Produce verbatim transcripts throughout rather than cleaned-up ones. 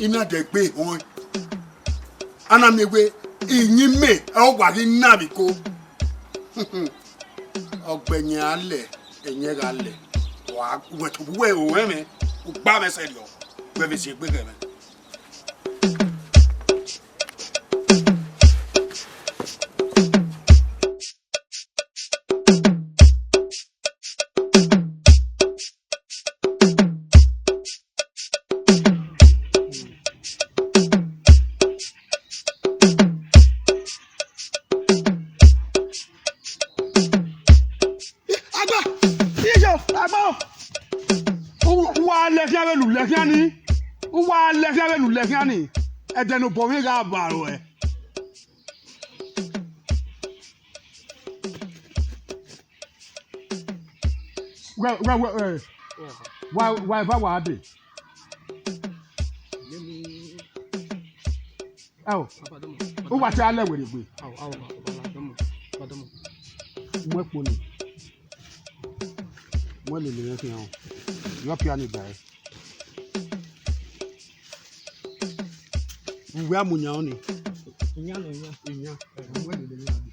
I na dẹ egbe họn. A na miẹn wẹ iyinmwẹ ọ wa ghi na vbe iko. Ọgbẹyẹn a lẹ, ẹyẹn gha lẹ. Wa wẹ tobọ uwẹ ro ẹmwẹ, u gba mwẹ sẹrriọ, wẹ vbe si egbe ghẹ mwẹ. Agba, iye, agba. U, u wa lẹ khian vbene u lẹ khian ni. U wa lẹ khian vbene u lẹ khian ni. Ẹdẹ ne obọ mwẹ gha vba ruẹ. Wẹ, wẹ, wẹ, ẹ, wa, wa eva wa dee. Ẹo, u wa te a lẹ werriegbe. Mu ẹkpo ni. Mu ẹlele mwẹ khian o. Yọ pia ni ba ẹre. Uwẹ a mu yan ọnii. Iyan nọ iyan. Iyan. Mu ẹlele mwẹ dee.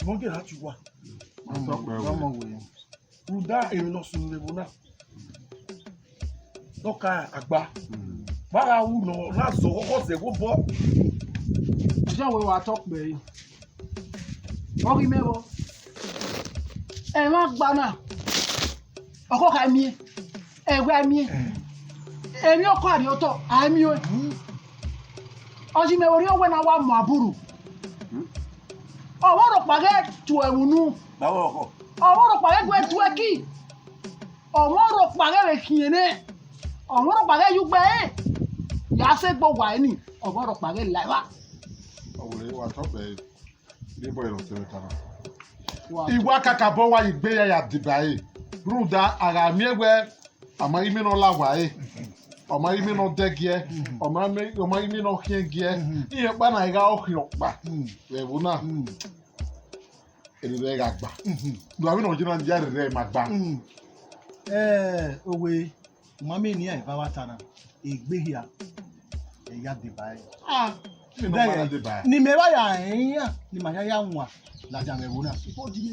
Mọ gẹ ra ti wa. Ọmọ wẹ. Rhunmwuda emwi ne ọ sunu vbe ẹvbo na. Ne ọ ka agba. Vbe a gha ru nọ, na zọ ọkhọ zẹ vbe obọ. Iye wẹ wa tọ kpẹre. Ọ ghi mẹ vbọ. Ẹmwẹ agba na, ọkhọ kha miẹn, ẹwẹ a miẹn. Emwi ọkọ arriotọ, a miẹn ọẹn. Ọ yi mẹ vbe orhiọn wẹ ne a wa mu aburu. Ọ vbe rhọkpa ghẹ tuẹ ẹvbo unu. Ọ vbe rhọkpa ghẹ gu ẹre tuẹ ẹki. Ọ vbe rhọkpa ghẹ vbe khian nẹ. Ọ vbe rhọkpa ghẹ ye ugbẹn ẹre. Ya sẹ egbe owa ẹre ni, ọ vbe rhọkpa ghẹ la evba. Ọ wẹ wa tọ kpẹre. Rhie bọ ẹre ọtẹn mwẹ ta na. Wa I wa kakabọ wa ye egbe ya ya deba ẹre. Rhunmwuda a gha miẹn wẹ, ọ ma ghi miẹn ne ọ la owa ẹre, ọ ma ghi miẹn ne ọ dẹ giẹ, ọ ma miẹn, ọ ma ghi miẹn ne ọ khiẹn giẹ. Iran ọkpa na gha khian ọkpa vbe ẹvbo na. Erriọ gha gba. Do avbe ne ọ ye na ya rre ma gba. Ẹ, owe, u ma miẹn ne iran eva vbe ta na, egbe hia, ẹ ya deba ẹre. Ah, ne mẹ ma na deba ẹre. Ne imẹ vba ya rẹn iran, ne ima ya ya wan ladian vbe ẹvbo na.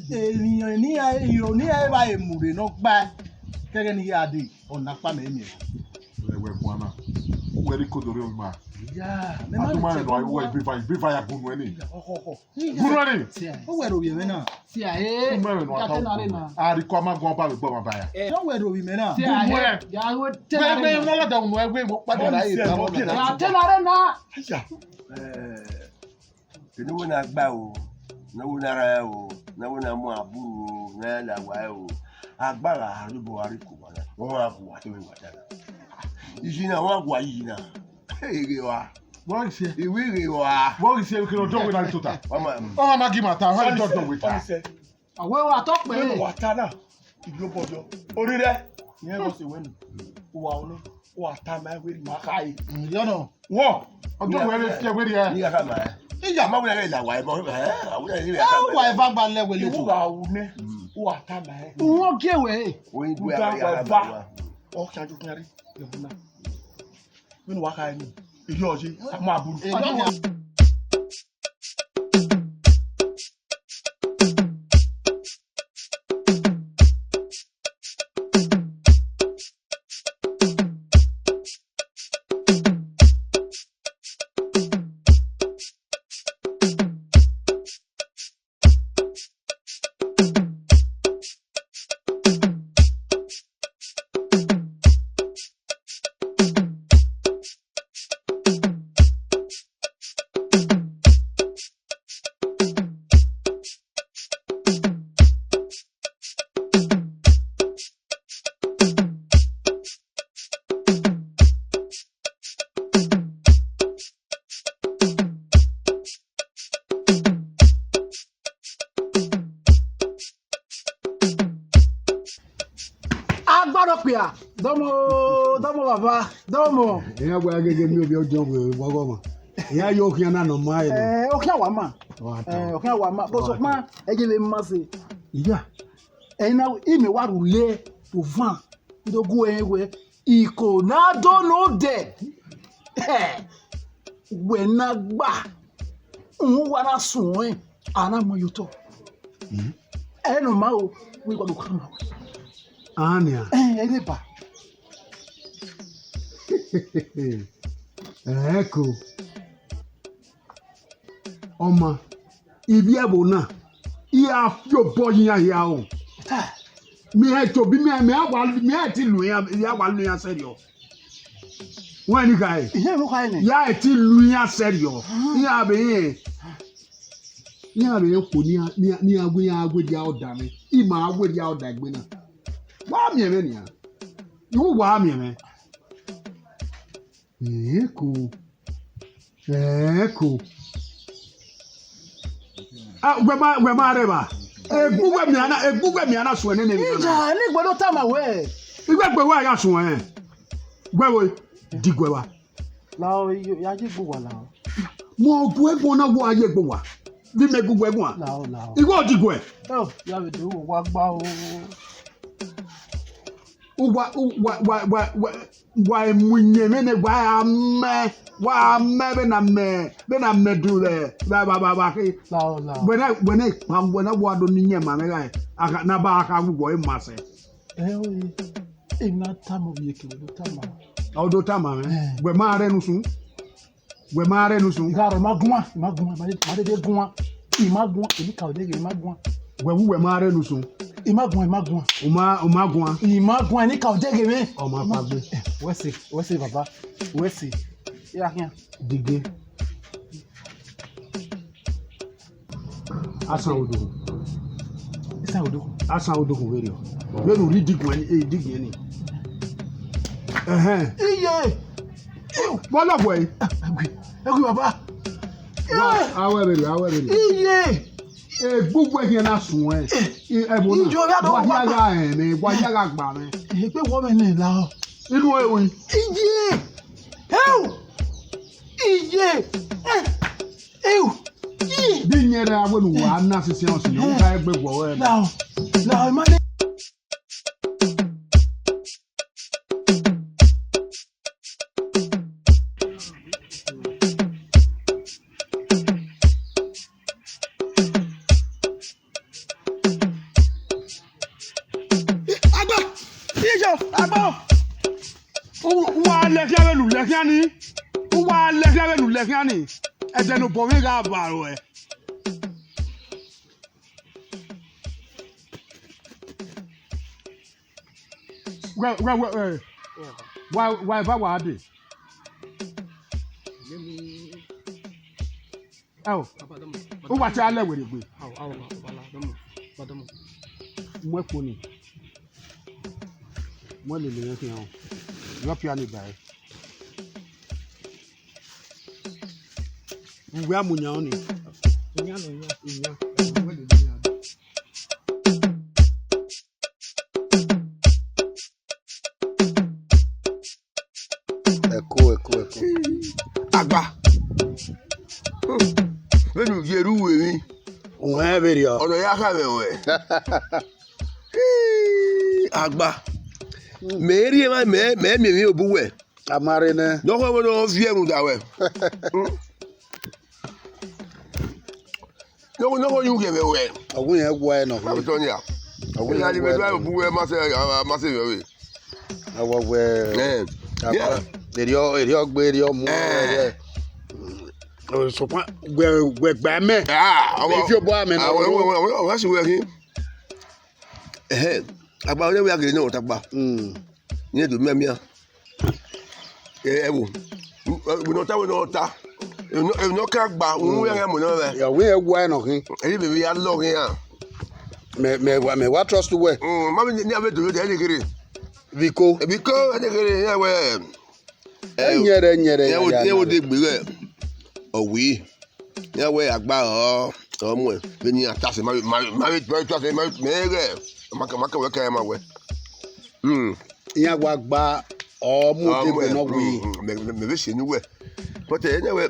Eniyan ne iran, iro ne iran vba mu rre ne ọ gbae, ke ẹghẹ ne I ya dee, ọ na kpa mẹ miẹn. Wẹ, wẹ guan na. Wẹ rhie ikodo rre ovbi ima. Ya, mẹ ma Atuma rẹn nọ, wẹ ibe iva, ibe iva ya gbunu ẹni. Ọkhọ, ọkhọ. Gbunu ẹni. Ọ wẹ rhovbiẹ mwẹ na. Sia, eh. Gbunu ẹni nọ, ya ata te na rre na. A rhie iko a ma guan ọba vbe egbe ọmwa ba ya. Ẹ, ọ wẹ rhovbiẹ mwẹ na. Sia, gbunu eh, ẹ. Ya wẹ te na rre na. Wẹ, wẹ, wẹ, ọmọ lọdọ unu, ẹ, wẹ, wẹ, kpa de na, ẹ, ta wẹ, ya te na rre na. Aya. Ẹ, ne wẹ na gba o, ne wẹ na ra o, ne wẹ na mu aburu o, ne a la wa o. Agba gha rhie obọ gha rhie iko wa na. Wọn gha gu wa te wẹ wa ta na. Iyi na, wọn gha gu wa iyi na. Eghe wa. Vbọ ghi siẹ? Iwẹ ighe wa. Vbọ ghi siẹ, kene ọdọ wẹ na tota. Ọmọ, mm. Ọmọ ma gi ma ta, ọmọ ọdọ wẹ ta. Ọmọ sẹ. Awe wa tọ kpẹ. Mẹ wa ta na. Ibi obọ yọ. Ori rẹ. Yẹn bọ se wẹ ni. Wa ọnọ. Wa ta ma wẹ ma kha yi. Mm, yọ nọ. Wọ. Ọdọ wẹ rẹ fiẹ wẹ rẹ. Ni ya ka ma. Iya ma wẹ rẹ la wa ẹ bọ. Ẹ wa ẹ va gba lẹ wẹ le. Iwu ga wu nẹ. Wa ta ma ẹ. Wọ gie wẹ. Oyin gbe ara ya ba. Ọ khan ju khan ri. Yọ na. Mẹnu wa kha eni. Iyo ọye, a mu aburu. Agbada okpia, dọmọ, dọmọ baba, dọmọ. Iran gba gege miẹn ovbi ọdiọn vbe ọghọmwa. Ya yo khian na nọ ma ẹre. Eh, okhian wa ma. Wa ta. Eh, okhian wa ma. Bọ sokpan, ẹ je vbe ma se. Iya. Ẹ na, imẹ wa rhulẹ vbe ovan. Ndo gu ẹre wẹ, iko na do nodẹ. Eh, wẹ na gba. Uhunmwu wa na suẹn, a na mu ẹre ye otọ. Ẹ ne ọ ma o, wẹ igho do khama wẹ. Ania. Eh, ẹ deba. Ẹko. Ọ ma, ivbi ẹvbo na, I ra fi obọ ye iran hia o. Mẹ i tobọ, mẹ, mẹ a wa, mẹ a ti lu iran, I a wa lu iran sẹrriọ. Wẹ ni khae? Ihe vbe khae nẹ. Ya ti lu iran sẹrriọ. Iran vbe rẹn. Iran vbe rẹn okhuo ne iran, ne iran, ne iran wẹ iran werriẹ ọda mwẹ. I ma werriẹ ọda egbe na. Wa miẹn mwẹ nian. I wu wa miẹn mwẹ. Ẹko. Ẹko. Ah, wẹ ma, wẹ ma rre evba. Egbe uwẹ mia na, egbe uwẹ mia na suẹn nene emwi na. Ija, ne I gbe do tama wẹ. I wẹ gbe wa ya suẹn. Wẹ vbo, diguẹ vba. Lao, ya ye egbe uwa lao. Mẹ ọ gu ẹguọn na, wa ye egbe uwa. Vbe mẹ gu wẹ guan. Lao, lao. I wẹ ọ diguẹ. Oh, ya vbe do wa gba o. Uwa, uwa, wa, wa, wa, wa mu iyẹn mwẹ nẹ, wa a mẹ, wa a mẹ vbene a mẹ, vbene a mẹ du vbe, vbe, vbe, vbe, vbe khe. Lao, lao. Wẹ na, wẹ na ikpa, wẹ na wa do ne iyẹn ma mwẹ gha, a kha, na ba a kha wu wẹ ma sẹ. Ẹ o, e, e na tama ovbi eke, wẹ do tama. Ọ do tama mwẹ. Eh. Wẹ ma rre ne usun. Wẹ ma rre ne usun. I gha rrọọ, I ma guan, I ma guan, I ma de, I ma dede guan. I ma guan, emwi ka odẹ ghe, I ma guan. Wẹ wu wẹ ma rre ne usun. I ma guan, I ma guan. U ma, u ma guan. I ma guan, emwi ka odẹ ghe mwẹ. Ọ ma kpaegbe. Eh, wẹ sẹ, wẹ sẹ, baba. Wẹ sẹ. Ya khian. Dige. Asan odukhun. Isan odukhun. Asan odukhun vberriọ. Vbene u rhie idigun ẹni, eh, idigun ẹni. Ẹhẹn. Iye. Vbọ lọ wẹ? Ẹgui, ẹgui baba. Wa, a wẹ vberriọ, a wẹ vberriọ. Iye. Egbe uwẹ khian na suẹn. Ẹvbo na. Ijo ya dọ wa ya gha rẹn mwẹ, wa ya gha gba mwẹ. Egbe wọ mwẹ nẹ la. Inu ẹre ru. Iye. Hẹu. Iye. Eh. Ew! Yi! Bi nyẹrẹ avbe ne uwa na sisi ọnsi, ọ ka egbe guọghọ ẹre. Lao, lao, ima de. Agbo! Ijo! Agbo! U-, uwa lẹkhian vbene u lẹkhian ni. Uwa lẹkhian vbene u lẹkhian ni. Ẹdẹ ne obọ mwẹ gha ba ruẹ. Wẹ, wẹ, wẹ, eh, wa, wa eva wa dee. Ẹo, uwa te a lẹ werriegbe. Mu ẹko ni. Mu ẹlele mwẹ khian o. Yọ pia ni ba ẹre. Uwẹ a mu yan ni. Iyan nọ, iyan. Iyan. Mu ẹlele mwẹ. Ẹko, ẹko, ẹko. Agba. Vbene u ye ru uwẹ emwi. Uwẹ vberriọ. Ọna ya kha mwẹ ruẹ. Agba. Mẹ rhie emwa, mẹ, mẹ miẹn emwi obọ uwẹ. A ma rre nẹ. Nọkhọ vbene ọ viẹ rhunmwuda wẹ. Nọkhọ, nọkhọ yu ghe mwẹ wẹ. Ọ wu irẹn gua ẹre nọ. Ọ tọ nia. Ọ wu irẹn gua ẹre. Iran ni vbe do bu wẹ ma sẹ, ma sẹ vbe. Awọ wẹ. Eh. Erriọ, erriọ gbe, erriọ mu, eh, erriọ. Sokpan, wẹ, wẹ gba mẹ. Ah, awọ. Efi obọ amẹ na. Awọ, awọ, awọ, awọ, awọ, si wẹ khin. Ẹhẹn. Agba, ọ ne wẹ a gele ne ọ ta gba. Mm. Ne do mianmian. Ẹ, ẹ wo. Ẹ, wẹ ne ọ ta, wẹ ne ọ ta. Ẹ, wẹ ne ọ ka gba, u ya gha mu nọ vbe. Ya, wẹ ẹ wa nọ khin. Ẹ, vbe ya lọ khin ya. Mẹ, mẹ wa, mẹ wa trust wẹ. Mm, ma vbe ni a vbe do yo de ẹ ni gere. Biko. Ẹ biko, ẹ ni gere, ya wẹ. Ẹ nyẹrẹ, nyẹrẹ, ya, ya, ya wo de gbe ghẹ. Ọ wi. Ya wẹ Agba ọ, ọ muẹn. Vbe ni a ta sẹ, ma vbe, ma vbe, ma vbe, ma vbe ta sẹ, ma vbe, mẹ ghẹ. Ma ka, ma ka wẹ ka ma wẹ. Hmm. Iran wa gba ọ mu odegbe nọ wẹ. Mẹ, mẹ, mẹ vbe sẹ ne uwẹ. But, eh, ne wẹ,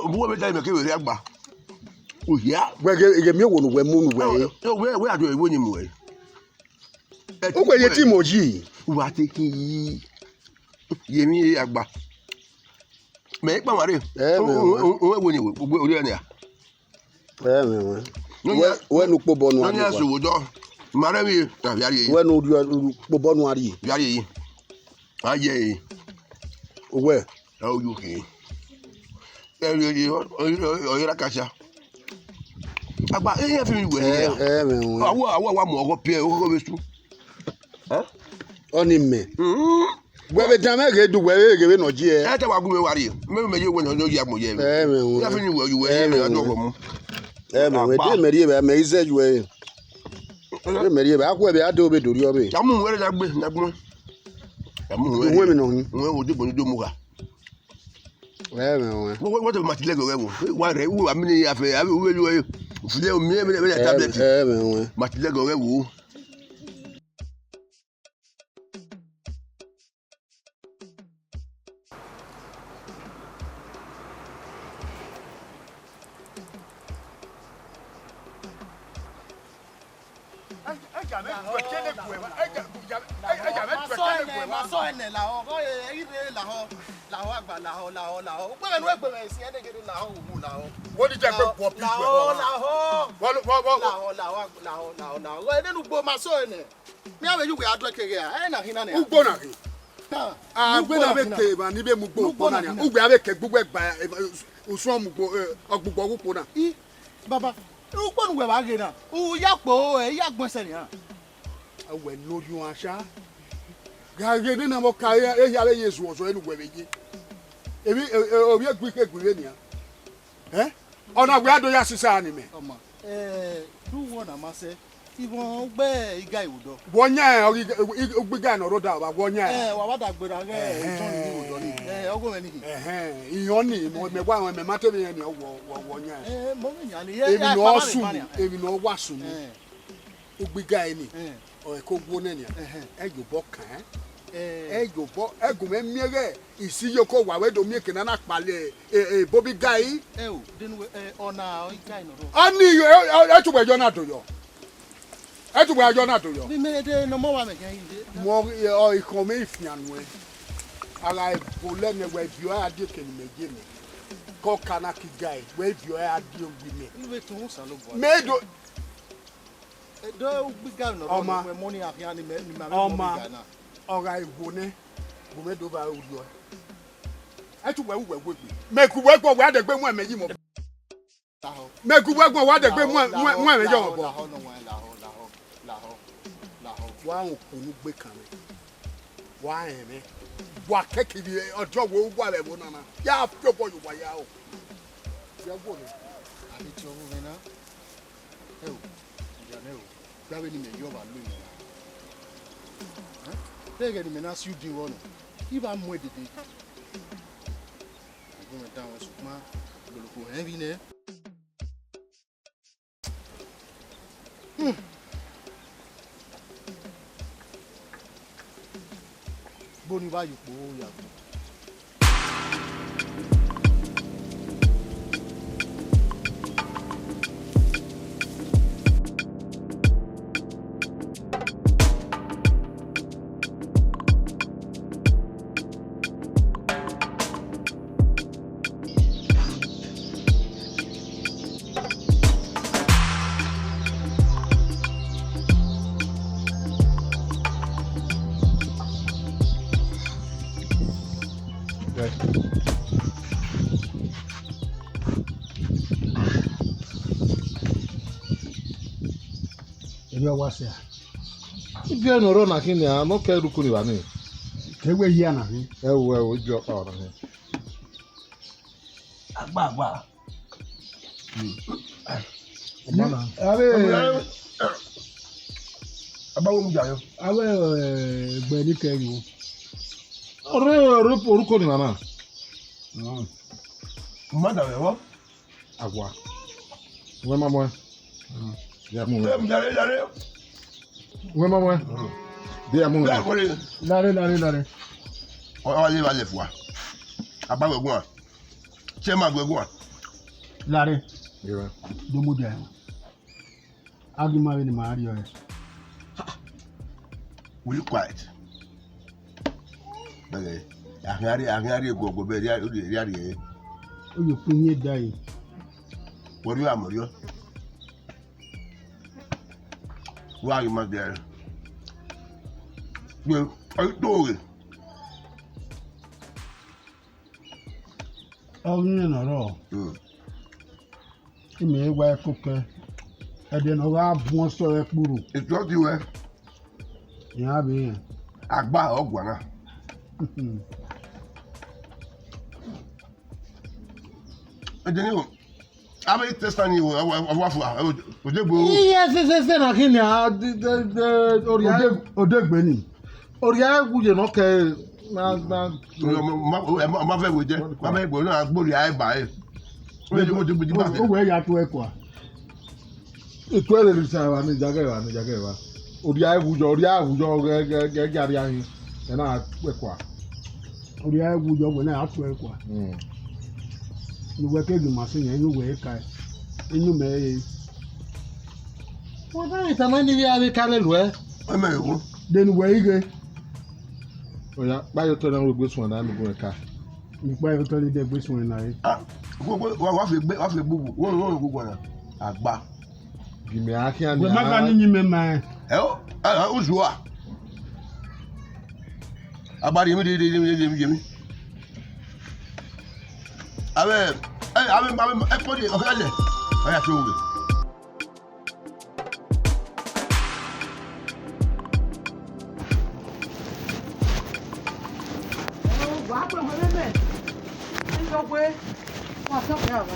Uwẹ vbe da imẹ kevbe rhie agba. Uhia. Wẹ ghe, ghe miẹn owo ne uwẹ mu ne uwẹ re. Wẹ, wẹ a do ẹvbo ni mu ẹre. Uwẹ ye te imẹ yi. Uwa te khin yi. Ye emwi rhie agba. Mẹ i kpa mwa rre. Ẹ, mẹ wẹ. Uwẹ wo ni we, uwẹ ori ẹnẹ a. Ẹ, mẹ wẹ. Wẹ, wẹ ne ukpobọ nu a rrie. Nọ ya sẹ owo dọ. Ma rẹ vbe, a via rrie yi. Wẹ ne u rrie ukpobọ nu a rrie. Via rrie yi. A ye yi. Uwẹ. Ẹ, oyu khin. Ẹ, ọ, ọ, ọ, ọ, ọ, ọ, ọ, agba, iran fi mi wẹ. Ẹ, ẹ, mẹ wẹ. Awọ, awọ, wa mu ọghọ piẹ, ọghọ vbe su. Ẹ? Ọni mẹ. Mm. Wẹ vbe dan mwẹ ghe du, wẹ vbe ghe vbe nọ ji ẹ. Ẹ te wa gu mwẹ wa rrie. Mẹ, mẹ ye wẹ nọ, nọ ya gbọn ye. Ẹ, mẹ wẹ. Ya fi ni wẹ, yu wẹ, ẹ, mẹ, mẹ, a do wẹ. Ọghọ mu. Ẹ, mẹ wẹ, agba. De mẹ rhie vbe, mẹ i zẹ yu ẹ. De mẹ rhie vbe, a khuẹ vbe, a do vbe do rriọ vbe. Ya mu wẹ na gbe, na gbe. Ya mu wẹ. Wẹ mi nọ hin. Wẹ wo de gbọn do mu gha. Ẹ, mẹ wẹ. Wẹ, wẹ, wẹ te ma ti lẹgẹ ọghẹ wo. Wa rẹ, wa mi ni ya fẹ, a vbe, vbe, vbe, vbe, vbe, vbe, tablet. Ẹ, mẹ wẹ. Ma ti lẹgẹ ọghẹ wo. Ma sọ ẹnẹ, ma sọ ẹnẹ, lahọ, ọ, ẹ, ẹ, ire, lahọ, lahọ, lahọ, lahọ. Ugbẹn ne uwẹ gbe mwẹ esi ẹnẹ gele lahọ, wo lahọ. Wo ni jẹ gbe guọ pi lahọ, lahọ. Wọ, wọ, wọ, wọ. Lahọ, lahọ, lahọ, lahọ, lahọ. Ọ, ẹnẹ ne ugbo ma sọ ẹnẹ. Mẹ a vbe ye uwẹ a do ẹkẹghe a, ẹ na khin na nẹ. Ugbo na khin. Ha, a ugbo gbe na na vbe khin na. Ke emwa ni vbe mu ugbo, ugbo ukpo na na khin nia. Na. Uwẹ a vbe ke gbe uwẹ gba, eh, usun mu ugbo, eh, ọgbugbo ọghe ukpo na. I, baba, ukpo ne uwẹ vba ghe na, u ya kpo, ẹ, i ya gbẹn sẹ nian. Wẹ ne orhiọn asha. Gha ghe nena vbe ọka ehia vbe ye zuọzọ ẹre ne uwẹ vbe ye. Emwi, e, e, ovbi egui kegui vbe nian. Eh? Ọna wẹ a do ya sisa ni mẹ. Ọma, eh, do wọ na ma sẹ. Ivọn ugbe iga iwudọ. Wọ yan ẹ, ọ ghi, ugbe iga ne ọ rre odaro, wọ yan ẹ. Eh, wa wa da gberra ghe John ni iwudọ ni. Eh, ọghe mwẹ ni. Ẹhẹn, iyan ni, mẹ wa, mẹ ma te vbe yan ni, wọ, wọ, wọ yan ẹ. Eh, mo vbe yan ni. Emwi ne ọ sunu, emwi ne ọ wa sunu. Eh. Ugbe iga ni, eh, ọ ko wo nẹ nian. Ẹhẹn. Ẹ yobọ kan. Eh. Ẹ yobọ, ẹ gu mwẹ miẹn ghẹ. Isi yo ko wa wẹ do miẹn eke na na kpale, e, e, Bobby Guy. Ẹ o, denu, eh, ọna ọ iga nọ rọ. Ọni, eh, eh, ẹ tu wẹ yọ na do yọ. Ẹ tu wẹ yọ na do yọ. Ni mẹ de nọ mọ wa mẹ kẹ inde. Mọ, eh, ọ ikhọn mẹ ifian nuẹ. Ara ebo lẹ nẹ wẹ viọ a die kene mẹ ye mẹ. Kọ ka na ki Guy, wẹ viọ a die wi mẹ. Iwe tun Osanobua. Mẹ do. Edo ugbiga nọ rọ. Ọma. Wẹ mọ ni afian ni mẹ, ni ma vbe mọ. Ọma. Ugbiga na. Ọ gha iwo nẹ, bu mẹ do vba orhiọ. Ẹ tu wẹ ru wẹ wegbe. Mẹ gu wẹ guọ, wẹ a dẹgbe mu ẹmẹ yi mọ. Lahọ. Mẹ gu wẹ guọ, wẹ a dẹgbe mu, mu, mu ẹmwẹ yi mọ bọ. Lahọ, lahọ, lahọ, lahọ, lahọ, lahọ. Wa rẹn okpunu gbe kan mẹ. Wa rẹn mwẹ. Wa kẹkẹ vbe ọjọ wo wa vbe ẹvbo nana. Ya fi obọ ye uwa ya o. Ya guọ nẹ. A vbe tie ọvbokhan na. Ẹ o, ya nẹ o, gba vbene imẹ ye ọmwa lo imẹ na. Ẹ? Deghẹ ne imẹ na si udu vbọ nọ, I vba mu ẹn dede. Agbọn mwẹ danmwẹ sokpan lolokpo hẹn vbi nẹ. Hmm. Boni vba ye ukpo ya gbe. Erriọ wa sẹ. Ibiẹ ne ọ rrọọ na khin nian, ne ọ kẹ rre uku ni vba nii. Ke wẹ hia na khin. Ẹo, ẹo, ibiẹ ọkpa ọna khin. Agbagba. Ọmọ na. Avbe, abawo mu ja yo. Avbe, eh, egbe ni kẹ yo. Ọrre, ọrre, orukọ ni nana. Mm. Ma da vbe vbọ? Awa. Wẹ ma muẹn. Ya mu wẹ. Em, yare, yare. Wẹ ma muẹn. Dia mu wẹ. Lare, lare, lare. Ọ, ọ, le, le fua. Abawo guan. Che ma gue guan. Lare. Ira. Do mu dia. A ghi ma vbene ima rriọ rẹ. Will you quiet? Bẹghe, a khian rrie, a khian rrie guọguọ bẹghe rria, rria, rria rrie. Oyo kpe yin ẹdẹ ẹre. Wẹ rriọ amọ rriọ. Wa ghi ma dia rẹ. Wẹ, ọ i to ghe. Ọ ghi rẹn ne ọ rrọọ. Mm. Imẹ wa ẹko kẹ, ẹdẹ ne ọ gha vuọn sẹ ọre kpurhu. Etuọ di wẹ. Iran vbe rẹn. Agba ọ guan na. Ẹdẹ ni o, avbe testa ni o, wa, wa, wa fua, odegbe o. Iye sẹsẹsẹ na khin nia, de, de, de, oria. Ode-, odegbe ni. Oria wu ye nọ kẹ, na, na. Ma, ma, ma, ma vẹ wẹ jẹ, ma vẹ wẹ na gbe oria ba e. Wẹ jẹ, wẹ jẹ, wẹ jẹ, wẹ jẹ. O, o wẹ ya tu ẹkua. Etuẹ lele sa evba ni, jagẹ evba ni, jagẹ evba. Oria wu yọ, oria wu yọ, gẹ, gẹ, gẹ, gẹ aria hin. Ẹ na tu ẹkua. Oria wu yọ, wẹ na ya tu ẹkua. Hmm. Ne uwẹ keghi ma sẹ yan, inu uwẹ ka, inu mẹ re. Wẹ na rẹn tama ni vbe a vbe ka lele uẹ. Ẹ mẹ wu. De ne uwẹ ighe. Oya, kpa ye otọ na, wẹ gbe suẹn na, ne uwẹ ka. Ne kpa ye otọ ni de gbe suẹn na re. Ah, wa, wa, wa, wa fi egbe, wa fi egbe, wa, wa, wa, wa, wa, agba. Gi mẹ a khian. Wẹ ma ga ni yin mẹ ma ẹ. Ẹ o, ẹ, ẹ, uzuwa. Agbari yemi, yemi, yemi, yemi, yemi. Avbe, ẹ, avbe, avbe, ẹ, kpodi, ọ kha lẹ. Ọ ya to wẹ. Wa kpe wẹ vbe mẹ. Ẹ yọ wẹ. Wa sọ pé àwa.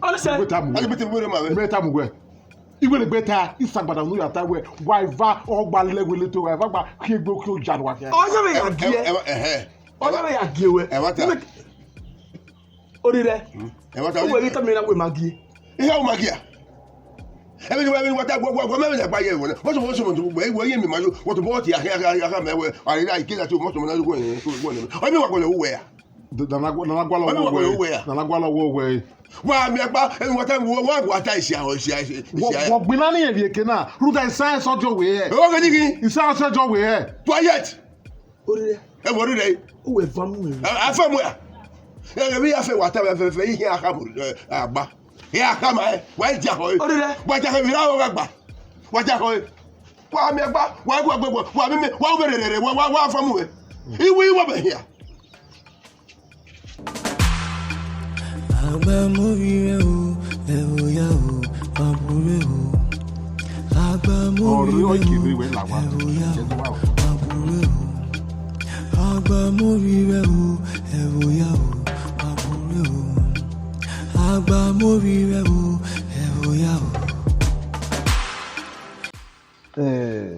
Ọnẹsẹ. Wẹ ta mu wẹ. Mẹ ta mu wẹ. Iwẹ ne gbe ta, isagbada unu ya ta wẹ, wa eva ọgba lẹ wẹ le to, wa eva gba khiegbe okhi oja ne wa khian. Ọyọ vbe ya gie. Ẹhẹ. Ọyọ vbe ya gie wẹ. Ẹ wa ta. Orire. Ẹ wa ta. Uwẹ vbe tama iran wẹ ma gie. Iran wẹ ma gie a? Ẹmwẹ ne wa, ẹmwẹ ne wa ta, wa, wa, wa, mẹ, mẹ, ya gba ye wẹ. Wọ́n sọ, wọ́n sọ, wọ́n sọ, wọ́n, wọ́n yé mi ma yo. Wọ́n tó bọ́ ti, a, a, a, a, mẹ wẹ. A, a, a, kí ẹ ti, wọ́n sọ, wọ́n náà yóò wẹ̀, wọ́n, wọ́n, wọ́n. Ọmọ wa kọlẹ̀ wẹ̀ a. Nana gua, nana gua lọ wọ wẹ. Nana gua lọ wọ wẹ. Wa mi agba, ẹmwẹ wa ta, wa, wa, wa ta isi ahọ, isi, isi, isi. Wọ gbinna ni yẹn vbe eke na. Rhunmwuda isan ẹsẹ ọjọ wẹ hẹ. Ẹ wọ gẹ ni ghi. Isan ẹsẹ ọjọ wẹ hẹ. Quiet. Orire. Ẹ wọ orire. Uwẹ va mu ẹmwẹ. A fa mu ya. Ẹ vbe ya fẹ wa ta vbe fẹ fẹ ihe a kha mu agba. Ihe a kha ma ẹ. Wa dia khọ ẹ. Orire. Wa dia khọ ẹ vbe ra gha gba. Wa dia khọ ẹ. Wa mi agba, wa gua gbe gua, wa mi mi, wa me rere wa wa wa fa mu ẹ. Iwu iwu be hia. Agba mori rẹ o, ẹ o ya o, ma bure o. Agba mori rẹ o, ẹ o ya o, ma bure o. Agba mori rẹ o, ẹ o ya o, ma bure o. Agba mori rẹ o, ẹ o ya o. Eh,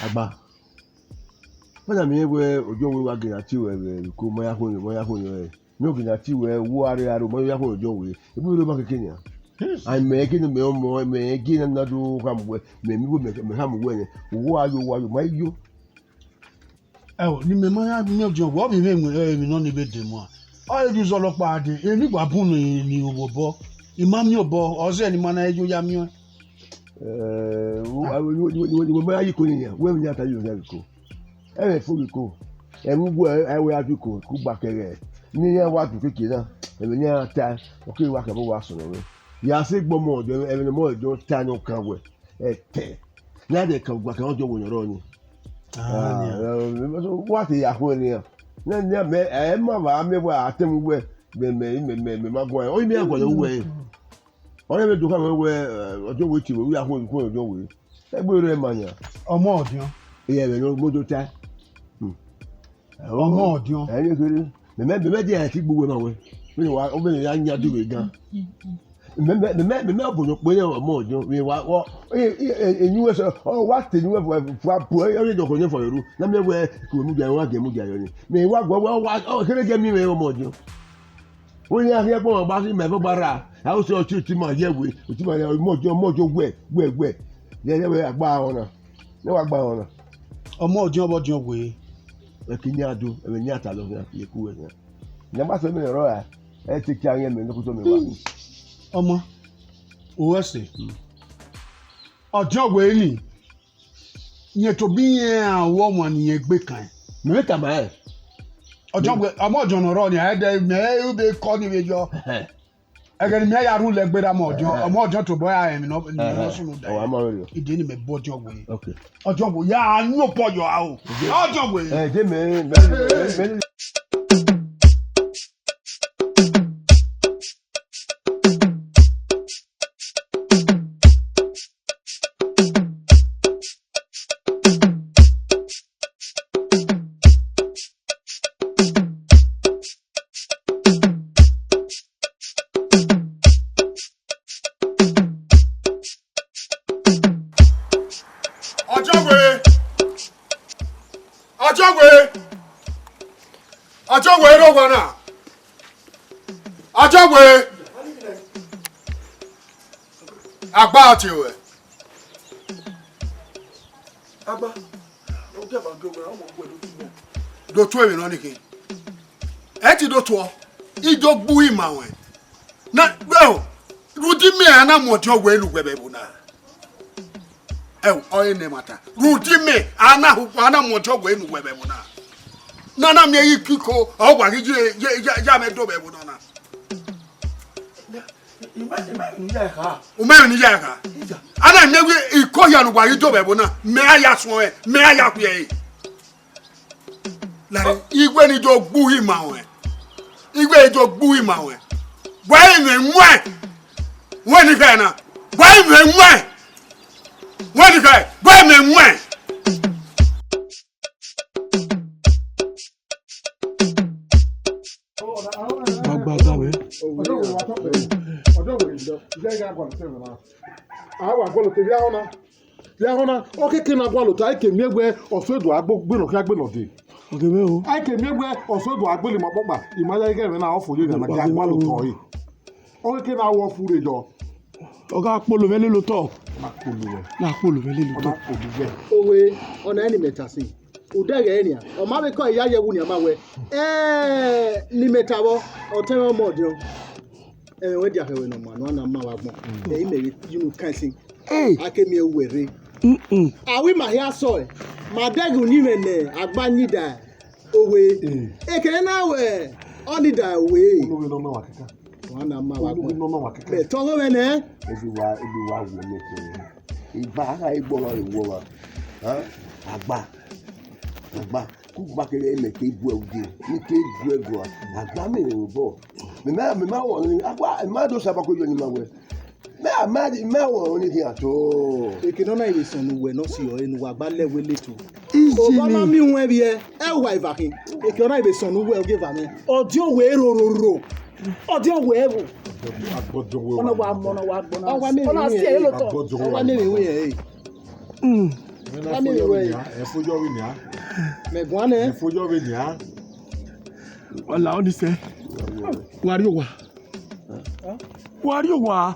agba. Mẹ na miẹn wẹ ojọ wẹ wa gina tie wẹ vbe iko, ma ya khuẹn, ma ya khuẹn ẹ. Ne ọ gina tie wẹ, wo arre arre, ma ya khuẹn ojọ wẹ. Ebi wẹ ma keke nian. A mẹ gene mẹ ọmọ, mẹ gene na do khama wẹ, mẹ mi wẹ mẹ khama wẹ nẹ. Wo ayo, wo ayo, ma yo. Ẹo, ne imẹ ma ya miẹn ọdiọn wẹ, ọ vbe mwẹ emwi nọ ni vbe dẹ muan. Ọ re ne uzọla ọkpa dẹ, emwi wa bun ni, ni vbe obọ. I ma miẹn obọ, ọ zẹ ne ima na ye yo ya miẹn. Eh, wo, ah, wo, wo, wo, wo, wo, ma ya ye iko ni yan, wẹ emwi ne a ta ye yan iko. Ẹmwẹ fo vbe iko. Ẹmwẹ uwu ẹ, ẹ wẹ a du iko, ku gba kẹghẹ. Ne iran wa du keke na, ẹmwẹ ne iran ta, ọ keghi wa kẹ vbe wa sọnọ mwẹ. Ya sẹ egbe ọmọ ọdiọn, ẹmwẹ ne ọmọ ọdiọn ta ne ọ kan wẹ, ẹtẹ. Ne a dẹ kan gba kan ọdiọn wẹ ne ọ rrọọ ni. Ah, Ah, nian. Eh, wa te ya khuẹ nian. Ne, ne mẹ, ẹ ma vba mẹ wẹ a tẹ mu wẹ, mẹ, mẹ, mẹ, mẹ, mẹ ma guan. Ọ i mẹ ya guan wẹ. Ọ rẹ vbe do khama wẹ, eh, ọdiọn wẹ tie wẹ, wẹ ya khuẹ, khuẹ ọdiọn wẹ. Ẹgbe rẹ ma yan. Ọmọ ọdiọn. Iyẹ vbe ne ọ modo ta. Hmm. Ọmọ ọdiọn. Ẹ, ne kere. Mẹ, mẹ, mẹ, mẹ dia ẹtin gbe uwẹ ma wẹ. Vbene wa, vbene ya yan dughe gan. Mẹ, mẹ, mẹ, mẹ, mẹ, mẹ, ọbọ ne ọ kpe ne ọmọ ọdiọn, vbe wa, ọ, e, e, e, e, enu wẹ sẹ, ọ, wa te enu wẹ fua, fua bu, ẹ, ọ ye dọkọ ne fọ eru. Na mẹ wẹ, ku mudia, wa gẹ mudia yọ ni. Mẹ wa gua, wa, wa, ọ, kere gẹ mi mẹ ọmọ ọdiọn. Wẹ ya khian kpọnmwẹ ọgba, mẹ vbe ọgba rra. A o sẹ ọtẹn, ọtẹn ma ye wẹ, ọtẹn ma ye, ọmọ ọdiọn, ọmọ ọdiọn wẹ, wẹ, wẹ. Yẹ, yẹ wẹ, a gba ọna. Ne wa gba ọna. Ọmọ ọdiọn vbe ọdiọn wẹ. Ẹ ke yan do, ẹmwẹ ne iran ta lọ khian, ye ku wẹ khian. Yan gba sẹ mẹ rọ ra, ẹ te kia yan mẹ ne kuto mẹ wa. Ọmọ, o wẹ sẹ. Ọdiọn wẹ ni, yẹn tobọ irẹn a wẹ ọmwa ne irẹn gbe kan. Mẹ vbe tama ẹn. Ọdiọn wẹ, ọmọ ọdiọn ne ọ rrọọ ni, a dẹ mẹ ebe kọ ni vbe yọ. Ẹghẹ ne mẹ ya rhulẹ gberra ọmọ ọdiọn, ọmọ ọdiọn tobọ ra rẹn emwi ne ọ, ne ọ sunu da. Ọ wa ma vberriọ. Ide ne mẹ bu ọdiọn wẹ. Okay. Ọdiọn wẹ, ya nu obọ yọ aro. Ọdiọn wẹ. Ẹ, de mẹ, mẹ, mẹ, mẹ. Ọjọgbe, Ọjọgbe, Ọjọgbe, rre owa na. Ọjọgbe, agba tie ruẹ. Agba, ọ dia ba gẹ wẹ, a wọ wẹ do tuẹ. Do tuẹ emwi nọ ni khin. Ẹ ti do tuọ, I do gbe uhi ma ruẹn. Na, bro, rhunmwuda imẹ a na mu ọdiọn wẹ ne uwẹ vbe ẹvbo na. Ẹo, ọ re ne ẹmwata. Rhunmwuda imẹ a na hu, a na mu ọdiọn wẹ ne uwẹ vbe ẹvbo na. Na na miẹn ikiko, ọ wa ghi ye, ye, ye, ya mwẹ do vbe ẹvbo na na. Ima, ima emwi ne I ya kha. U ma emwi ne I ya kha. Iya. A na miẹn wẹ iko hia ne uwa ghi do vbe ẹvbo na, mẹ a ya suẹn, mẹ a ya khuiẹ ẹre. Like, iwe ni do gbe uhi ma ruẹn. Iwe ni do gbe uhi ma ruẹn. Wa emwi muẹn. Wẹ ni kha na. Wa emwi muẹn. Wẹ ni kha. Wa emwi muẹn. Gbagba da wẹ. Ọjọgbe, wa tọ pẹrẹ. Ọjọgbe, jẹ I gha gualọ te mwẹ na. A wa gualọ te vbe ahọ na. Vbe ahọ na, ọ keke na gualọ ta, a i ke miẹn wẹ ọsuẹdo agbo gbe nọ khian gbe nọ dee. Oke mwẹ o. A i ke miẹn wẹ ọsuẹdo agbele ima ọkpọkpa, ima ya ighẹ ẹmwẹ na ọ fo ye gha na, a gualọ tọ ẹre. Ọ keke na wọ fure yọ. Ọ gha kpolo mwẹ lele otọ. Na kpolo wẹ. Na kpolo mwẹ lele otọ. Na kpolo wẹ. Owe, ọna ni mẹ ta sin. Ude ẹghẹ nian, ọ ma vbe kọ iya ye wu nian ma wẹ, ẹ, ne imẹ ta vbọ, ọtẹn mwẹ ọmọ ọdiọn. Ẹmwẹ wẹ dia khẹ wẹ ne ọ ma nọ, a na ma vbe agbọn. Ẹ i mẹ vbe ye unu kan sin. Hey. A ke miẹn uwẹ rre. Mm-mm. A wẹ ima hia sọe, ma dẹghe uyinmwẹ ne agba yin da owe. Mm. Ekene na wẹ, ọ ni da owe. Unu vbe nọ ma wa kẹkan. Wa na ma vbe agbọn. Unu vbe nọ ma wa kẹkan. Bẹ tọ vbe mwẹ nẹ. Ebi wa, ebi wa wẹ mẹ kẹ. Iba a gha gbe ọmwa vbe uwu ọmwa. Hẹn? Agba. Agba. Ku gba kere mẹ ke bu ẹre ude. Mẹ ke bu ẹre guan. Agba mẹ rẹn obọ. Mẹ ma, mẹ ma wọ ni. Agba, mẹ ma do saba ko yọ ni ma wẹ. Mẹ a ma, mẹ wọ ni khian to. Eke nọ na ire sọn ne uwẹ nọ si ọre ne uwa gba lẹ wẹ leto. Iji Owa ma ni. Miẹn uwẹ vbiẹ, ẹ uwa eva khin. Eke nọ na ire sọn ne uwẹ ogieva mwẹ. Ọdiọn wẹ rororo. Ọdiọn wẹ ẹvbo. Agbọdiọn wẹ Ọna wa. Wa mọ, ọna wa gbọna. Ọ wa miẹn Ọna miẹn si ẹre lotọ. Agbọdiọn Ọ wa wẹ. Miẹn miẹn wẹ ẹre. Mm. Mẹ na Wa miẹn efojọ miẹn vbe wẹ. Nia, efojọ vbe nia. Mẹ guan nẹ. Efojọ vbe nia. Wala ọni sẹ. Wa ri owa. Wa ri owa.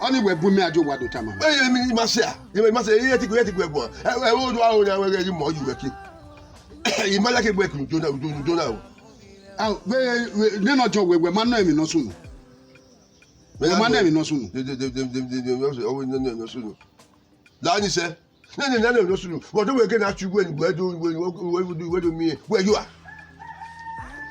Ọni wẹ bu mẹ ajo wa do tama. Ẹ, ẹ, mi ma sẹ a. Ẹ, mi ma sẹ, ẹ, ẹ ti gu, ẹ ti gu ẹguọn. Ẹ, ẹ, o do aro na wẹ ghe mọ ju wẹ ke. I ma like egbe ku Jona, Jona, Jona o. Ah, wẹ, wẹ, nene ọjọ wẹ, wẹ ma nọ emwi ne ọ sunu. Wẹ ma nọ emwi ne ọ sunu. De, de, de, de, de, de, de, ọ wẹ nọ emwi ne ọ sunu. La ni sẹ. Nene, nene emwi ne ọ sunu. Wẹ do wẹ ke na chu wẹ, wẹ do, wẹ, wẹ, wẹ do, wẹ do miẹn. Wẹ yo a.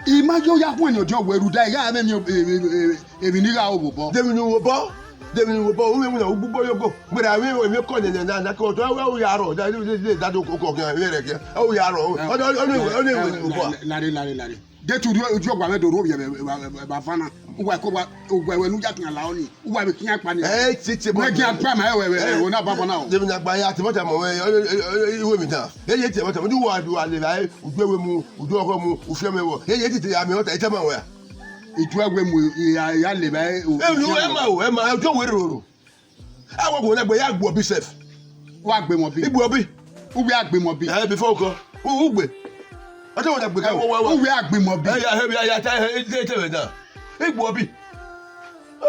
I ma yo ya khuẹn ni ọjọ wẹ rhunmwuda, I gha mwẹ emwi, emwi, emwi, emwi ne I gha ru vbe obọ. De emwi ne u vbe obọ? De emwi ne u vbe obọ? U mwẹ emwi na, u gbe ugbo ye ogo. Wẹ ra mwẹ emwi ekọ nene na, na ke otọ, ẹ, ẹ, u ya rrọọ, da, da, da, da, da, okọ, okọ, okọ, ẹ, rẹ kẹ, ẹ, u ya rrọọ. Ọ, ọ, ọ, ọ, ọ, ọ, obọ a. Lare, lare, lare. Detu rhie, rhie ọgua mwẹ do rhuo vbe, vbe, vbe, vbe, vbe avan na. Uwa ko wa, uwa wẹ ne u ya khian la ọni. Uwa vbe khian kpa ni. Ẹ, tete, wẹ khian kpa ma, ẹ, wẹ, wẹ, ẹ, wẹ na baba na o. De emwi ne a gba ya, te mọta mọ, ẹ, ẹ, ẹ, ẹ, iwe mi ta. Ẹ, ye te mọta mọ, uwa, uwa le ba, ẹ, udu ẹwe mu, udu ọghọ mu, ufiọmọ ẹvbo. Ẹ, ye tete ya mi mọta, ẹ, te ma wẹ a. Udu ẹwe mu, ya, ya le ba, ẹ, o, ẹ, ufiọmọ ẹ ma ẹvbo. O, ẹ ma, ẹ, udu ẹwe roro. Awọ wo na gbe ya gbe obọ sef. Wa gbe mọ bi. Igbe obọ. Uwe a gbe mọ bi. Eh, before uko. U, u gbe. Ọjọ wo na gbe ka. Wa, wa, wa. Uwe a gbe mọ bi. Eh, ya, eh, ya, ya, ta, eh, te, te, te, na. Igbe obọ.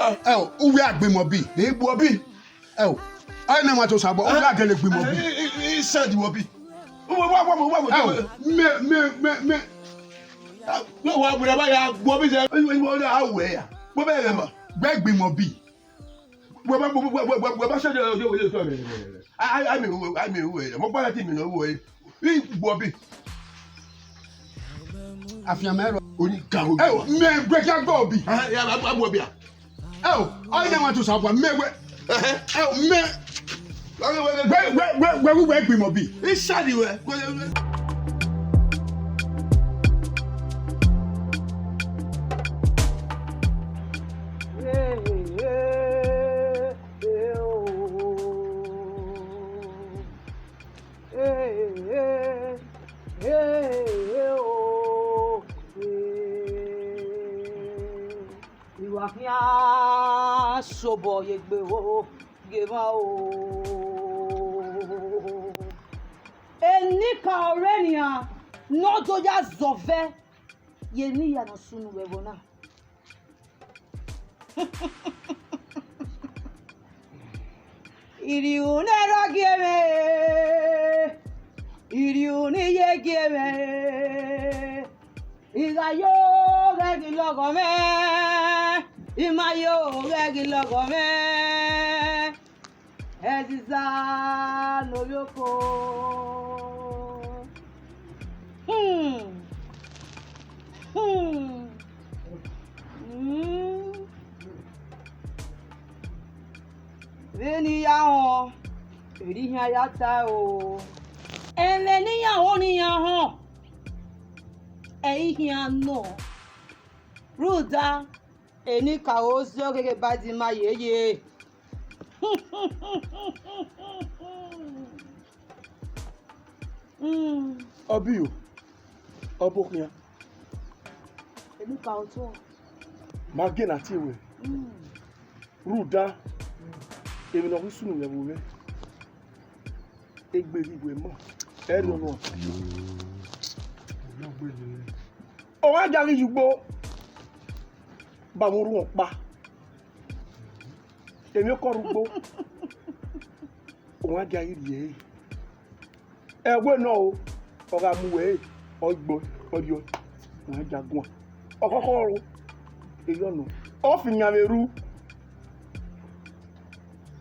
Ah. Ẹ o, uwe a gbe mọ bi. Igbe obọ. Ẹ o, a na wa to sabọ, uwe a gele gbe mọ bi. Eh, eh, eh, send mọ bi. Wa, wa, wa, wa, wa. Ẹ o, me, me, me, me. Ah, wa, wa, wa, ya gbe obọ sẹ. Wa, wa, wa, a wẹ ya. Wa, wa, wa, ma. Gbe gbe mọ bi. Wẹ ma, wẹ, wẹ, wẹ, wẹ, wẹ ma sẹ de, de, de, de, de, de. A, a, a mi, a mi, wẹ, mo gba ti mi nọ, wẹ. I gbọ bi. Afian mẹ rọ. Oni ka wo. Ẹ o, mẹ gbẹ kí a gbọ bi. Ah, ya, a, a gbọ bi a. Ẹ o, ọ yẹ wọn tún sa bọ, mẹ wẹ. Ẹhẹ. Ẹ o, mẹ. Wẹ, wẹ, wẹ, wẹ, wẹ, wẹ, wẹ, wẹ gbimọ bi. Isali wẹ. Wẹ, wẹ, wẹ. Iwa khian sobọ ye egbe o, ye emwa o. Enikaro rre nian ne ọ do ya zọvẹ ye eni hia ne ọ sunu vbe ẹvbo na. Irhiun ne erha gie mwẹ, irhiun ne iye gie mwẹ, I gha yo ghẹ ghi lọghọ mwẹ, I ma yo ghẹ ghi lọghọ mwẹ. Ẹziza ne ovbi oko. Hmm. Hmm. Hmm. Vbene I ya họn, erha I khian ya ta o. Ẹmwẹ ne I ya họn ne I ya họn, ẹ i khian nọ. Rhunmwuda, enikaro zẹ ọghe ba di ima yeye. Mm. Ọbiyo, ọbo khian. Enikaro tuẹ. Ma gie na tie wẹ. Mm. Rhunmwuda, emwi ne ọ ghi sunu mwẹ vbe ovbi mwẹ, egbe ghi wẹ ma, ẹ rhie ọnua. Ọ wa gia ghi ye ugbo, ba vbe orhuọn ọkpa. Emwi okọ rre ugbo, ọ wa gia ghi rhie ẹre. Ẹwe nọ o, ọ gha mu wẹ, ọ gbe, ọ rriọ, ọ ya guan. Ọ khọkhọ ro, eyọ nọ. Ọ fi yan vbe ru.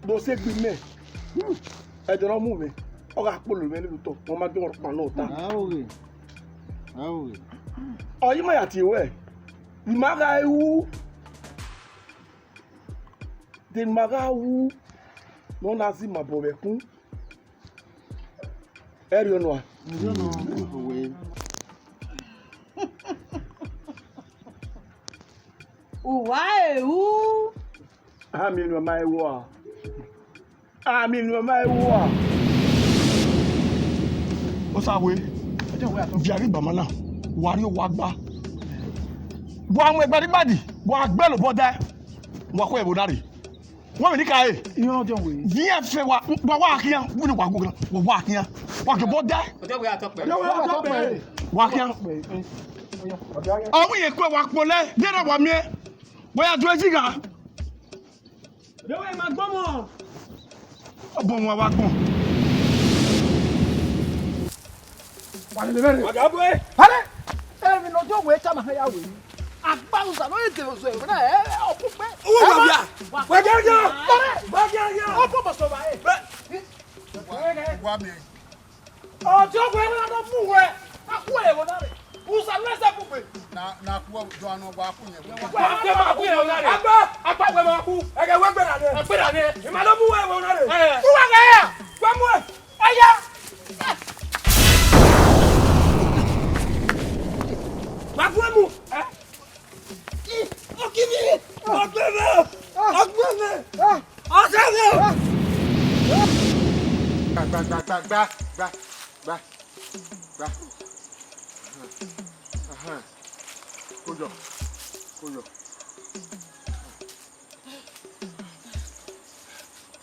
Do sẹ egbe mẹ. Ẹdẹ ne ọ mu mwẹ, ọ gha kpolo mwẹ ne otọ, ọ ma dọn ọkpa nọ ta. Aoghe. Aoghe. Ọ yi ma ya tie ruẹ. I ma gha ru. De ma gha ru. Ne ọ na zẹ ima obọ vbe ẹkun. Ẹ rriọ nua. Uwa eru. Ami enu ma ẹvbo a. Ami enu ma ẹvbo a. Osawe, viọ ghi gbama na, wa rrie owa gba. Wa mu ẹgbẹdẹgbẹdi, wa gbẹlobọ dẹ, wa khuẹ ẹvbo na rre. Wẹ vbe ni ka re? Iran ọjọ wẹ. Viẹ fẹ wa, wa wa khian, wẹ ni wa gu, wa wa khian. Wa ke bọ dẹ. Ọjọ wẹ atọ pẹ. Wa khian. Ọ wẹ ye kue wa kpolẹ, de na wa miẹn. Wa ya du ezi gha. Ọjọ wẹ ma gbọmọ. Ọ bọ wọn wa gbọn. Wa lele vbẹrẹ. Wa ga bu e. Hale. Emwi ne ọjọ wẹ tama hẹ ya wẹ. Agba uza no ye de ozo ẹvbo na, ẹ, ọ pu kpẹ. Uwu wa bia. Wa ga ga. Wa ga ga. Ọ pu bọsọ ba e. Wa mi. Ọjọ wẹ na no mu wẹ. A ku ẹvbo na rre. Uza no ẹsẹ pu kpẹ. Na, na ku ọjọ anọ wa ku yẹn. Wa ku ma ku ẹvbo na rre. Agba, agba wẹ ma ku. Ẹgẹ wẹ gbẹra nẹ. Ẹgbẹra nẹ. Ima no mu wẹ ẹvbo na rre. Ẹ. Uwa ga ya. Wa mu ẹ. Ọya! Ma gu emu! Ẹ? Ọkimi! Ọgbẹmẹ! Ọgbẹmẹ! Ọsẹmẹ! Gba, gba, gba, gba, gba, gba, gba, gba. Ahan. Ahan. Kojọ. Kojọ.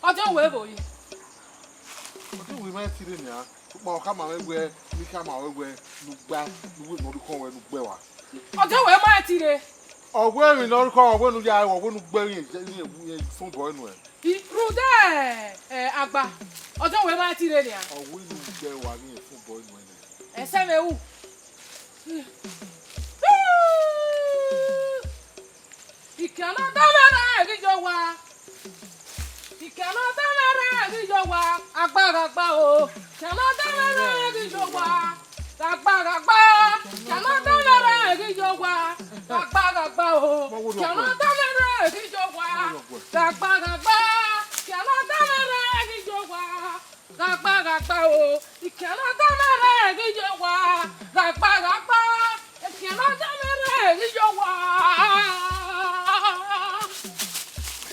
Ọjọ wẹ vbo yi? Ọjọ wẹ ma ti rre nia. Sokpan ọ khama mwẹ wẹ, ne I khama ruẹ wẹ, ne u gba, ne uwu ne ọ rhie ukọ ruẹ ne u gbe ẹre wa. Ọjọ wẹ ma ti rre. Ọ wẹ emwi ne ọ rhie ukọ, ọ wẹ ne u ya, ọ wẹ ne u gbe ẹre, ne u fọn obọ nuẹn. I, rhunmwuda, ẹ, agba. Ọjọ wẹ ma ti rre nia. Ọ wẹ ne u gbe ẹre wa, ne u fọn obọ nuẹn nẹ. Ẹsẹ mwẹ ru. Ikian na da mwẹ rre ghi ye owa. Ikian na da mwẹ rre ghi ye owa. Agba gha gba o. Ikian na da mwẹ rre ghi ye owa. Gha gba gha gba. Ikian na da mwẹ rre ghi ye owa. Gha gba gha gba o. Ikian na da mwẹ rre ghi ye owa. Gha gba gha gba. Ikian na da mwẹ rre ghi ye owa. Gha gba gha gba o, ikian na da mwẹ rre ghi ye owa. Gha gba gha gba, ikian na da mwẹ rre ghi ye owa.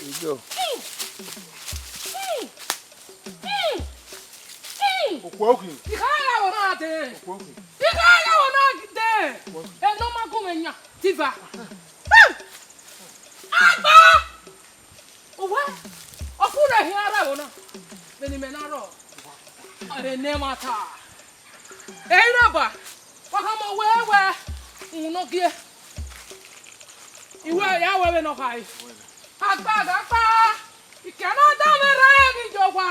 Ido. Okhuo okhi. I kha ya wo na de. Okhuo okhi. I kha ya wo na de. Okhuo okhi. Ẹ ne ọ ma gu mwẹ yan, tiva. Agba! Uwẹ, ọ furre hin a rre ẹvbo na, vbene imẹ na rrọọ, ọre ne ẹmwata. Ẹ i re ọba, wa khama wẹ wẹ, uhunmwu ne ọ gie, I wẹ ya wẹ vbene ọ khare. Agba gha gba, ikian na da mwẹ rre ghi ye owa,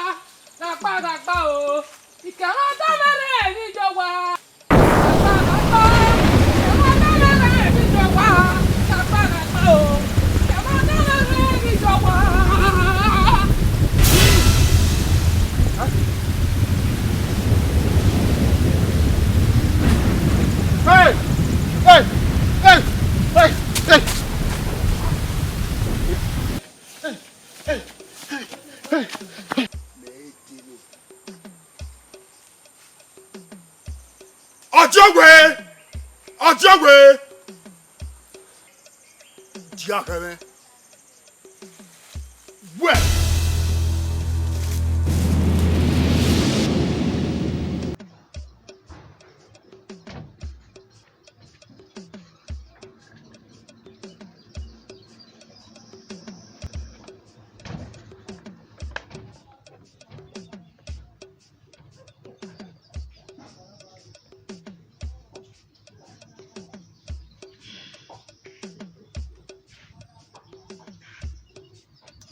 gha gba gha gba o, ikian na da mwẹ rre ghi ye owa. Hey! Hey! Hey! Hey! Hey! Ọjọwẹ! Ọjọwẹ! Dia khẹmwẹ. Wẹ!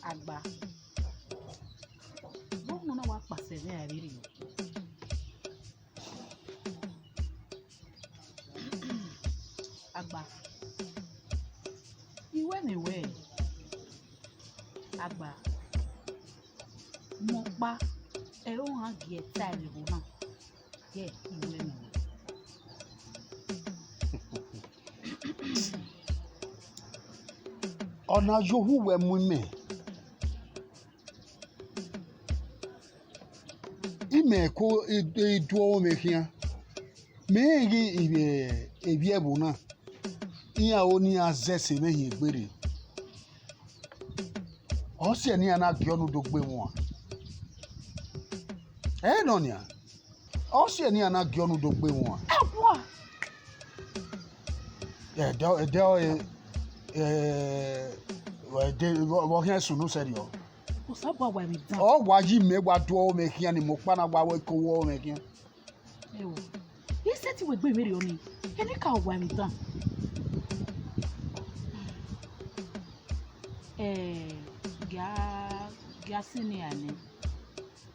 Agba, vbọ nọ na wa kpasẹ mwẹ a vberriọ? Agba, I wẹ mẹ wẹ, Agba, mẹ ọkpa, ẹre ọ gha gie tae vbe ẹvbo na, yẹ I wẹ mẹ wẹ. Ọna ye ohu wẹ mu imẹ. Imẹ ko i, i do ọmwẹ khian. Mẹ rẹn ghi ivbi, ivbi ẹvbo na, iran ho ne iran zẹ ẹse mwẹ hin egbe rre. Ọ siẹ ne iran na gie ọnu do gbe mwẹ uan. Ẹ nọ nian. Ọ siẹ ne iran na gie ọnu do gbe mwẹ uan. Ẹdẹ, ẹdẹ ọre, ẹ, ẹdẹ, vbe ọ khian sunu sẹrriọ. Osanobua wa emwi dan. Ọ wa yi mẹ wa do ọmwẹ khian ni, mẹ ọkpa na wa wẹ ko wẹ ọmwẹ khian. Ẹo, I sẹtin wẹ egbe mwẹ rriọ nii, eni ka wa emwi dan. Ẹ, gia, gia sẹ nian nẹ,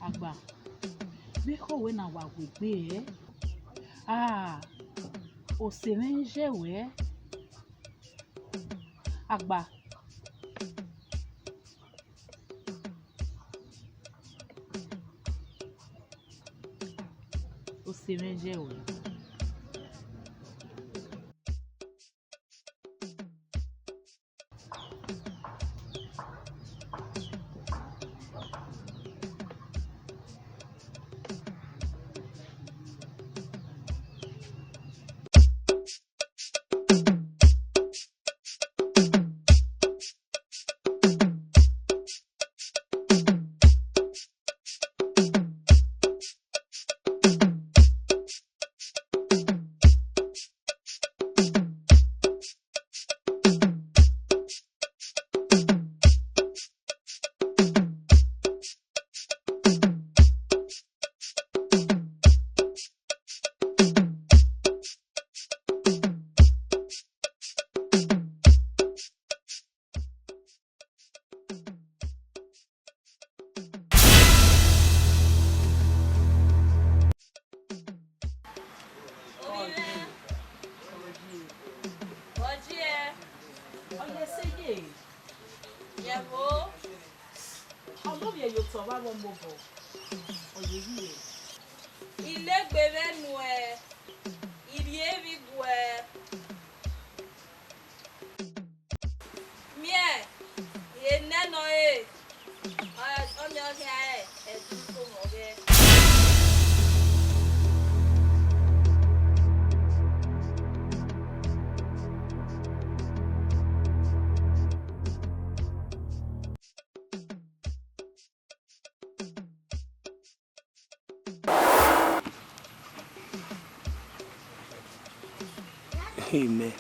Agba, vbe ekhọe wẹ na wa wegbe, ẹ? Ah, ọse mwẹ i ye wẹ, Agba. Ọse mwẹ i ye wẹ. Ọ ye sẹ ye. Yẹn vbo? Ọmọ vbe ye otọ vbe avbe ọmọ obọ, ọ ye rhie. I legbe vbe nuẹ, I rhie vbe iguẹ. Miẹn, I nẹ nọ ẹre, ọ miẹn ọ khian rẹn ẹdẹ uko mwẹ ọghẹ. Amen.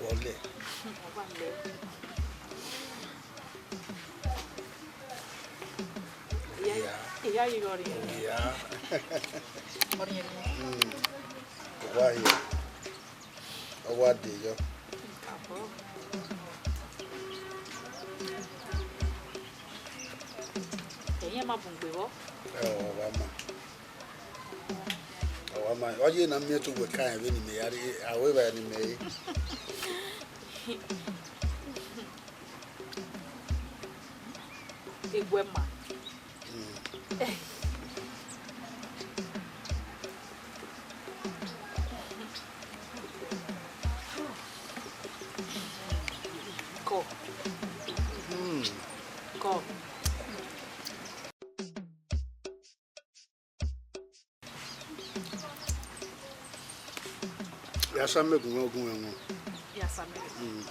Wọlẹ. Iya, iya, iya, iya. Mm. Wa ye. Ọ wa de yọ. Ẹyẹn ma bun gbe vbọ. Ẹ, ọ wa ma. Ọ wa ma. Ọ ye na miẹn te uwẹ ka rẹn vbene imẹ ya rre, a wẹ evbare ne imẹ re. Eguẹ ma. Mm. Kọ. Mm. Kọ. Ya sa mẹ gun mwẹ, gun mwẹ wọn. Ya sa mẹ. Mm.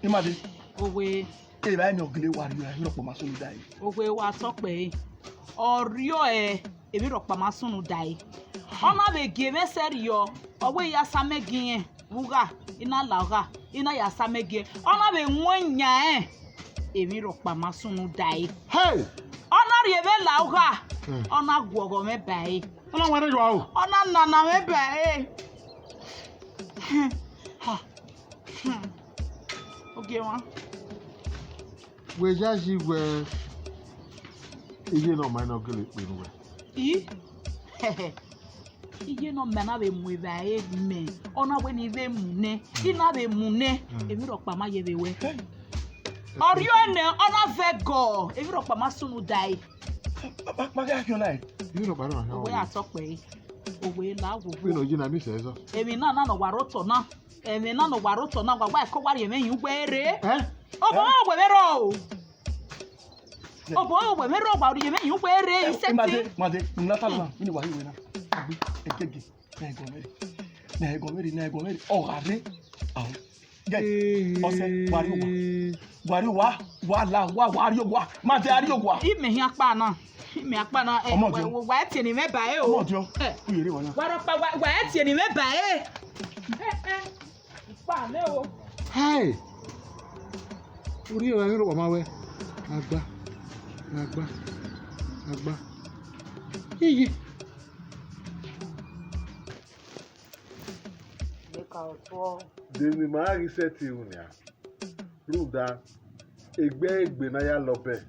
Imade. Owe. Evba ni ọ gele wa rriọ, emwi rhọkpa ma sunu dae. Owe wa sọ kpẹre. Ọ rriọ ẹ, emwi rhọkpa ma sunu dae. Ọ na vbe gie mwẹ sẹrriọ, ọ wẹ I ya sa mẹ gie irẹn vbe ugha, I na la ọgha, I na ya sa mẹ gie. Ọ na vbe wọn yan ẹn. Emwi rhọkpa ma sunu da ẹre. Hey! Ọ na rhie vbe la ugha, Hmm. ọ na guọghọ mwẹ ba ẹre. Ọ na wẹrẹ yọ aro. Ọ na nana mwẹ ba ẹre. Ha. Hmm. Ogie mwa. Wẹ ya yi wẹ iye ne ọ ma nọ gele kpe nuẹ. I? Iye ne ọ ma na vbe mu evbare mẹ, ọ na wẹ ne I vbe mu nẹ, I na vbe mu nẹ, Hmm. emwi rhọkpa ma ye vbe wẹ. Ọ rhie nẹ, ọ na vẹ gọ, emwi rhọkpa ma sunu da ẹre. Ma, ma, ma gha khian na ẹre. Emwi rhọkpa na khian Owe wẹ. A tọ kpẹre, owe la wo. Vbene ọ yi na mi sẹ zọ. Emwi na na ne ọ wa rre otọ na, emwi na ne ọ wa rre otọ na, wa wa ẹko wa rhie mwẹ hin uwu ẹre. Eh? Obọ Eh? Owe mwẹ rrọọ o. Obọ Owe mwẹ rrọọ, wa rhie mwẹ hin uwu ẹre, Eh, isẹtin. Made, made, na ta na, ini wa hi wẹ na. Agbe, egege, na ẹgọ mwẹ rre. Na ẹgọ mwẹ rre, na ẹgọ mwẹ rre. Ọ gha rre. Ahọ. Yes. Ọsẹ, wa rrie owa. Wa rrie owa, wa la owa, wa rrie owa. Ma te a rrie owa. Imẹ hin akpa na. Imẹ akpa na. Eh, Ọmọ wa, ọdiọn. Wa, wa tie ni mwẹ ba ẹre o. Ọmọ ọdiọn. Eh. Uye rre wa na. Wa rhọkpa, wa, wa tie ni mwẹ ba ẹre. Eh, eh. Ikpa nẹ o. Hey! Urhi ọre rhọkpa ma wẹ. Agba. Agba. Agba. Iye. Mẹ ka ọtuọ. De emwi ma ghi sẹtin ru nian, rhunmwuda egbe egbe ne a ya lọ bẹn,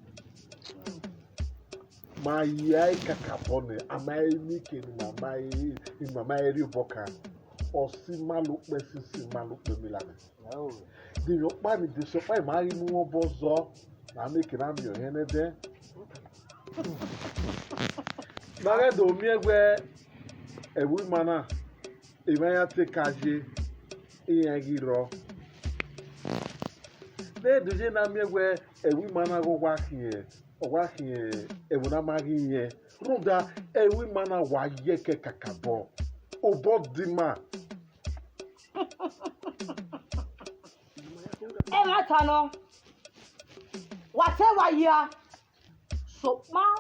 ma ya ẹe kakabọ nẹ, a ma he miẹn eke ne ima ma he, ne ima ma he rhie obọ kan, ọ si ima lo ukpẹ sisi ima lo ukpẹ mila nẹ. De emwi ọkpa ni, de sẹ ọkpa ima ghi mu mwẹ obọ zọ, ne a miẹn eke ne a miẹn ọnrẹn nẹdẹ. Ne a ghẹ do miẹn wẹ ẹvbo ima na, emwa iran te ka ye, iran ghi rrọọ. Ne e do ye ne a miẹn wẹ ẹvbo ima na ghe ọ wa khian, ọ wa khian ẹvbo ne a ma ghi yẹn, rhunmwuda ẹvbo ima na wa ye ẹkẹ kakabọ, obọ dẹ ima. Ẹmwata nọ, wa te wa hia, sokpan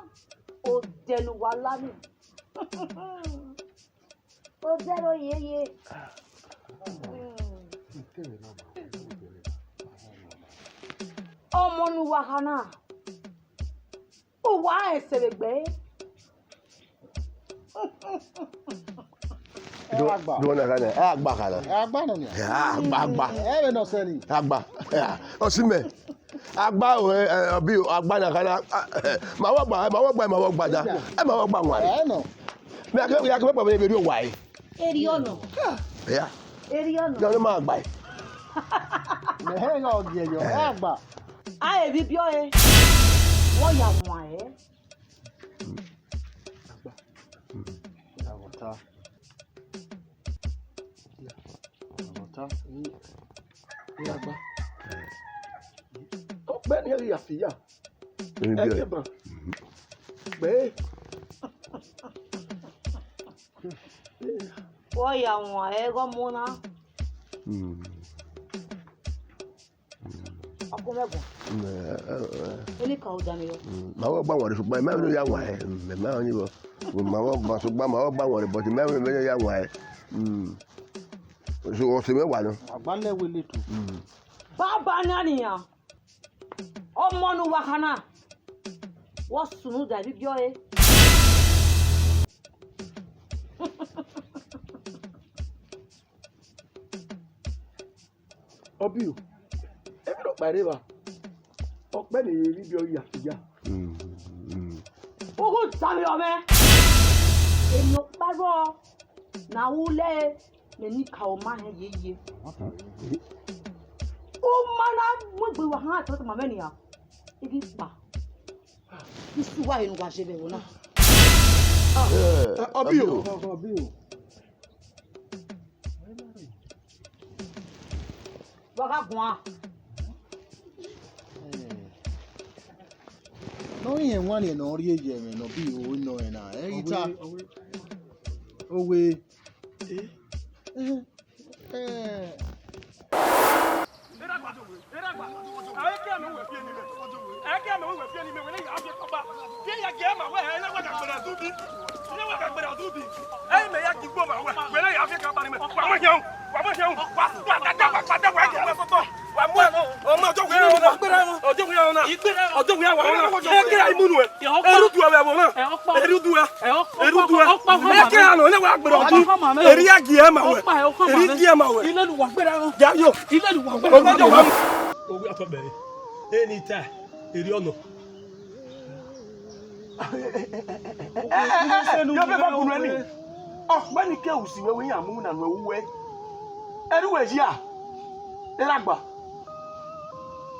odẹ ne uwa la ni, odẹ ro yeye. Ọmọ ne uwa kha na, uwa rẹn ẹse vbe egbe ẹre. Do, Agba. Do na kha na, agba kha na. Agba nọ nia. Ya, agba, agba. Ẹ vbe nọ sẹrri. Agba. Ya, ọ si mẹ. Agba o, ẹ, ẹ, ọbi o, agba na kha na. A, ẹ, ma wọ gba, ma wọ gba, ma wọ gba da. Ẹ ma wọ gba wan. Ẹ nọ. Mẹ a kẹ, ya kẹ mẹ kpa vbe rhie owa ẹre. Erriọ nọ. Ya. Erriọ nọ. Ya ne ma gba ẹre. Mẹ hẹ gha ọ giẹ yọ, ẹ agba. A e vbe ibiọ ẹre. Wọ ya wan ẹre. Agba. Agba ta. Agba ta. Ẹ agba. Ọkpẹ ni ẹ ghi ya fi ya. Emwi biẹ. Ẹkẹban. Gbe. Wọ ya wan ẹre ghe ọmọ na. Mm. Ọkọ mwẹ guan. Mm, eh, eh, eh. Eni ka odaro yọ. Mm, ma wọ gba wan rre, sokpan ma vbe ya wan ẹre. Mm, ma ọni vbọ. Ma wọ gba, sokpan ma wọ gba wan rre, but ma vbe ya wan ẹre. Mm. So, ọ sẹ mwẹ wa nọ. Agba lẹ wẹ late o. Mm. Baba na nian. Ọmọ ne uwa kha na, wọ sunu da vbe ibiọ ẹre. Ọbi o, emwi rhọkpa rre evba, ọkpẹ ne erha ibiọ ya fi ya. Mm, mm. Ughu tama mwẹ, emwi ọkpa rrọọ ne a ru lẹre. Mẹ ni ka ọma hẹn yeye. U ma na mu egbe wa han tama mwẹ nian. I ghi kpa. Isu uwa he ne uwa je vbe ẹvbo na. Eh, Ọbi o. Ọbi o. Wa gha guan. Ne ọ rẹn wan ne ọ rhie ye ẹmwẹ ne Ọbi o nọ ẹn na. Ẹ ghi ta. Owe. Owe. Eh? Eh. Ọmọ ọjọ́ wíyá wọn náà. Ọjọ́ wíyá wọn náà. Ọjọ́ wíyá wọn náà. Ẹ kẹ́ra imú nu ẹ. Eru du ẹ vbe ẹvbo na. Eru du ẹ. Eru du ẹ. Ẹ kẹ́ra nọ, ẹ wá gbẹrẹ ọdún. Eri ya gi ẹ ma wẹ. Eri gi ẹ ma wẹ. Ilé lu wà gbẹrẹ wọn. Ja yo. Ilé lu wà gbẹrẹ wọn. Ọmọ ọjọ́ wa. Owi atọ bẹrẹ. Eni ta. Eri ọnọ. Yọ bẹ ba bunu ẹni. Ọgbẹni ke usi wẹ wẹ ya mu na nu ẹwu wẹ. Ẹru wẹ ya. Eragba.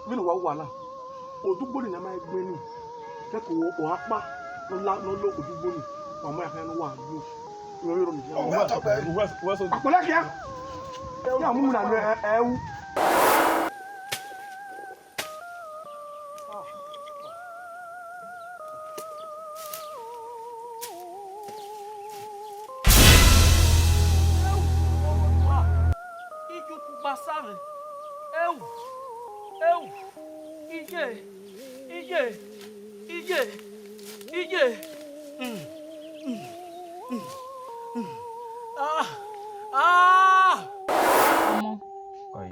Vbene uwa wa na, odugbo ni ne a ma gbẹn ni, kẹkẹ o, o akpa ne ọ la, ne ọ lo odugbo ni, wa ma khian ne uwa gbe. Irẹn vbe rọ ni. Akpọlẹ khian. Ya mu na nu ẹ, ẹ, ẹwu. Ijuku gba sa mwẹ. Ẹu, ẹu, iye, iye, iye, iye. Mm, mm, mm, mm. Ah, ah. Ọmọ, Ọe.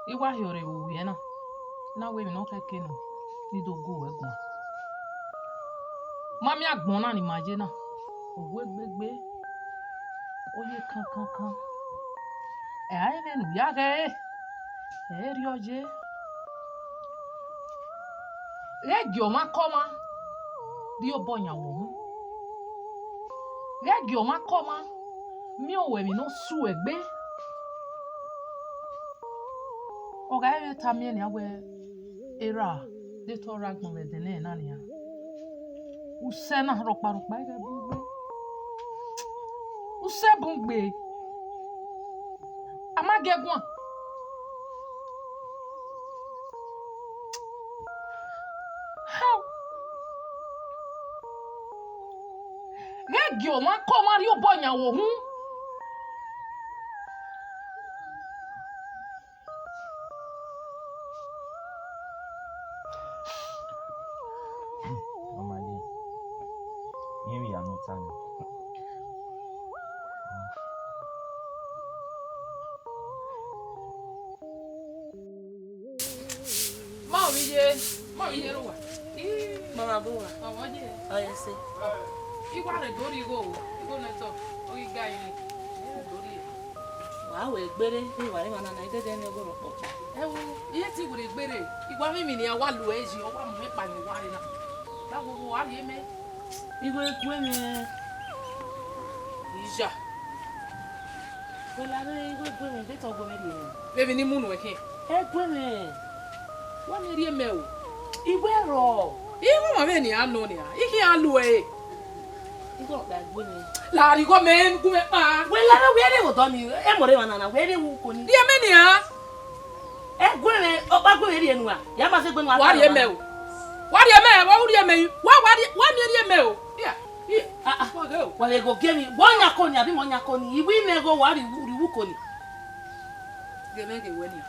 I wa hiọrọ vbe uwẹ na, na wẹ emwi ne ọ khẹke nọ, ne I do gu uwẹ guan. Ma miẹn agbọn na ne ima ye na, ohu egbegbe, ọ ye kankankan. Ẹ i re vbene u ya ghẹ ẹre, ẹ i re ọ ye. Ghẹ gie ọmwa ke ọmwa rhie obọ yan wẹ uhunmwu. Ghẹ gie ọmwa ke ọmwa miẹn owẹ emwi ne ọ su ẹgbe. Ọ gha vbe tama ẹn nian wẹẹ, erha, de te ọ rre agbọn vbe ẹdẹnẹrẹ na nian. Usẹ na rhọkpa rhọkpa i ghẹ bun gbe. Usẹ bun gbe. A ma gie guan. How? Ghẹ gie ọmwa ke ọmwa rhie obọ yan wẹ uhunmwu. Ọ ma ye, irẹn vbe ya ne ọ ta nẹ. Ma ovbi iye, ma ovbi iye rre uwa. Ii, mama bu uwa. Ọmọ ye. Ọ ye ẹse. I wa rre do rhie igho o, igho ne ẹtọ, ọ ghi ga ẹre. Do rhie. Wa wẹ gbere, ne I wa rre emwa na na, I dẹdẹ ne ẹghẹ rhọkpọkpọ. Ẹwo, iye te I wẹ gbere, I wa mwẹ emwi ne iran wa lu ẹre yi, ọ wa mu mwẹ kpa ne uwa rre na. Da wo wo, wa rhie mẹ. Igho egue mwẹ. Iya. Wẹ la rre igho egue mwẹ, de te ọ gu mwẹ rhie mwẹ. Vbene I mu nuẹn khian. Egue mwẹ. Wa miẹn rhie mẹ o. Igho ẹrọ. Igho ma vbe nian nọ nian. I khian lu ẹre. Igho ọkpa egue mwẹ. La rhie igho mẹ, gu mwẹ kpa. Wẹ la rre wẹ rre vbe odọ ni, ẹ mọ rre emwa na na, wẹ rre vbe uko ni. Rhie mẹ nian. Egue mwẹ, ọkpa egue mwẹ rhie nuẹn. Ya ma sẹ egbe nuẹn. Wa rhie mẹ o. Wa rhie mẹ, wa rhie mẹ. Wa, wa rhie, wa miẹn rhie mẹ o. Iya. Ah, ah. Wa ghe o. Wa vbe ghe ogie emwi, wa ọyan ko ni, abi mẹ ọyan ko ni, I wi mwẹ igho wa rhie, rhie uko ni. Ghe mwẹ ghe wẹ ni,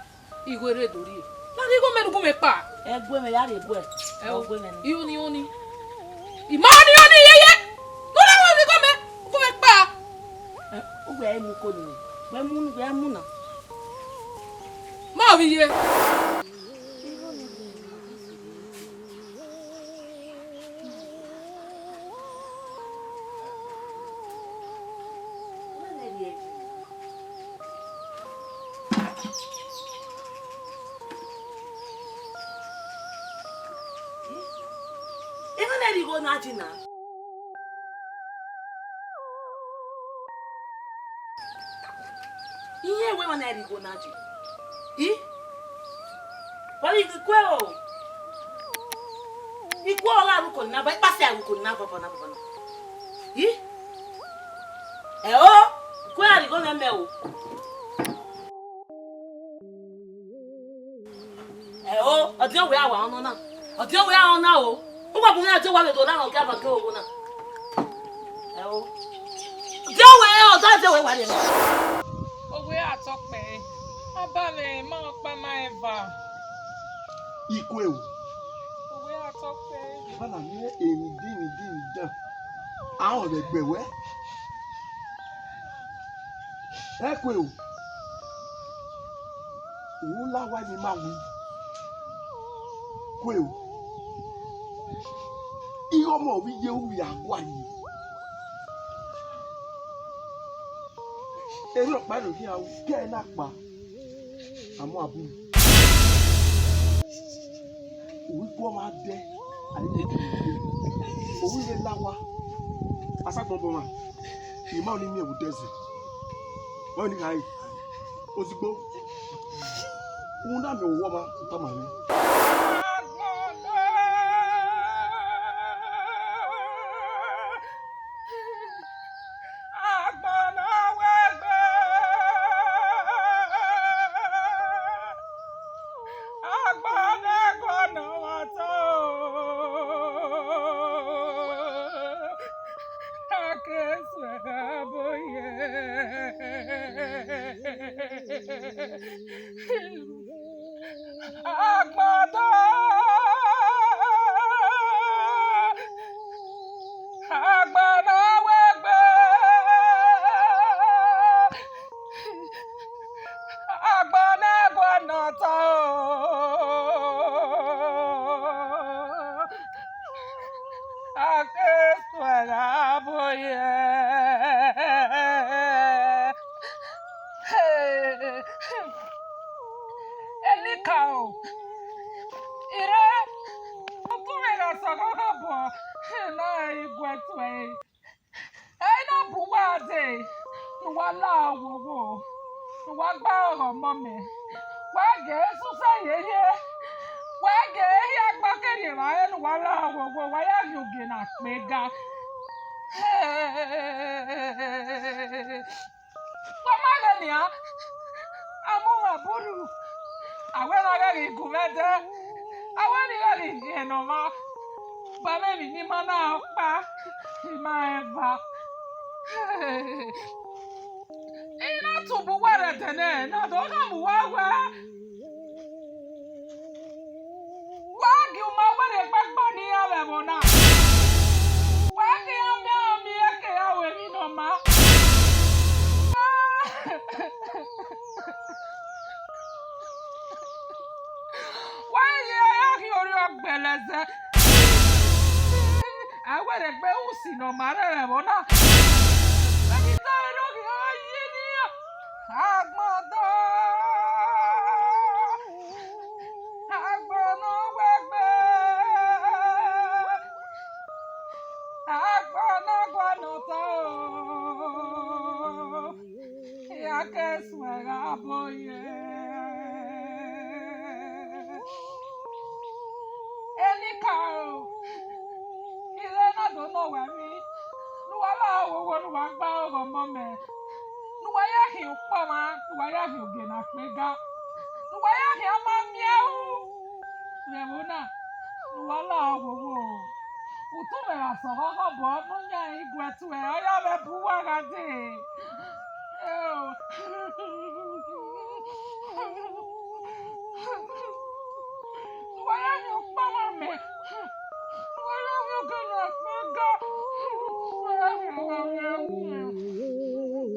igho rre do rhie. Na rhie igho mẹ ne u gu mwẹ kpa. Egue mwẹ ya rhie egue. Ẹ o. Egue mwẹ ni. Iho ni, iho ni. I ma ni, iho ni, iye, iye. Ne u na rhie igho mẹ, u gu mwẹ kpa. Ẹ, u wẹ mu uko ni, wẹ mu, wẹ mu na. Ma ovbi iye. Emwa na rhie igho na yi na. Iye wẹ emwa na rhie igho na yi. I? Wẹ ghi kue o. I kue ọghe arhuko ni na ba, ikpasi arhuko ni na bọbọ na bọbọ na. I? Ẹ o, kue a rhie igho mwẹ mẹ o. Ẹ o, ọdiọn wẹ a wa ọnọ na. Ọdiọn wẹ a ọna o. Uwa bu mwẹ ọdiọn wa vbe do na rhọnmwẹ ọgua vbe ọghe ohogho na. Ẹ o. Ọdiọn wẹ, ọdiọn wẹ wa rhie. Owe a tọ kpẹre. Abamwẹ ma ọkpa ma eva. Ikue o. Owe a tọ kpẹre. Bana miẹn emwi din, emwi din, emwi dan. A rẹn vbe ẹgbẹ wẹ. Ẹkue o. U la wa emwi ma wi. Kue o. Ighe ọmọ vbe iye ru ya guari. Erriọ ọkpa ẹre okhian ru, ke ẹre na kpa. Amọ aburu. Uwu igue ọmwa dẹ, a i ye ke uwu igue. Uwu ighẹ la owa. Asagbọn ọmwa, I ma ni miẹn vbe odẹ zẹ. Wẹ ni gha re. Ozigbo, u na miẹn owa ọmwa, u tama mwẹ. Agbọn ne ọ wegbe, agbọn ne ẹguọnọ ọmwa tọ, a ke suẹ gha bo ye. Agbọn do, agbọn ne ọ wegbe, agbọn ne ẹguọnọ tọ, a ke suẹ gha bo ye. Enikaro, I rre, utu mwẹ gha sẹ ọghọghọ bọ, ne a i gu ẹre tuẹ. Ẹ i na bu uwa dee, ne uwa la owowo, ne uwa gba ọghọ ọmọ mẹ. Wa gie susẹ yeye, wa gie hia gba kherriẹ evbare ne uwa la owowo, wa ya rhie ogie na kpega. Wa ma ghẹ nian, a mu mwẹ buru, a wẹ ne a ghẹ ghi gu mwẹ dẹ, a wẹ ne I ghẹ ghi rhie ne ọmwa, ba mwẹ emwi ne I ma na ọkpa, I ma rẹn eva. I na tobọ uwa rre ẹdẹ nẹ, ne a do khama uwa wẹẹ, wa gie uma wẹ rhie gbe ẹgbẹe ne iran vbe ẹvbo na. Wa gie iran miẹn ọmọ eke ra ru emwi ne ọ maa. Wa rhie ya ghi orhiọn gbẹlẹ zẹ. A wẹ rhie gbe usi ne ọ maa rre vbe ẹvbo na. Vbe I ta ẹre ne ọ ghi ra ye ne iran. Agbọn do, agbọn ne ọ wegbe, agbọn ne ẹguọnọ tọ, a ke suẹ gha bo ye. Enikaro, I rre ne a do nọ wẹ emwi, ne uwa la owowo, ne uwa gba ọghọ ọmọ mẹ, ne uwa ya khian ukpọmwa, ne uwa ya khian ogie na kpega, ne uwa ya khian ma miẹn ru vbe ẹvbo na, ne uwa la owowo. Utu mwẹ gha sẹ ọghọghọ bọ, ne ọ yan iguẹ tuẹ, ọ ya vbe bu uwa gha dee. Eo. Uwa ya rhie ukpọmwa mẹ. Uwa ya rhie ogie na kpega. Uwa ya rhie ogie na kpega.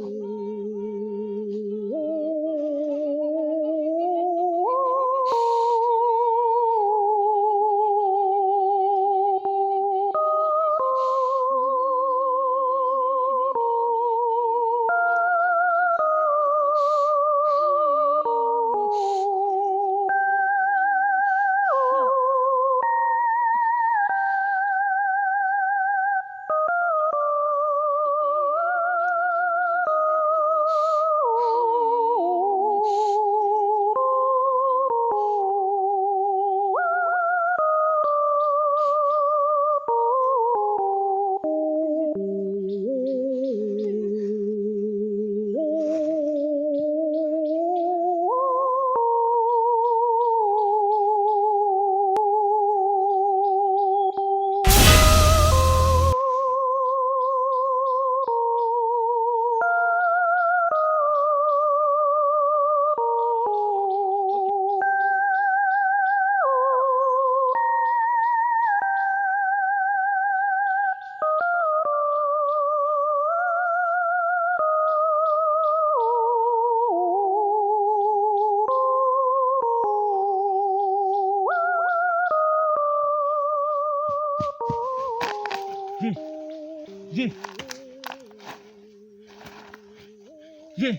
Ye.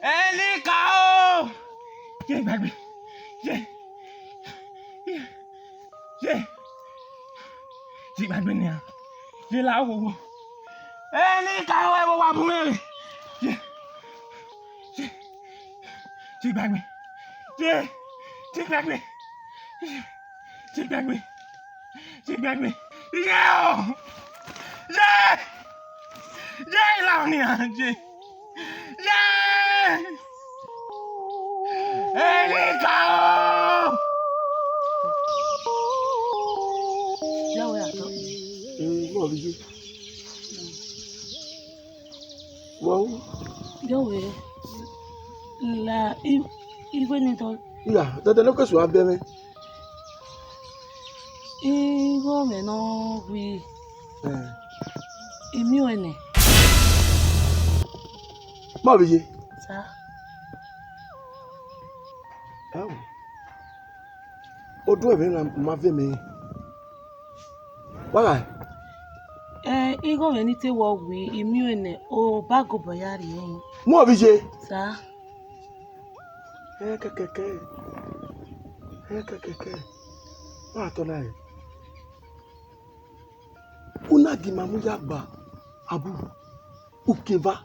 Elika o! Ye, gbagbe. Ye. Ye. Ye. Ye, gbagbe nian. Ye, la wo wo. Elika o, ẹ wo wa bu mwẹ. Ye. Ye. Ye, gbagbe. Ye. Ye, gbagbe. Ye. Ye, gbagbe. Ye, gbagbe. Ye o! Ye! Ye, la ni a ye! Ye! Elika o! Ya wẹ atọ. Mm, bọ vbe ye. Wa u. Yo we. La i, igho ni tọ. Iya, dada ne ke su abẹ mwẹ. Igho mwẹ nọ gui. Eh. I miẹn uẹ nẹ. Ma vbe ye. Sa. Au. Oduẹmwẹ na ma vẹ mẹ. Wa gha? Eh, igho mwẹ ni te wọ gui, I miẹn uẹ nẹ, obọ agobọ ya rrie. Mu ovbi ye. Sa. Eh, kẹkẹkẹ. Eh, kẹkẹkẹ. Wa tọ na re. U na gi ma mu ya gba, abu, ukeva.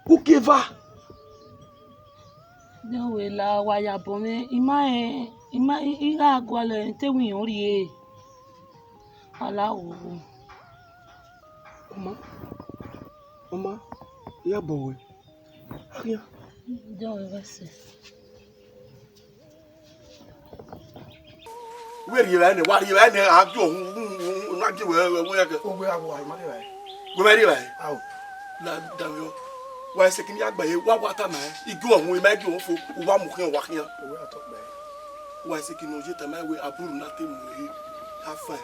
Ukeva. Dẹ wẹ la wa ya bọ mwẹ, I ma rẹn, I ma, I, I gha gualọ ẹre te winna rrie. Ala wo. Ọma, ọma, I ya bọ wẹ. A khian. Dẹ wẹ vbe sẹ. Wẹ rhie vbe nẹ, wa rhie vbe nẹ, a gie ohun, ohun, ohun, na gie wẹ, wẹ, wẹ, wẹ. Owe a wa, I ma rhie vbe. Wẹ ma rhie vbe? Ao. Na, davbe ọ. Wa sẹ kini ya gba ye, wa, wa tama ẹ. I gie ohun, I ma gie ohun fo, u wa mu khian, wa khian. Owe a tọ gba ẹ. Wa sẹ kini ọ ye tama ẹ wẹ, aburu na te mu ehe. A fa.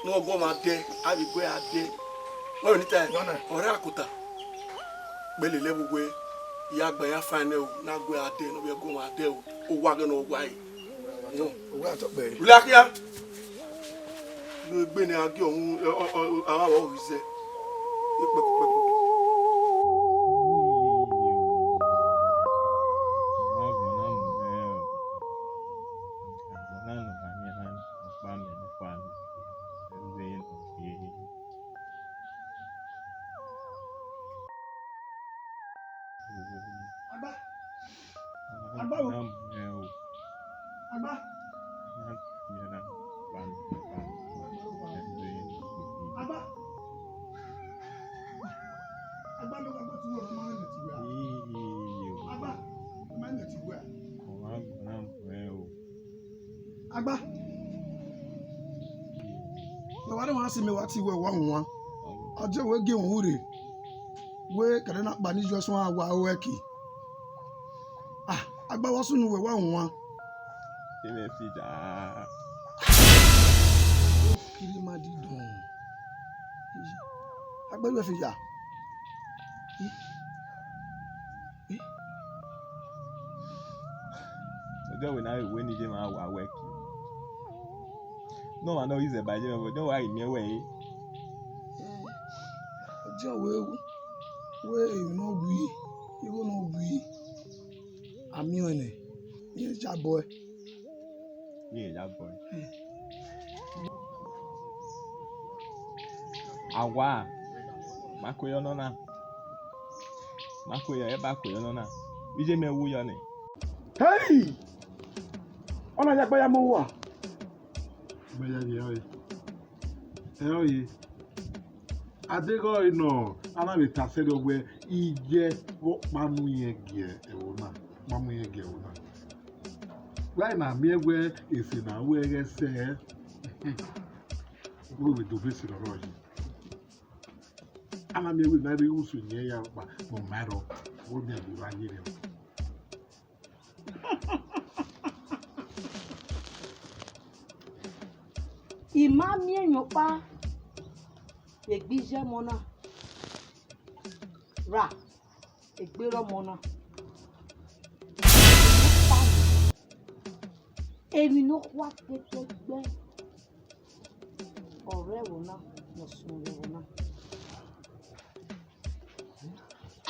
Ne ọgọ ma dẹ, a vbe gue a dẹ. Wẹ ni ta ẹ? Nọ na. Ọre a kota. Gbe lele vbe uwu, I ya gba ya fa nẹ o, na gue a dẹ, ne ọ vbe gue ọmwa dẹ o, owa ghe ne ọ wa ẹre. Uwa tọ kpẹẹ. Ulakhia. Ne egbe ne a gie ọhun, ọ, ọ, ọ, a gha vbe ọghe izẹ. Ekpẹkukpẹku. Agba. Agba o. Agba. Agba. Agba, agba, agba, tu wo, ma ne ti gbe a. Agba, ma ne ti gbe a. Agba. Mẹ wa rẹn wa si mẹ wa ti wẹ wa wan. Ọ je wẹ gie wọn hure. Wẹ kẹdẹ na kpa ni yọ suẹn wa ru ẹki. Ah, agba wa sunu wẹ wa wan. Ẹ mẹ fi da. Kiri ma di dọn. Agba wẹ fi ya. Ọjọ wẹ na re wẹ ne iye ma wa wẹ ki. Ne ọmwa ne ọ ghi zẹ ba iye mwẹ, ọjọ wa ghi miẹn wẹ re. Ọjọ wẹ, wẹ emwi ne ọ gui, igho ne ọ gui, a miẹn ọẹn nẹ, iran ya bọe. Iran ya bọe. Awa, ma ko yọ nọ na. Ma ko yọ, ẹ ba ko yọ nọ na. Iye mẹ wu yọ nẹ. Hey! Ọ na ya gba ya mu owa. Mẹ ya ye ọre. Ẹ ọre. Adeghẹ ọre nọ, a na vbe ta sẹrriọ wẹ, iye vbe ọkpa mu irẹn gie ẹvbo na, ọkpa mu irẹn gie ẹvbo na. Wẹ a na miẹn wẹ ese na ru ẹghẹ sẹ, wẹ vbe do be ese ne ọ rrọọ yi. A na miẹn wẹ ne a rre usun iyẹn ya ọkpa ne ọ ma rrọọ, wẹ ọ miẹn vbe evba ye rẹ. I ma miẹn emwi ọkpa vbe egbe iye ọmọ na, ra egbe erha ọmọ na. Emwi nọkhua kpẹkpẹkpẹ. Ọ rre ẹvbo na, ne ọ sunu vbe ẹvbo na.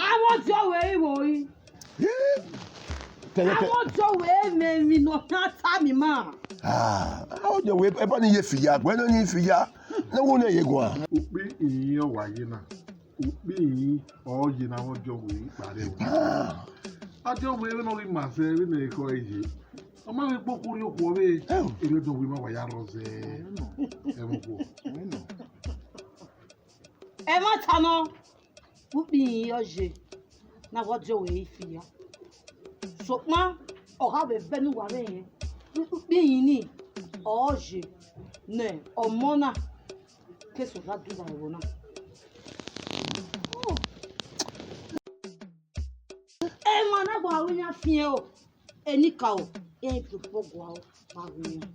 Avbe ọdiọvbe ẹre vbo ri? Tẹyẹ, tẹ- Avbe ọdiọvbe ẹre mwẹ emwi ne ọ khian ta miẹn ima. Ah, avbe ọdiọvbe ẹbọ ni ye fi ya, wẹ ne ọ ni fi ya, ne wo ne ye guan. Ukpi iyin ọ wa ye na, ukpi iyin ọ ye na, avbe ọdiọvbe ẹre kpa rre ẹvbo. Ah. Ọdiọvbe ẹre vbene ọ ghi ma sẹ, vbene ekhọe ye. Ọ ma vbe gbe okhuo rrie okhuo vbe, Oh. Erriọ ọdiọvbe ima wa ya rrọọ zẹ ẹmwẹ okhuo. Ẹmwata nọ, ukpi iyin ọ ye, ne avbe ọdiọvbe ẹre fi ya. Sokpan, ọ gha vbe ẹbẹ ne uwa rre rẹn, ukpi iyin ni, ọ ye, ne ọmọ na, ke eso gha dugha ẹvbo na. Emwa na gba ru iran fian o, enikaro, iran do kpọ gua o, ma ru iran.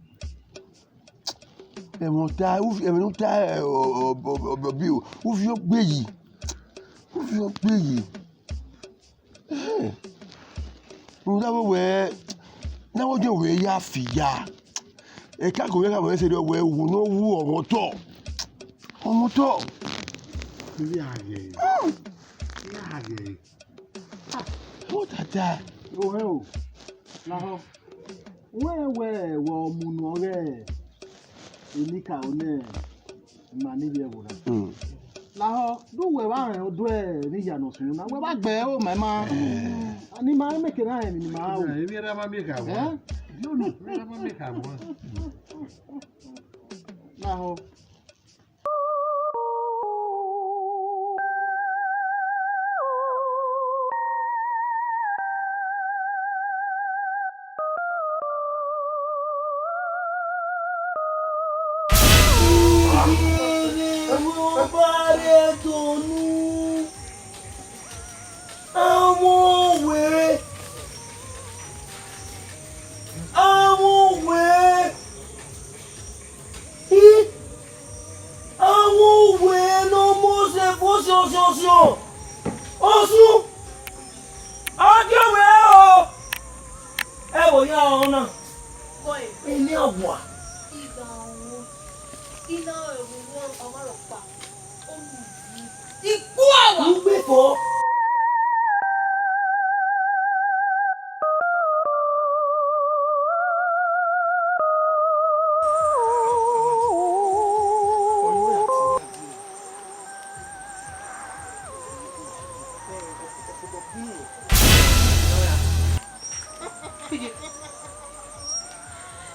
Ẹmwẹ ọta, ufi-, ẹmwẹ ne u ta, ẹ, ọ, ọ, ọ, ọ, ọ, bi o, ufi ogbe yi, ufi ogbe yi. Eh, rhunmwuda vbe wẹ, ne avbe ọdiọvbe ẹre ya fi ya. Eka ko vbe kha wẹ sẹrriọ wẹ, uwu ne ọ wu ọmwẹ otọ, ọmwẹ otọ. Iye a ghe, iye a ghe. Otata. Ohẹn o, lahọ. Wẹ wẹ wẹ ọ mu ne ọ ghẹ enikaro ne ima ni vbe ẹvbo na. Mm. Lahọ, do wẹ vbe rẹn odẹ ne iye ne ọ sunu na, wẹ vbe gbe ẹre ma ima. Eh. Ni ma meke na rẹn ni ma ru. Emwi erha ma miẹn kha wẹ. Eh? Emwi erha ma miẹn kha wẹ. Lahọ. Ọba rẹ tọnu, àwọn òwe, àwọn òwe. Ih, avbe uwẹ ne ọ mu ọse fo siọsiọsiọ. Osun, ọ gie wẹ o. Ẹvbo ya ọna. Eni awa. Igba ọnrẹn. I na rẹn vbe uwu ọmwa rhọkpa. Ikpu awa. Ugbe fo.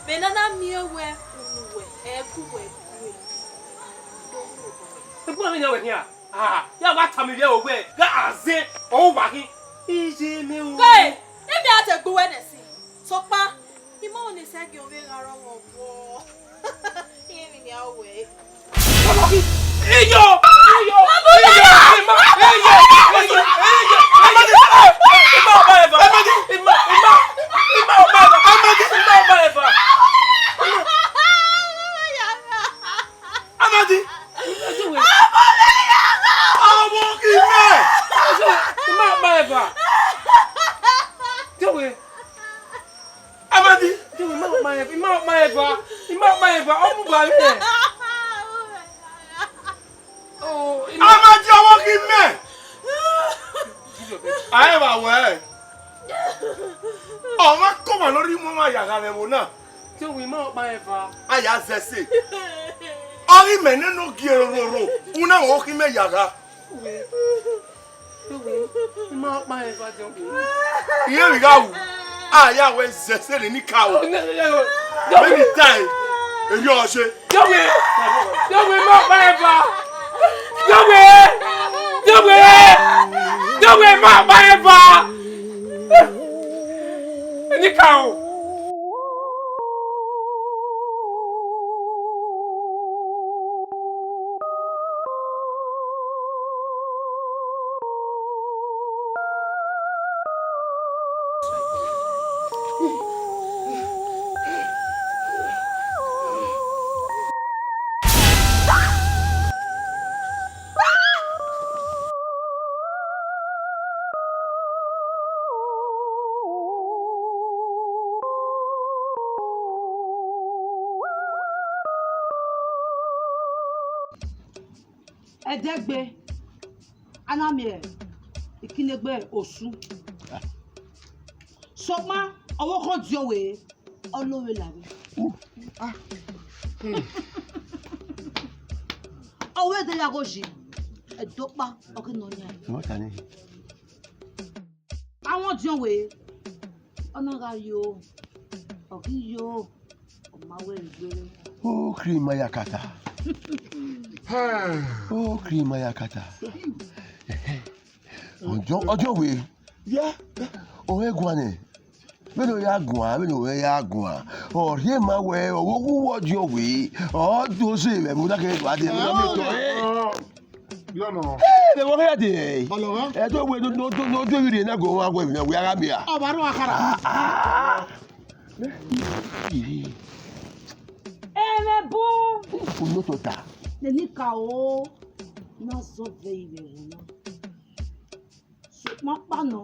Vbe ne a na miẹn wẹ unu wẹ, ẹgu wẹ gue. Egbọnmwẹ ne wẹ khian, ah, ya wa tama ivbi ẹvbo wẹ, gha azẹ, ọ wa ghi. Iye mẹ o. Ghe, emi a te gbe uwẹ nẹ ẹse, sokpan, I ma ọni sẹ gie ọ vbe gha rọ mwẹ ọguọ. Iye emwi nian wẹ. Iyo! Iyo! Iyo! Ima! Iyo! Iyo! Ima! Ima! Ima! Ima! Ima! Ima! Ima! Ima! Ima! Ima! Ima! Ima! Amadi! Ọmọ ghi mẹ! Ima! Ima! Ima! Amadi! Ima! Ima! Ima! Ima! Ima! Ọ mu ba mwẹ! Oh, Ima! Amadi, ọmọ ghi mẹ! A i vba wẹ. Ọ ma kọmwa ne ọ rhie imẹ ọmwa ya gha vbe ẹvbo na. Te uwẹ ima ọkpa eva. A ya zẹ ẹse. Ọ ghi mẹ nene ogie rororo, una mwẹ okhi mẹ ya gha. Uwẹ, uwẹ, ima ọkpa eva jọ. Iye vbe gha wu, a ya wẹ zẹ ẹse ne eni ka o. Many time, erriọ ọse. Jọwe, jọwe, ima ọkpa eva. Jọwe, jọwe, jọwe, ima ọkpa eva. Eni ka o. Ẹdẹgbe, a na miẹn ikinnegbe osu. Sokpan, ọvbokhan Ọdiọvbe, ọ lo vbe lavbe. Ọ wẹ de ya gho yi, ẹdokpa, ọ ghi nọ yan. Wọ́n ta ní. Avọn Ọdiọvbe, ọ na gha yo, ọ ghi yo, ọ ma wẹ egbe re. Ó kiri ma ya kata. Ó kiri ma ya kata. Ọjọ, Ọdiọvbe. Ya. Ọ he guan nẹ. Vbene ọ ya guan, vbene ọ ya guan. Ọ rhie ma wẹ, ọ wo wu Ọdiọvbe. Ọ do se vbe mu na ke do ade, mu na mi tọ. Yọnọ. Ẹ, vbe wọ ya de. Ọlọgha. Ẹ do wẹ no, no, no, no, do viri na go wa wẹ na wẹ a gha mia. Ọba ro akhara. Ah, ah. Ẹmwẹ bu. Uno tota. Neni ka o. Na zọ vẹ ivẹ na. Sokpan ọkpa nọ,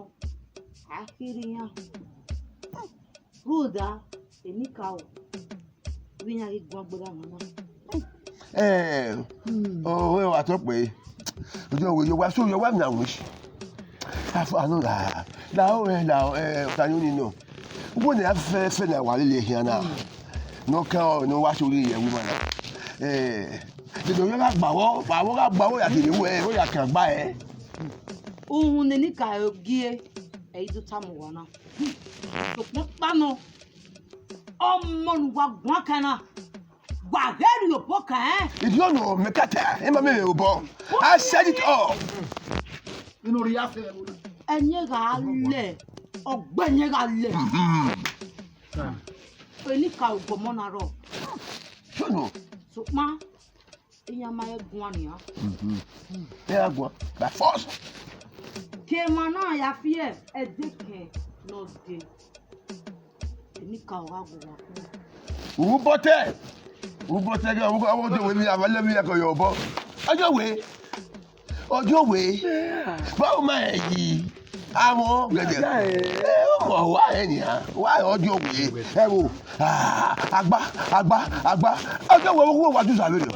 a kherhe iran. Rhunmwuda, enikaro vbe iran ghi guan gberra emwa na. Ẹ, ọ, ọ, wa tọ kpẹre. Ojo we, yo wa so, yo wa na wi. Afa no la, la o, ẹ, la o, ẹ, ọta ni oni nọ. Ugbẹn ne a fẹ fẹ na wa lele khian na. Nọ kan ọ, ne ọ wa so ghi ye wi ma na. Ẹ, de do yo gha gba vbọ, gba vbọ, gha gba vbọ, ya kere wẹ, ọ ya kan gba ẹ. Uhunmwu ne enikaro gie, ẹ i do tama uwa na. Sokpan ọkpa nọ, ọmọ ne uwa guan kan na, wa ghẹ rhie obọ kan ẹn. Idiot nọ, mẹ ka ta, ẹ ma mẹ rhie obọ. I said it all. Inu rhie asẹ ẹvbo na. Ẹyẹn gha lẹ, ọgbẹyẹn gha lẹ. Mhm. Enikaro gu ọmọ na rrọọ. Sure nọ. Sokpan, iran ma he guan nian. Mhm. Ẹ gha guan, by force. Ke emwa na ya fi ẹdẹ kẹ ne ọ dee, enikaro gha gu uwa khin. U bọtẹ, u bọtẹ gẹ, u bọtẹ gẹ, u bọtẹ gẹ, Ọjọ we. Ọjọ we, vbe u ma rẹn yi? Amọ gẹdẹ. Ẹ, ọmọ wa rẹn nian, wa rẹn Ọjọ we. Ẹ wo, ah, agba, agba, agba. Ọjọ we, wo wa ju sa vberriọ.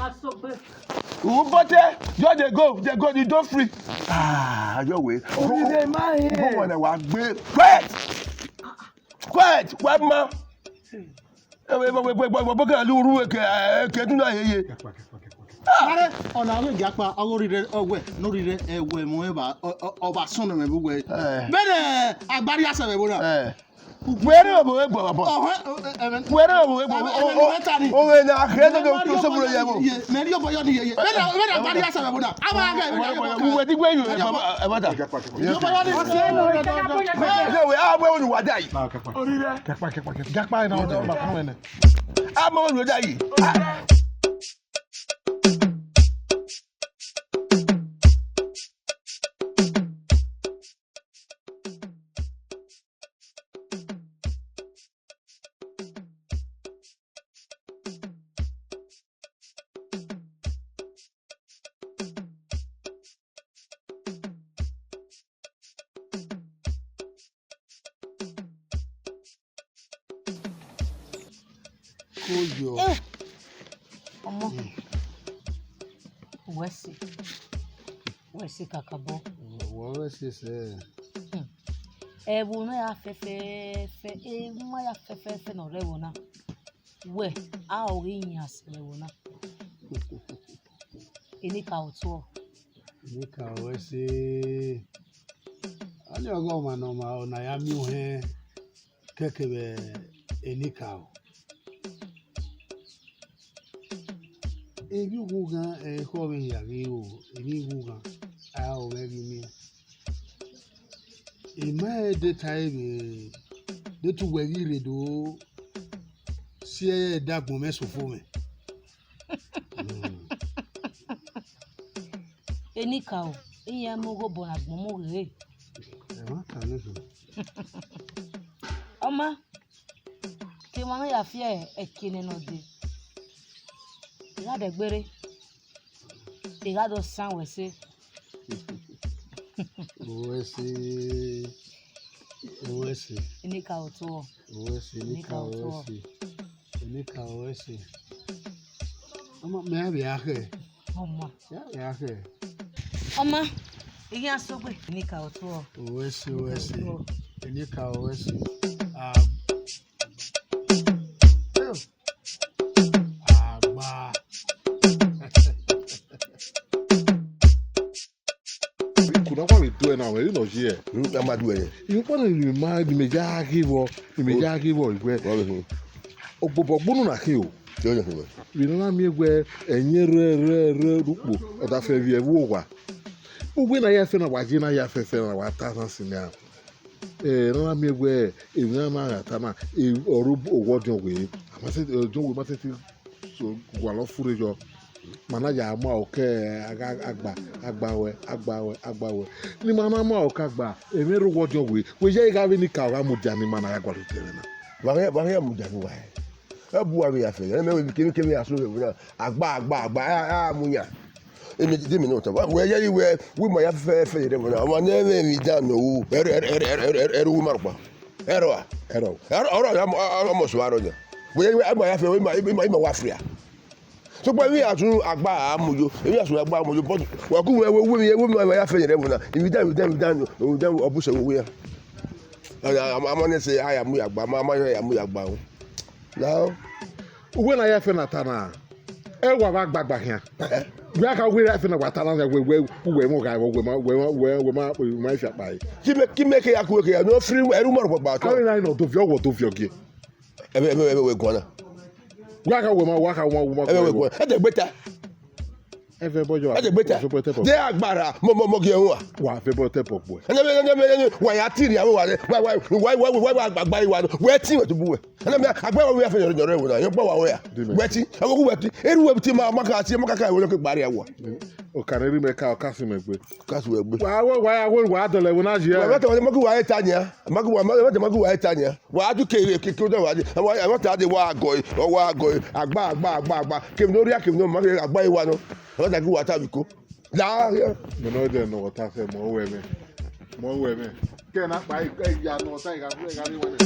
U bọtẹ, just dey go, dey go, you don free. Ah, Ọjọ we. Oríire ma rẹn. Bó wọn wa gbé. Quiet! Quiet! Wẹ ma. Ẹ wẹ, wẹ, wẹ, wẹ, wẹ, bó kẹ lu ru eke, eke tun na yeye. Mare, ọna vbe gie akpa, ọghe orire, ọwẹ, ne orire, ẹwẹ, mu eva, ọ, ọ, ọba sọn nẹ mẹ vbe uwẹ. Eh. Vbene agbari asẹ vbe ẹvbo na. Eh. Wẹ rẹ ọvbo egbe ọba. Ọhẹ, ọ, ẹ, ẹ, Wẹ rẹ ọvbo egbe ọba. Ẹ, ẹ, ẹ, ẹ, ta ni. O, o, o, na khe do do so bro ye bo. Mẹ ri obọ yọ ni yeye. Vbene, vbene agbari asẹ vbe ẹvbo na. Aba ga, ẹ, ẹ, ẹ, Uwe di gbe yo, ẹ, baba, ẹ, baba. Obọ yọ ni. Yo, we, a, we, unu wa da yi. Orire. Kẹkpa, kẹkpa, kẹkpa. Jakpa ina ọdọ ọba kan wẹ nẹ. A mọ unu da yi. Koyo. Eh, ọmọ. Mm. Wẹ si. Wẹ si kakabọ. Wẹ si sẹ. Hmm. Ẹvbo na ya fẹfẹfẹ, emwa ya fẹfẹfẹ ne ọ rre ẹvbo na. Wẹ, a ọghe iyan sẹ vbe ẹvbo na. Enikaro tuọ. Enikaro ẹse. Ọni ọghe ọmwa ne ọmwa ọna ya miẹn ohẹn kẹkẹ vbe enikaro. Emwi ughughan ẹre ekhọe mwẹ hia ghi ru, emwi ughughan a ho mwẹ ghi miẹn. I ma he de ta ẹre vbe, de te uwẹ ghi rre do si ẹre ẹdẹ agbọn mwẹ sẹ ofo mwẹ. Enikaro, iran mu ogho obọ ne agbọn mu ghe. Ẹ ma ta nẹ sẹ. Ọ ma, ke emwa na ya fi ẹki nene ọdẹ, I gha dẹgbe rre, I gha do san wẹ ẹse. Owẹ ẹse, owẹ ẹse. Enikaro tuọ. Owẹ ẹse, enikaro ẹse. Enikaro ẹse. Ọ ma, mẹ a vbe a khẹ. Ọma. Ya, ya kẹ. Ọma, iye asogbe, eni ka otuọ. Owẹ si, owẹ si. Eni ka owẹ si. Ah. Agba. Kuna kwa vbe do ẹna, wẹ vbe nọ yi ẹ. Hmm, a ma do ẹre. Iyokpa na ni ma, ni mẹ ya ghi vbọ, ni mẹ ya ghi vbọ, iwẹ. Wẹ vbe hin. Ogbobọ gbunu na khin o. Yo, yo, yo. Vbe ne ọ na miẹn wẹ, ẹyẹn rẹ, rẹ, rẹ, rukpo, ọ da fẹ vbiẹ vbe owa. Uwẹ na ya fẹ na, wa ye na ya fẹ fẹ na, wa ta na sin na. Eh, ne ọ na miẹn wẹ, emwi na na gha ta na, e, ọre owẹ ọdiọn wẹ, a ma sẹ, ọdiọn wẹ ma sẹtin so gualọ furre yọ. Ma na ya mu aro ke agha, agba, agba wẹ, agba wẹ, agba wẹ. Ne ima na mu aro ke agba, emwi rre owẹ ọdiọn wẹ, wẹ ya gha vbe eni ka ọ gha mudia ne ima na ya gualọ otọ ẹmwẹ na. Wa ghi, wa ghi mudia ne uwa hẹ. Ẹ bu uwa vbe ya fẹ, ẹ mẹ wẹ kemwi kemwi ya so vbe na. Agba, agba, agba, a, a mu yan. Emi, de mi nọ ta. Wẹ, wẹ ya yi wẹ, wẹ ima ya fẹ, fẹ ye rẹ vbe na. Ọmwa ne ẹ mwẹ emwi dan nọ ru, ẹre, ẹre, ẹre, ẹre, ẹre, ẹre uwu ima rhọkpa. Ẹrọ a? Ẹrọ. Ẹrọ, ọrọ, ọmọ, ọmọ, ọmọ sẹ ọrọ yan. Wẹ ya yi wẹ, ima ya fẹ, ima, ima, ima wa fria. Sokpan emwi a sun agba a mu yo, emwi a sun agba a mu yo, but wa ku wẹ, wẹ, wẹ, wẹ, wẹ, wẹ ya fẹ ye rẹ vbe na. Emwi dan, emwi dan, emwi dan, emwi dan, ọ bu sẹ vbe uwu yan. A, a, a, a ma nẹ sẹ, a ya mu ya gba, a ma, a ma ya mu ya gba o. Now, uwẹ na ya fẹ na ta na, ẹ wa vbe agbagba khian. Eh? Wẹ a ka wẹ ra fẹ na wa ta na, wẹ, wẹ, wẹ, wẹ, wẹ, wẹ ma, wẹ ma, wẹ, wẹ ma, wẹ ma fi akpa re. Ki mẹ, ki mẹ ke ya ku ke ya, no free, ẹru ma rhọkpa tọ. Avbe na nọ doviọ, wọ doviọ gie. Ẹmẹ, ẹmẹ, ẹmẹ wẹ guan na. Wẹ a ka wẹ ma, wẹ a ka wẹ ma, wẹ ma. Ẹmẹ wẹ guan. Ẹ dẹ gbe ta. Ẹ vẹ bọ yọ. Ẹ dẹ gbe ta. Vẹ bọ tẹ bọ. De agbara, mọ, mọ, mọ gie wa. Wa vẹ bọ tẹ bọ gbe. Ẹnẹ, ẹnẹ, ẹnẹ, ẹnẹ, wa ya ti ri aro wa re. Wa, wa, wa, wa, wa, wa, agba, agba, wa. Wẹ ti wẹ tu bu wẹ. Ẹnẹ, mẹ, agba wa wẹ fẹ yọrọ, yọrọ, wẹ na. Yọ gba wa wẹ ya. Wẹ ti, ẹ wo wẹ ti. Eru wẹ ti ma, ma ka ti, ma ka ka wẹ ke gbari ya wa. O ka ne ri mẹ ka, o ka si mẹ gbe. Ka si wẹ gbe. Wa, wa, wa, wa, wa dọlẹ wẹ na ye. Wa, wa, ma ki wa ta nia. Ma ki wa, ma, ma, ma ki wa ta nia. Wa tu ke, ke, ke, wa, wa, wa ta de wa gọ, ọ wa gọ, agba, agba, agba, agba. Kevbe ne ọ rhia, kevbe ne ọ ma, agba i wa nọ. Ọ da gi wa ta vbe iko. Da, ya. Mẹ nọ dẹ nọ ta sẹ, mọ wẹ mẹ. Mọ wẹ mẹ. Kẹ na kpa, ẹ ya nọ ta, ẹ gha, ẹ gha re wa nẹ.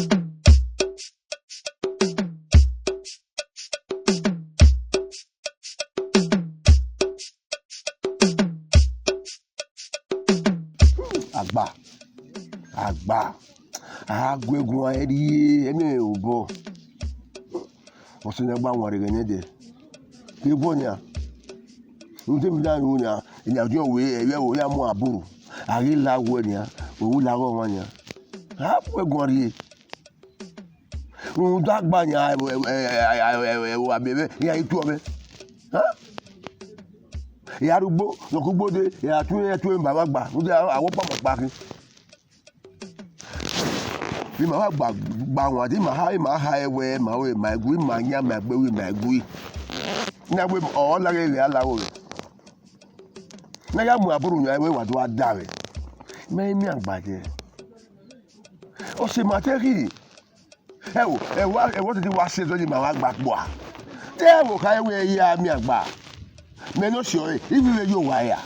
Agba, agba, a gu eguan ẹre rrie, ẹmwẹ obọ. Ọse ne a gba wanrẹn ẹghẹ nẹdẹ. Ke vbọ nian? Rhunmwuda emwi na ru nian, eniadiọn wẹ, ẹvbo ẹvbo ya mu aburu. A ghi la wẹ nian, wẹ wu la ọmwa nian. A gu eguan rrie. Rhunmwuda agba yan ẹvbo, ẹvbo, ẹvbo, ẹvbo, ẹvbo, abẹvbe, iran i tuọ mwẹ. Ha? Erha arugbo, ne ọ ke ugbo dee, erha tuẹn, tuẹn ba vbe agba, rhunmwuda awẹ ọkpa ma kpa khin. Vbe ima vbe agba, gba wan, de ima ha, ima ha ẹwẹ, ma ru, ma gu, ima yan, ma gbe ru, ma gu. Na wẹ, ọ laghe vbe, a laghe vbe. Na ya mu aburu yan ẹwẹ, wa do a da vbe. Mẹ i miẹn agba dẹ. Ọ sẹ ma te ghi. Ẹ wo, ẹ wa, ẹ wo titi wa sẹ zọ ni ma wa gba kpua. Te ẹ wo kha ẹ wẹ ya miẹn agba. Mẹ ne ọ si ọre, I vbe yo wa ya.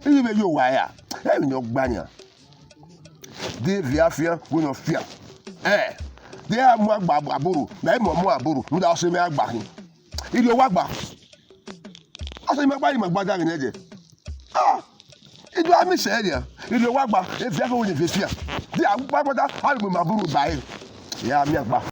I vbe yo wa ya. Ẹ vbe ne ọ gba nian. De viọ afian, wẹ ne ọ fian. Ẹ, de a mu agba aburu, mẹ i mu mu aburu, rhunmwuda ọ sẹ mwẹ agba khin. I rhie owa gba. Ọ sẹ mwẹ agba, ima gba da ghe nẹ dẹ. Ah! I do a miẹn sẹ nian, I rhie owa gba, eviẹn fo wẹ ne eviẹn fian. De a gba gbada, a vbe mu aburu ba ẹre. Ya miẹn agba.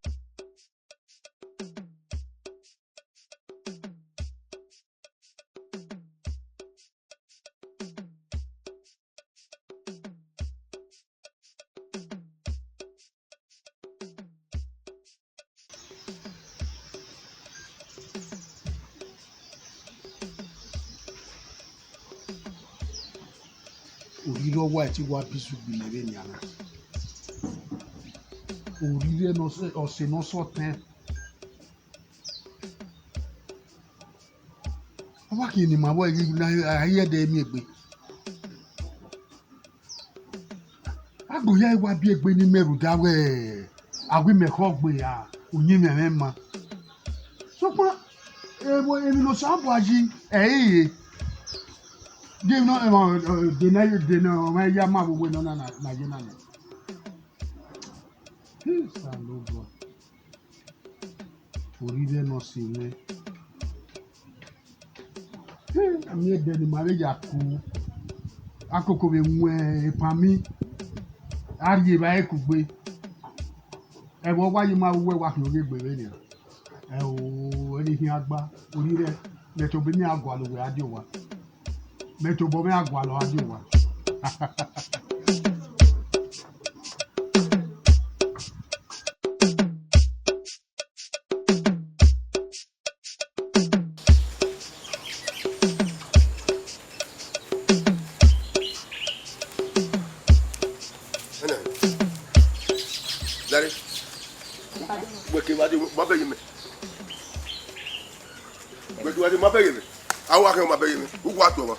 Orhirhe ọwa ẹtin wa bi isu gbe imẹ vbe nian na. Orhirhe ne ọ sẹ, ọse ne ọ sẹ ọtẹn. Ọ wa khian ne ima vbọ ghi na, a i ẹdẹ miẹn egbe. Agbọn hia i wa biẹ egbe ne imẹ rhunmwuda wẹ, a wẹ imẹ khọ gbe ra, uyinmwẹ mwẹ ma. Sokpan, emwi, emwi ne Osanobua yi, ẹ i re. De emwi nọ, emwa, de ne, de ne ọmwa ya ma vbe uwu nọ na, na, na ye na nẹ. Osanobua. Orhirhe ne ọ sẹ mwẹ. Miẹn ẹdẹ ne ima vbe ya ku, akoko vbe wọn epan mi, a rhie evbare kugbe. Ẹvbo ọ wa ye ima vbe uwẹ wa khian oghian egbe vbe nian. Ẹo, ẹre I khian gba, orrirẹ, mẹ tobọ mwẹ a gualọ uwẹ a die owa. Mẹ tobọ mwẹ a gualọ a die owa. Ẹnẹ, Dare, wẹ ke vbe a dee, ma bẹghe mẹ. Wẹ ke vbe a dee, ma bẹghe mẹ. A wa khẹ ma bẹghe mẹ. U wa tuẹ ọmwa.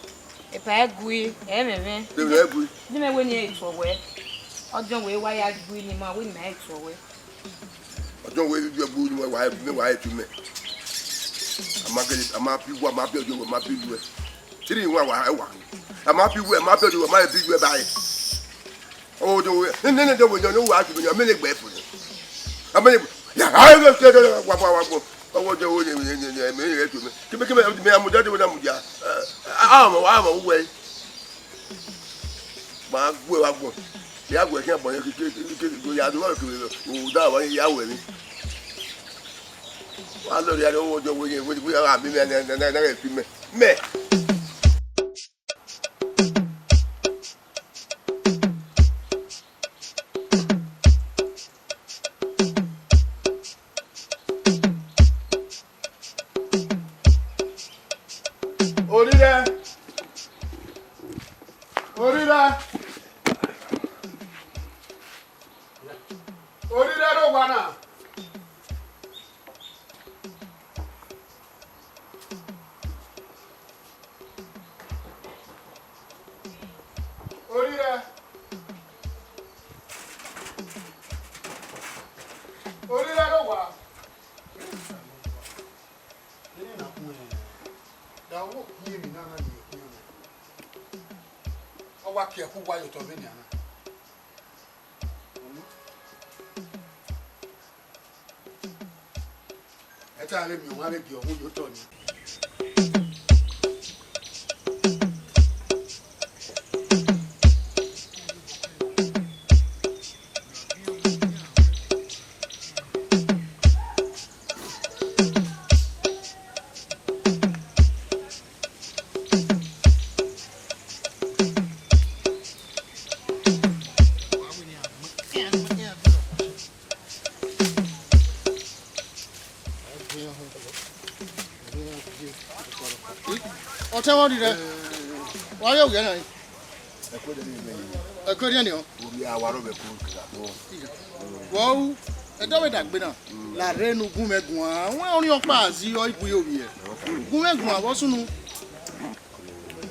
Epa ẹgui, ẹmwẹ mwẹ. Deghẹ ẹgui. Ne mẹ wẹ ne I tuẹ wẹ. Ọdiọn wẹ wa ya gui ne ima wẹ ne ima i tuẹ wẹ. Ọjọ wẹ vbe igbẹbu ni wa, mẹ wa tu mẹ. A ma gele, a ma bi wa, a ma bi ọjọ wẹ, a ma bi wẹ. Tiri wa wa, ẹ wa. A ma bi wẹ, a ma bi ọjọ wẹ, a ma bi wẹ ba ẹ. Ọjọ wẹ, ne ne ne wẹ, ne wa tu mẹ, a mẹ ne gbe fo. A mẹ ne, ya, a, wa wa wa wa. Ọwọ ọjọ wẹ ne ne ne mẹ ne tu mẹ. Kí mẹ kí mẹ, mẹ a mu jáde wẹ na mu ja. A ma wa ma wẹ. Ma gu ẹre vbe agbọn. Ya gu ẹre khian bọ yẹn keke keke ya do kevbe uda wa ya wẹ ni. Wa lọ rhie ọjọ wẹ yẹn wẹ wẹ a mi mẹ ne ne ne fi mẹ. Mẹ. Orire. Orire. Orire rre owa na. Orire. Orire rre owa. Ene na khuẹn, da wo khin emwi na na ye khin ọnẹ. Ọ wa kie ẹkhu uwa ye otọ vbenian na. Ẹ ta vbe miẹn ọmwa vbe gie ọmwa ye otọ ni. Ọtẹn vbe ọrrirẹ, wa ye owiẹ na. Ẹkẹrriẹ nian. Ovbi a wa rrọọ vbe ẹko kevbe agbọn. Vbe ru, ẹdẹ ọvbedagbe na, la rre ne u gu mwẹ guan, wẹ ọnii ọkpa zẹ ọ i bu ye ovbi ẹ. Gu mwẹ guan vbe ọ sunu.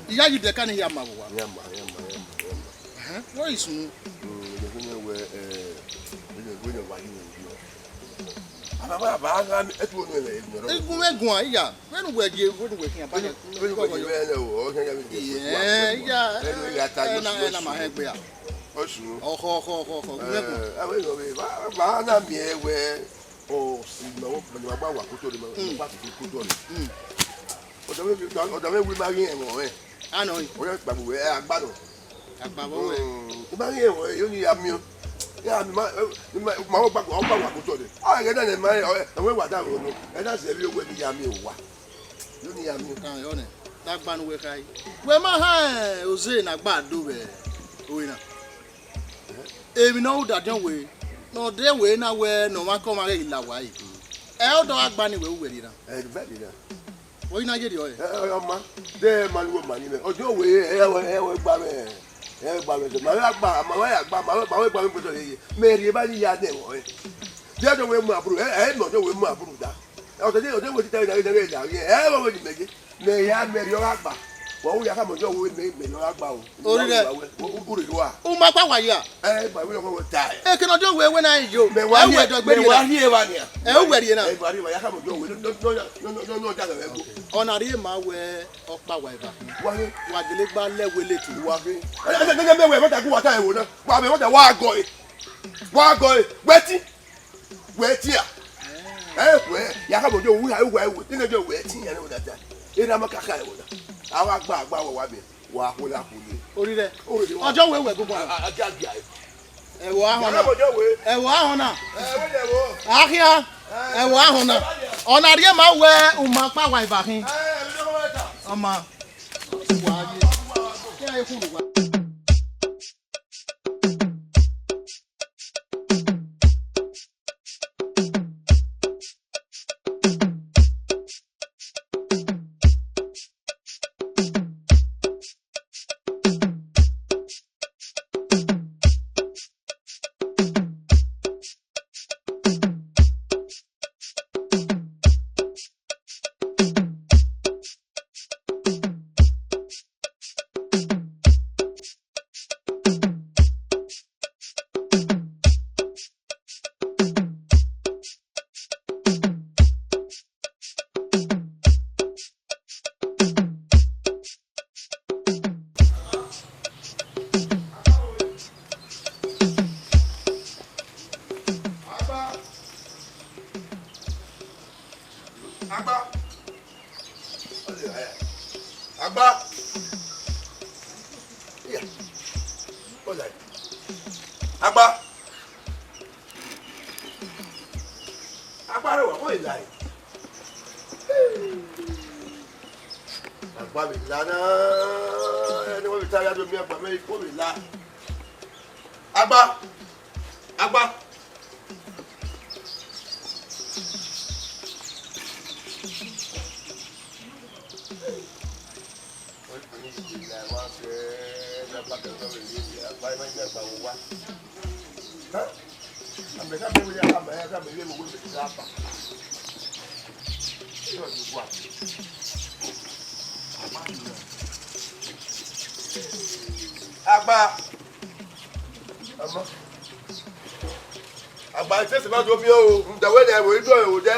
I ya yi dẹ ka ne I ya ma vbe owa. Iran ma, iran ma, iran ma, iran ma. Ẹhẹn, wẹ i sunu. Mm, ẹdẹ ne wẹ, eh, ẹdẹ ne wẹ wa yi wẹ yi. Aba, aba, aba, aba, ẹtu onu ẹmwẹ, ẹmwẹ rọ. I gu mwẹ guan, I ya. Vbene uwẹ ye, vbene uwẹ khian ba ya. Vbene uwẹ ye, vbene uwẹ ye, ọ khian ya vbe ye. Iye, ya. Vbene uwẹ ya ta, ẹ na, ẹ na ma hẹ gbe a. Osu. Ọkhọ, ọkhọ, ọkhọ, ọkhọ, gu mwẹ guan. Eh, avbe yọ vbe, ba, ba na miẹn wẹ, o, si ma, o, ma gba wa koto de, ma, ma gba koto de. Mm. Ọdọ vbe, ọdọ vbe wi ma ghi ẹmwẹ ọnrẹn. Anọ yi. Ọ ya kpagbu wẹ, ẹ, agba nọ. Agba vbe wẹ. Mm, u ma ghi ẹmwẹ ọnrẹn, yo ni ya miẹn. Ya mi ma, ẹ, ma, ma, ọ gba, ọ gba wa koto de. A ghe na ne ma, ẹ, ẹ, wa da ro no. Ẹ na zẹ vbe owẹ ni ya miẹn owa. Yo ni ya miẹn. Kan yo nẹ. Da gba nu wẹ khai. Wẹ ma ha, ẹ, oze na gba do vbe ore na. Emwi ne ọ ru dadiọn wẹ, ne ọ de wẹ na wẹ ne ọmwa ke ọmwa ghẹ ghi la wa re. Ẹ, ọ dọ gha gba ni wẹ u wẹ rrie na. Ẹ, vẹ rrie na. Wẹ i na ye rrie ọre? Ẹ, ọ ma, de ma ni wẹ ma ni mẹ. Ọjọ wẹ, ẹ, ẹ, ẹ, ẹ gba mẹ, ẹ gba mẹ. Ma wẹ gba, ma wẹ gba, ma wẹ, ma wẹ gba mẹ gbẹdọ ye. Mẹ rhie ba ni ya nẹ wẹ. Dia dọ wẹ mu aburu, ẹ, ẹ, nọ dọ wẹ mu aburu da. Ọtẹn, ọtẹn wẹ ti ta na, na, na, na, ẹ, wẹ wẹ ni mẹ ye. Mẹ ya mẹ rhie ọghe agba. Wa wu ya khama ọjọ wẹ mẹ, mẹ rhie ọghe agba o. Orire. U rhie wa. U ma kpa wa ya. Ẹ, gba wẹ ọghe wẹ ta ẹ. Eke ne ọjọ wẹ wẹ na yo. Mẹ wa rhie, ẹdọ gbe mẹ wa rhie evba nia. Ẹ, u wẹ rhie na. Ẹ, wa rhie wa ya khama ọjọ wẹ. No, no, no, no, no, no, da wẹ go. Ọna rhie ma wẹ ọkpa wa eva. Wa rhie. Wa gele gba lẹ wẹ late. Wa rhie. Ẹ, ẹ, ẹ, ẹ, mẹ wẹ, mẹ ta gu wa ta ẹvbo na. Wa mẹ, wa ta wa gọ e. Wa gọ e. Wẹ ti. Wẹ tian. Ẹ, wẹ, ya khama ọjọ, u ha, u wa, u, ne ọjọ wẹ tian ne u da ta. Erha ma ka kha ẹvbo na. A wa gba, a gba, wa wa miẹn, wa khuọla khuọla. Orrirẹ. Orrirẹ wa. Ọjọ wẹ wẹ gbogbo. A, a, a, a, a, a. Ẹvbo ahọn na. Yàrá wo jọ wẹ? Ẹvbo ahọn na. Ẹ, wẹ lẹ wo. Akhian. Ẹ. Ẹvbo ahọn na. Ọna rhie ma wẹ u ma kpa wa eva khin. Ẹ, ẹ, ẹ, ẹ, ẹ. Ọma. Wa ye. Kẹ ẹ khuru wa. Agba. Agba. Iya. Ọla. Agba. Agba rẹ wa, wẹ la. Agba vbe la na. Ẹni wẹ vbe ta ya do miẹn agba mẹ, ikun vbe la. Agba. Agba. Agba. Agba, etẹse ma do miẹn o, rhunmwuda wẹ lẹ ẹvbo i do ẹvbo dẹ.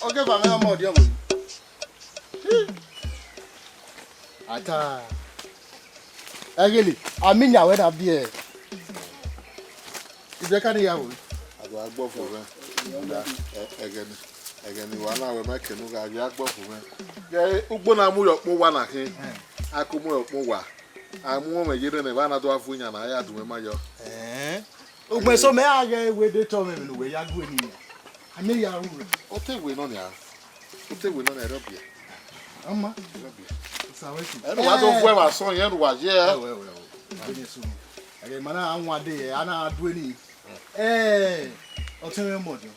Ọghe evba mwẹ ọmọ ọdiọn vbe. Ata. Ẹghẹ ne, a miẹn yan wẹ na biẹ. Ibiẹka ne ya ru. A do gha gbe ọfo mwẹ. Ẹghẹ ne, ẹghẹ ne wa na wẹ ma kẹ ne u gha ghi gbe ọfo mwẹ. Ugbo na mu yọ kpọn uwa na khin. A ko mu yọ kpọn uwa. A mu ọmwẹ ye nene, vbe a na do a vu iyan na, a ya dunmwu ma yọ. Ẹn. Ugbẹn so mẹ a ghẹ wẹ de tọ mwẹ vbene uwẹ ya gue ni. A miẹn ya ru rẹ. Ọ te wẹ nọ nia. Ọ te wẹ nọ nia, ẹrọ biẹ. Ọma. Ẹrọ biẹ. Sa wẹ si. Ẹnu wa do vuẹ vbe asọn yẹn, ẹnu wa ye. Ẹwẹ, ẹwẹ, ẹwẹ. Ẹgẹ ne sunu. Ẹgẹ ma na wan de, a na due ni. Ẹ, ọtẹn mwẹ mọ diọn.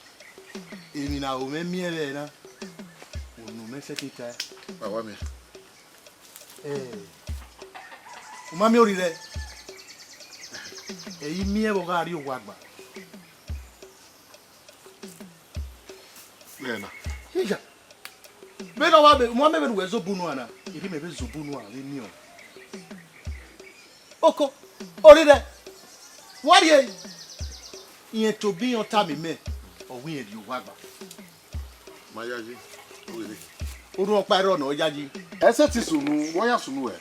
Emwi ne a ho mwẹ miẹn vbe na. Unu mẹ sẹtin tae. Wa wa miẹn. Ẹ, u ma miẹn orrirẹ. Ẹ i miẹn vbe ọ gha rrie owa gba. Nena. Iya. Vbene ọ wa be, u ma miẹn vbene uwẹ zobọ unu a na, erriọ mẹ vbe zobọ unu a vbe miẹn ọẹn. Oko, orrirẹ, wa rrie, irẹn tobọ iran tama imẹ, ọ wẹ irẹn rrie owa gba. Ma yayi, ọ ghi rre. Orhunmwu ọkpa i rrọọ ne ọ yayi. Ẹ sẹtin sunu, vbe ọ ya sunu ẹ?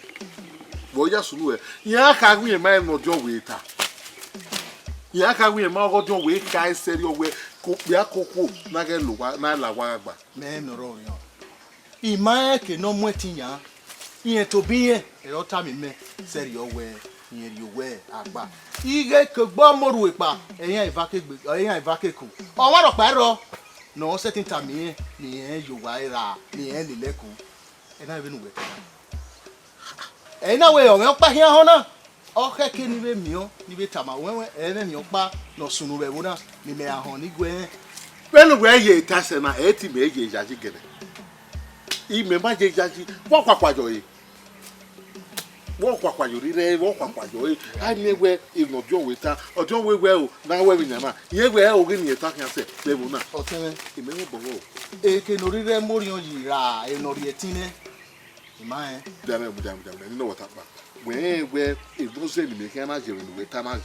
Vbe ọ ya sunu ẹ? Iran kha gu irẹn ma ẹre ne ọdiọn wẹ ta. Iran kha gu irẹn ma ọghe ọdiọn wẹ kha ẹsẹ rriọ wẹ, ke okpia ke okhuo na ghẹ la owa, na la owa gha gba. Mẹ rẹn ne ọ rrọọ orhiọn. I ma rẹn ke ne ọ mu ẹtin yan, irẹn tobọ irẹn, ẹre ọ tama imẹ, sẹrriọ wẹ, irẹn rrie owẹ agba. I ghe ke egbe ọmọ orhu ekpa, ẹ iran eva ke gbe, ẹ iran eva ke ku. Ọmwa rhọkpa i rrọọ, ne ọ sẹtin tama irẹn, ne irẹn ye owa ra, ne irẹn lele ẹko. Ẹ na vbene uwẹ ta na. Ẹ i na wẹ ọmwa ọkpa khian họn na. Ọ khẹke ne I vbe miẹn ọẹn, ne I vbe tama ruẹn wẹẹ, ẹ i mwẹ emwi ọkpa ne ọ sunu vbe ẹvbo na, ne imẹ ra họn ne I gu ẹre. Vbene uwẹ ye ta sẹ na, ẹ i te imẹ ye yayi gẹdẹ. Imẹ ma ye yayi, vbe ọ khuakhua yọ re? Vbe ọ khuakhua yọ rre, vbe ọ khuakhua yọ re? A miẹn wẹẹ emwi ne ọdiọn wẹ ta, ọdiọn wẹ wẹẹ o, ne a wẹ vbe yan na, irẹn wẹẹ ọghe ne irẹn ta khian sẹ vbe ẹvbo na. Ọtẹn mwẹ. Imẹ mwẹ obọ vbọ o. Eke ne orrirẹ mu orhiọn yi ra, emwi ne ọ rhie ẹtin nẹ. I ma rẹn. Dame, dame, dame, ne ọ wẹ ta kpa. Wẹ rẹn wẹẹ, Emwi ne ọ zẹ ne imẹ khian na ye, emwi ne uwẹ ta na ye,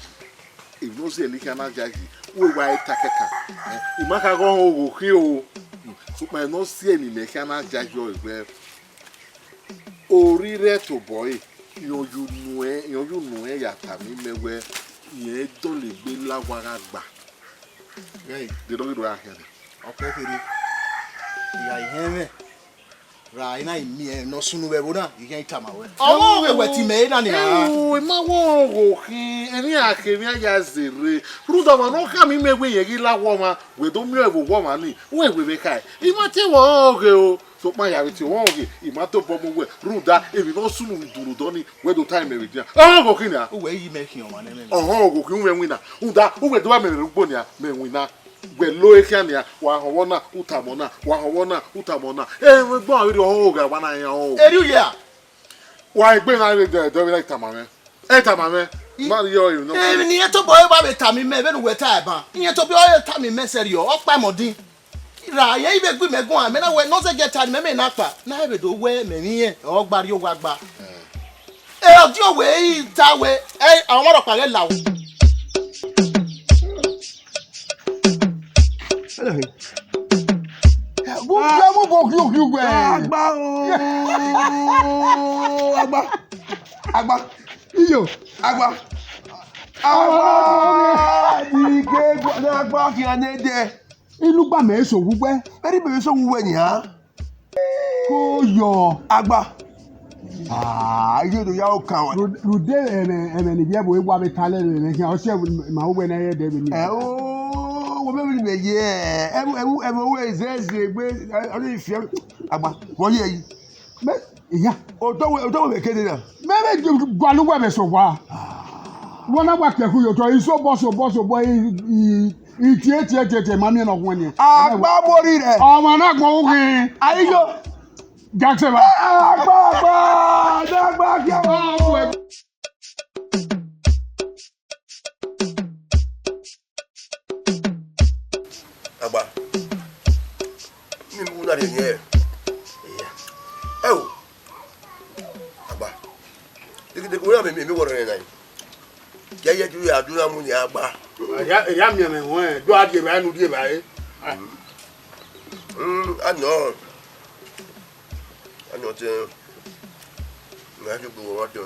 emwi ne ọ zẹ ne I khian na ya yi, uwẹ wa ta kẹkan. Eh, I ma kha ghe ọhọn oghokhin o. Hmm, sokpan emwi ne ọ zẹ ne imẹ khian na ya yi ọre wẹẹ, orrirẹn tobọ ẹre, rẹn ye unu ẹn, rẹn ye unu ẹn ya tama imẹ wẹẹ, irẹn dọlegbe la owa gha gba. Hey. De nọ ghi do gha khian nẹ? Ọkpẹ kherhe, I gha hẹn mwẹ ra, I na miẹn ne ọ sunu vbe ẹvbo na, I khian tama ruẹ. Ọmọ ọghe wẹ te imẹ re na nia. Ẹo, I ma wẹ ọghe okhin, emwi a khe emwi a ya zerre. Rhunmwuda ọmwa ne ọ khama imẹ wẹẹ irẹn ghi la owa ọmwa, wẹ do miẹn ẹvbo owa ọmwa ni, wẹ wẹ vbe khae. I ma tie wẹ ọghe o. Sokpan ya vbe tie ọmọ ọghe, I ma tobọ mu wẹ, rhunmwuda emwi ne ọ sunu vbe idunrudọ ni, wẹ do ta imẹ vbe edian. Ọmọ ọghe okhin nia. Uwẹ i yi mẹ khian ọmwa nẹ, mẹ. Ọmọ ọghe okhin, uwẹ winna. Rhunmwuda, uwẹ do vba mẹ vbe rre ugbo nia, mẹ winna. Wẹ lo ekhian nia, wa họn ọvbọ na, u tama ọna, wa họn ọvbọ na, u tama ọna. Ẹ, vbe gbọn avbe rhie ọhọn oghẹ, wa na yan ọhọn oghẹ. Erriọ ya. Wa egbe na rre dẹ, dẹ vbe na tama mwẹ. Ẹ tama mwẹ. I- Ma rhie ọre nọ. Emwi ne irẹn tobọ ẹre wa vbe tama imẹ, vbene uwẹ ta ẹban. Irẹn tobọ ẹre tama imẹ sẹrriọ, ọ kpa ẹmwẹ ọdin. Ra, irẹn i vbe gu imẹ guan, mẹ na wẹ ne ọ zẹ gie ta ne imẹ, mẹ na kpa. Na vbe do wẹ mẹ vbe irẹn, ọ gba rrie owa gba. Ẹ, ọ di owẹ i ta wẹ, ẹ, ọmwa rhọkpa ghẹ la o. Vbọ mu bọ khiokhi ugbẹ. Agba o. Agba. Agba. Iyo. Agba. Agba. Ige gua na agba khian ne dẹ. Inu gba mẹ eso wu ugbẹ. Eri mẹ eso wu ugbẹ nia. Ko yọ. Agba. Ah, iye do ya okan wa. Ru-, rhunmwuda ẹmwẹ, ẹmwẹ ne ivbi ẹvbo wa vbe ta lẹ vbe ẹmwẹ khian, ọ si ma uwẹ ne ẹ i re ẹdẹ vbe ni. Ẹ o, wo vbe vbe ye, ẹ, ẹ, ẹ, ẹ, ẹ, zẹ, zẹ, egbe, ẹ, ọ ni fiẹ, agba, wọ ye yi. Mẹ, iya. Otọ wẹ, otọ wẹ vbe kede na. Mẹ vbe gualọ uwẹ vbe sẹ owa. Wọ na wa kẹkhu ye otọ, isobọ, sobọ, sobọ, i, i, I tie, tie, tie, tie, ma miẹn ne ọ khuẹn nian. Agba mori rẹ. Ọmwa na gbọn ughi. Ayiyo. Jackson, va. Agba, agba, agba, agba, agba. Agba. Mi mu na de yẹ. Ẹ o. Agba. Deki, deki, wẹ na mi, mi, mi wọrọ nẹ na. Yẹyẹ ju ya du na mu ni agba. Ya, ya miẹn mwẹ wẹn, do a die ba nu die ba e. Mm, a nọ. A nọ te. Na ju gbe wọ wa te.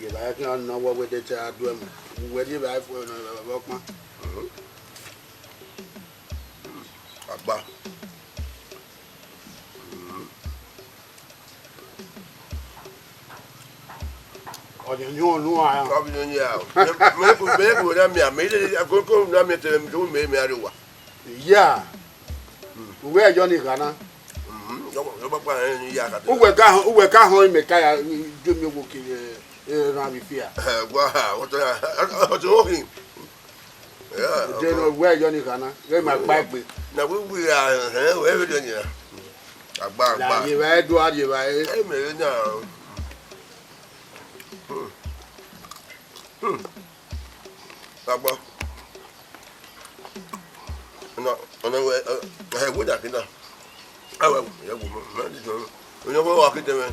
Die ba e, kí a nọ wọ wẹ de te a du ẹmwẹ. Wẹ die ba e fo na ọkpan. Agba. Ọyẹn yẹn ọnu a. Ka bi yẹn ya. Me, me ko, me ko na mi a, me de ko ko na mi te me do me me a do wa. Ya. Uwẹ yọ ni gha na. Mhm. Yo, yo ba pa ni ya ka. Uwẹ ka họn, uwẹ ka họn mẹ ka ya do mi wo ke, eh, ran mi fia. Eh, wa, o to ya, o to hin. Yeah, de no wẹ yọ ni gha na, ghẹ ma gba egbe. Na we we a, eh, we we de ni. Agba, agba. La ye ba e do, a ye ba e. E me na. Hmm. Hmm. Agba. Na, na we, eh, we da kina. Awa, ya wo mo, ma di so. Onye ko wa kete me.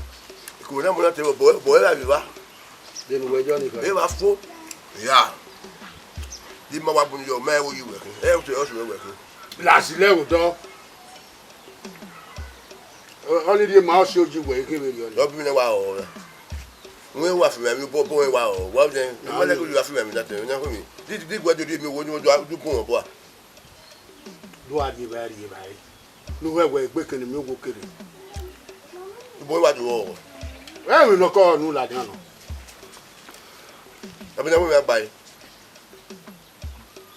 Ko na mo na te bo, bo la bi ba. De nu wẹ yọ ni gha. E ba fo. Ya. Di ma wa bu ni yo, ma wo yi wẹ. E o se o se wẹ. Lasi lẹ odọ. Ọ ni rhie ma ọ si oji wẹ ke vbe rhie ọni. Ọ bi ne wa ọ. Wẹ wa fi mẹ mi bo bo wa ọ. Wa de. Ma le ko wa fi mẹ mi da te. Na ko mi. Di di gwa do di mi wo ni wo do bu wọn bo a. Do a rhie ba rhie ba e. Nu wẹ wẹ egbe kene mi wo kere. Bo wa do ọ. Ẹ mi nọ kọ nu ladian nọ. Abi na wẹ agba e.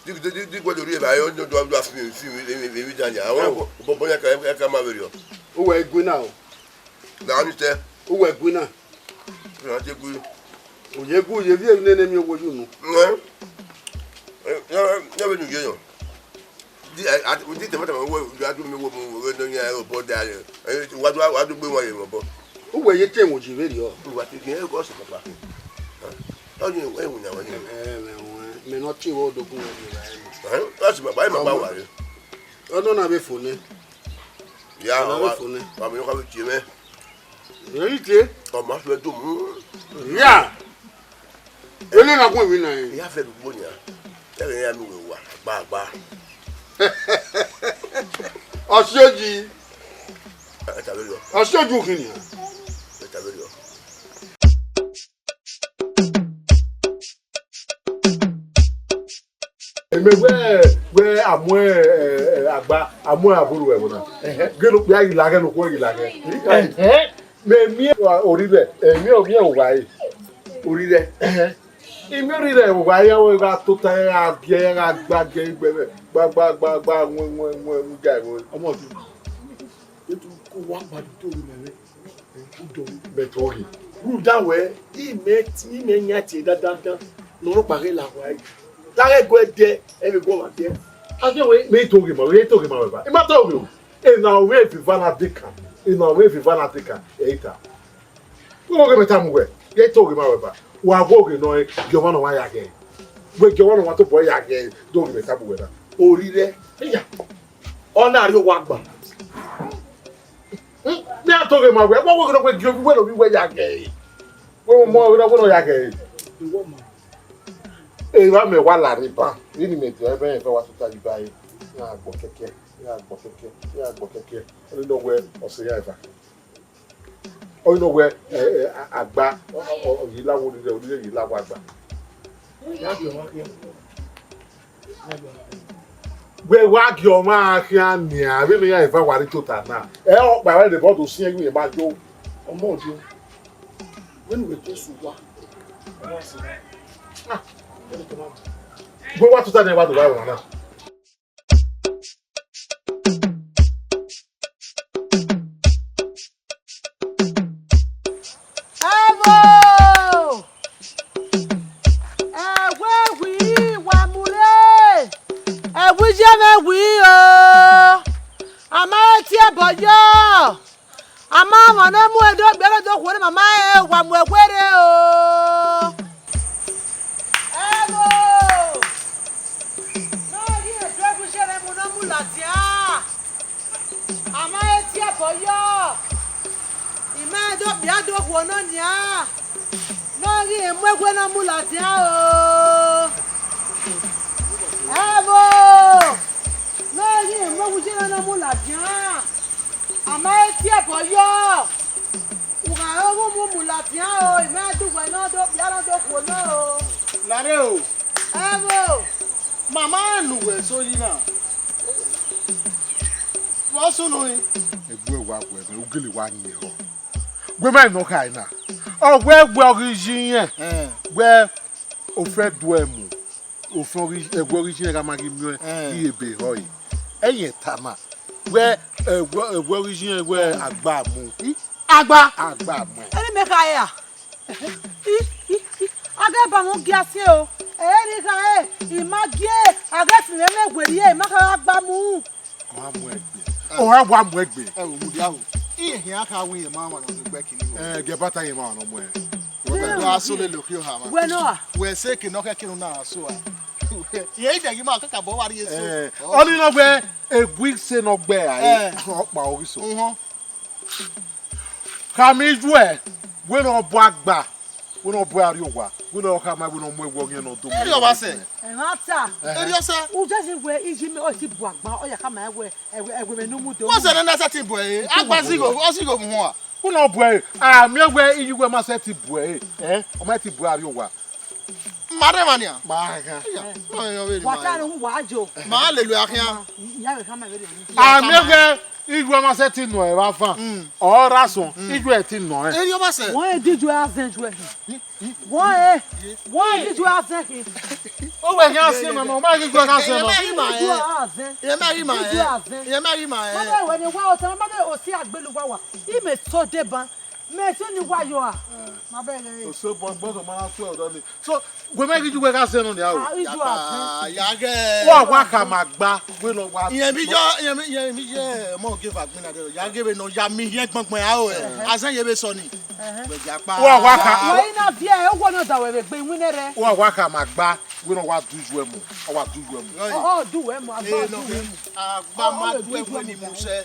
Di, di, di, di gbọdọ rhie ba, yo, do, do, do, fi, fi, fi, fi, fi, dan ya. Àwọn bọ, bọ, bọ, ya ka, ya ka ma veri o. Uwẹ egui na o. Na ni te. Uwẹ egui na. Na te gui. Oye egui, oye vi, nene mi owo yu nu. Ne. Eh, ya, ya be nu ye yo. Di, a, a, di te mata wo, ya du mi wo, wo, wo, no ya, o, bọ da. Eh, wa du, wa du gbe wa ye, bọ. Uwẹ ye te wo ji veri o. Wa te ke, ko se papa. Ọ ni, ẹ wẹ na wẹ ni. Ẹ, mẹ wẹ, mẹ nọ tie wẹ odokun wẹ ni ra ẹ. Ẹ, ọ si ma ba, ma ba wa re. Ọ nọ na vbe fo nẹ. Ya, ọ na vbe fo nẹ. Wa mi nọ ka vbe tie mẹ. Ẹ i tie. Ọ ma fẹ do mu. Ya, ene na gun emwi na. Ya fẹ dugbo nia. Ẹghẹ ya nu wẹ wa gba gba. Ọsioji. Ẹ ta vbe rriọ. Ọsioji khin nia. Ẹ ta vbe rriọ. Mẹ wẹ, wẹ a mu, ẹ, ẹ, agba, a mu abo ru ẹvbo na. Ghe ne okpia ghi la ghẹ, ne okhuo ghi la ghẹ. Mẹ miẹn orrirẹ, ẹ, miẹn, miẹn owa ẹre. Orrirẹ. I miẹn orrirẹ owa ẹre, ọ gha tota, ẹ gha giẹ, ẹ gha gba giẹ igbẹmwẹ, gba, gba, gba, gba, wẹn, wẹn, wẹn, wẹn, ga ẹvbo. Ọmọ ọdọ. Etu ko wa gbadu to ru mẹ vbe. Mẹ to ghe. Rhunmwuda wẹ, imẹ, imẹ yan tie dandandan, ne ọ rhọkpa ghe la wa ẹre. Lahọ ẹguẹ dẹ, ẹ vbe guọmwa dẹ. Agbẹnwẹ, mẹ i to ghe ma, mẹ i to ghe ma wẹ ba. I ma to ghe o. Ena ọmwa eva na deka, ena ọmwa eva na deka, ẹ i ta. Wẹ ghe mẹ tama uwẹ, ghẹ i to ghe ma wẹ ba. Wa ghe oghe nọ, gie ọmwa ne ọmwa ya ghẹ. Wẹ gie ọmwa ne ọmwa tobọ ya ghẹ, do ghe mẹ tama uwẹ na. Orrirẹ. Iya. Ọ na rhie owa gba. Hmm, mẹ a to ghe ma wẹ, wẹ wẹ ghe ne wẹ gie ovbi wẹ ne ovbi wẹ ya ghẹ. Wẹ mọ wẹ ne ọ ya ghẹ. Evba mẹ wa la rre ban, vbene imẹ dia ẹmwẹ rẹn eva wa tota yi ba ẹre, iran gha gbọ kẹkẹ, iran gha gbọ kẹkẹ, iran gha gbọ kẹkẹ, ọ ni nọ wẹ ọ sẹ iran eva. Ọ ni nọ wẹ, ẹ, ẹ, a, agba, ọ, ọ, ọ, ọ, ye la wẹ orrirẹ, orrirẹ ye la wẹ agba. Wẹ wa gie ọmwa khian nian, vbene iran eva wa rre tota na. Ẹ, ọkpa ẹre ne bọdọ siẹn ghi ma yo. Ọmọ ọdọ. Vbene uwẹ Jesu wa. Ah. Wẹ wa tota ne wa do wa ẹmwẹ na. Ẹvbo! Ẹvbo ẹwi wa mu rre, ẹvbo iye mwẹ wi o, a ma he tie ẹbọ yọ, a ma mwẹ ne ọ mu ẹdẹ okpia ne ọ do khuo ne ma ma he wa mu ẹwe rre o. Ẹvbo! Ne ọ ghi ẹdẹ ẹvbo iye mwẹ mu ne ọ mu ladian. A ma he tie ẹbọ yọ, I ma do kpia do khuo nọ nian, ne ọ ghi mu ẹwe ne ọ mu ladian o. Ẹvbo, ne ọ ghi mu ẹwe iye ne ọ mu ladian, a ma he tie ẹbọ yọ. U gha rẹn ọghe umumu ladian o, I ma do wẹ ne ọ do kpia ne ọ do khuo nọ o. Lare o. Ẹvbo. Ma ma rẹn ne uwẹ eso yi na. Vbọ sunu rin? Egbe wa gu ẹmwẹ, u gele wa yin ẹre. Wẹ ma nọ kha na. Ọ wẹ wẹ ọ ghi yi irẹn. Ẹn. Wẹ ofẹn du ẹmu. Ofẹn ọ ghi, ẹwẹ ọ ghi yi irẹn gha ma ghi miẹn. Ẹn. Ghi ebe rhọe. Ẹyẹn ta na. Wẹ ẹwẹ, ẹwẹ ọ ghi yi irẹn wẹ agba mu. Agba. Agba mu. Ẹni mẹ kha ẹre a? I, i, i, a ghẹ ba mwẹ ogia siẹn o. Ẹ i re gha re, I ma gie, a ghẹ fi mwẹ mwẹ werriẹ, I ma kha gha gba mu. Wa mu ẹgbe. Ọ wa mu ẹgbe. Ẹ wo, mudia o. Iye khian kha wẹ iye ma wa nọ gbe kini o. Ẹ, gie bata iye ma wa nọ mu ẹ. Wẹ nọ a. Wẹ nọ a. Wẹ se ke nọ kẹ kenu na so a. Ye ide gi ma kaka bọ wa rie so. Ẹ, ọ ni nọ wẹ egui se nọ gbe a. Ẹ. Ọkpa oghi so. Uhun. Khama ijuẹ, wẹ ne ọ bu agba, wẹ ne ọ bu arriọ owa, wẹ ne ọ khama, wẹ ne ọ mu ẹwẹ ọghiẹn ne ọ do mu. Erriọ ọba sẹ. Ẹmwata. Erriọ sẹ. U just wẹ iye mwẹ ọ ti bu agba, ọ ya khama ẹwẹ, ẹwẹ, ẹwẹ mwẹ ne u mu do. What's the name that setting boy? Agba zigho, ọ zigho mu hua. Wẹ ne ọ bu ẹre, a miẹn wẹ iye uwẹ ma sẹtin bu ẹre, ẹ, ọ ma ti bu arriọ owa. Ma rre emwa nian. Ma gha. Iya, ma yan vberriọ. Wa ta ne uwa jo. Ma lele uwa khian. Iya, vbe khama vberriọ. A miẹn wẹ iye uwẹ ma sẹtin nọ ẹre vbe avan. Mm. Ọ ra sọn, iye uwẹ ti nọ ẹre. Erriọ ọba sẹ. Wẹ e di iye uwẹ a zẹ iye uwẹ. Wẹ e, wẹ e di iye uwẹ a zẹ khin. Ọ wẹ khian siẹn ma, ọ ma ghi iye uwẹ khian siẹn ma. Iye uwẹ a zẹ. Iye ma ghi ma ẹ. Iye ma ghi ma ẹ. Ma bẹ wẹ ne wa otọ, ma bẹ osi agbelu wa wa. I mẹ so deba. Mẹ so ni wa yọ a. Ma bẹ rẹ. Oso bọ gbọdọ ma na sue ọdọ ni. So, wẹ mẹ ghi iye uwẹ gha zẹ nọ nia o. Ah, iye uwẹ a zẹ. Ya ghẹ. Wa wa khama gba, wẹ nọ wa. Iye mi yọ, iye mi, iye mi yẹ, mo ge va gbin na de. Ya ghe vbe nọ, ya mi hiẹn gbọngbọn a o ẹ. A zẹ ye vbe sọ ni. Wẹ ya kpa. Wa wa kha. Wẹ i na viẹ, o wo nọ da wẹ vbe gbe iwinna rẹ. Wa wa khama gba, wẹ nọ wa du iye uwẹ mu. Ọ wa du iye uwẹ mu. Ọ, ọ, du wẹ mu, agba du wẹ mu. Agba ma du ẹwẹ ni mu sẹ.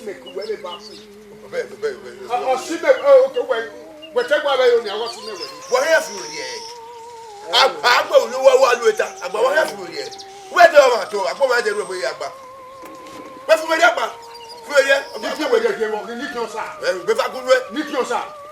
ọghe mẹ ke uwẹ vbe ba fi. Bẹ, bẹ, bẹ, bẹ, bẹ. Ọ, ọ si mẹ, ẹ, oke, wẹ, wẹ te gba vbe yo ni, ọ si mẹ wẹ. Wẹ hia fi wẹ ye. A, a gbe unu wa wa lu eta, a gba wẹ hia fi wẹ ye. Wẹ de ọmwa to, a gba wẹ de ru egbe ya gba. Wẹ fi wẹ ye gba. Fi wẹ ye. Ni fi wẹ ye, ye wọ, ni fi osa. Ẹ, bẹ fa gun wẹ. Ni fi osa.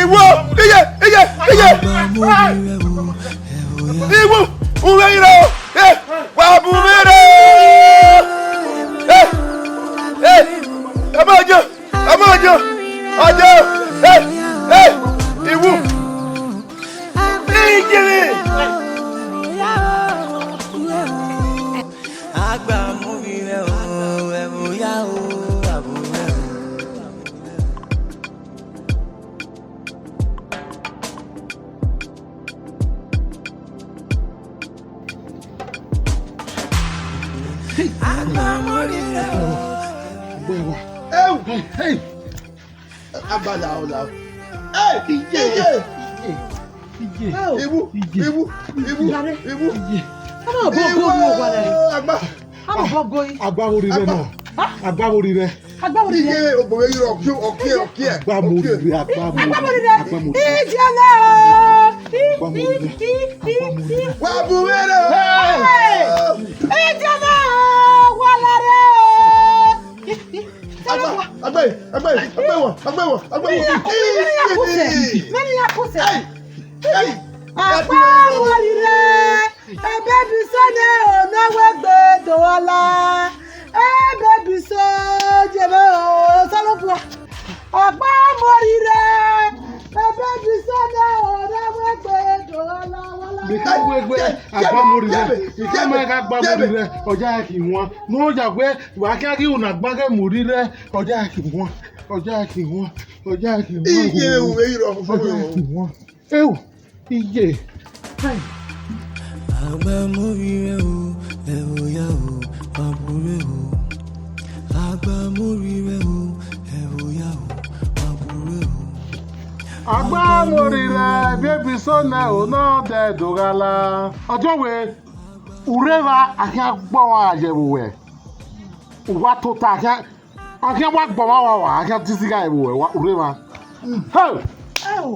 Iwu, iye, iye, iye. Iwu, u vbe ghi rrọọ, eh, wa bu mwẹ rre. Eh, eh, ẹ ma jọ, ẹ ma jọ, ọjọ, eh, eh, Iwu. Iye. Agba mu vbe rẹ o, ẹ vbe ya o, abu rẹ o. Hey! Agbala ọla. Hey! Iye! Iye! Iwu! Iwu! Iwu! Iwu! Iye! Ama bọ go mi wa la. Agba! Ama bọ go yi. Agba wo ri rẹ na? Agba wo ri rẹ? Agba wo ri rẹ? Iye, ogboghe yi ọkie, ọkie, ọkie. Agba mo ri rẹ, agba mo ri rẹ. Agba mo ri rẹ. Iye na o. Agba mo ri rẹ. Agba mo ri rẹ. Wa bu mwẹ rre o. Hey! Iye na o, wa la rre o. Agba, agba, agba, agba wa, agba wa, agba wa. Mẹni ya kuse. Mẹni ya kuse. Hey! Hey! Agba wo ri rẹ? Ebe bi sẹ ne ọ na wẹ gbe do ọla. Ebe bi sẹ je vbe Osanobua. Agba mo ri rẹ. Ebe bi sẹ ne ọ na wẹ gbe do ọla, ọla. Bika wẹ gbe, agba mo ri rẹ. Bika ma gha gba mo ri rẹ. Ọja ki wan. No ya wẹ, wa khian ghi una gba ghe mo ri rẹ. Ọja ki wan. Ọja ki wan. Ọja ki wan. Iye, u vbe rọ. Ọja ki wan. Ewu, iye. Hai. Agba mo ri rẹ o, ẹ vbe ya o, ma bu rẹ o. Agba mo ri rẹ o, ẹ vbe ya o, ma bu rẹ o. Agba mo ri rẹ, ebe bi sẹ ne ọ na dẹ do gha la. Ọjọ wẹ, u rre evba, a khian gbe ọmwa ye vbe uwẹ. U wa tota, a khian A khian wa gbọmwa wa wa, a khian te isigha ẹvbo ẹwa urre mwa. Hey! Ẹo,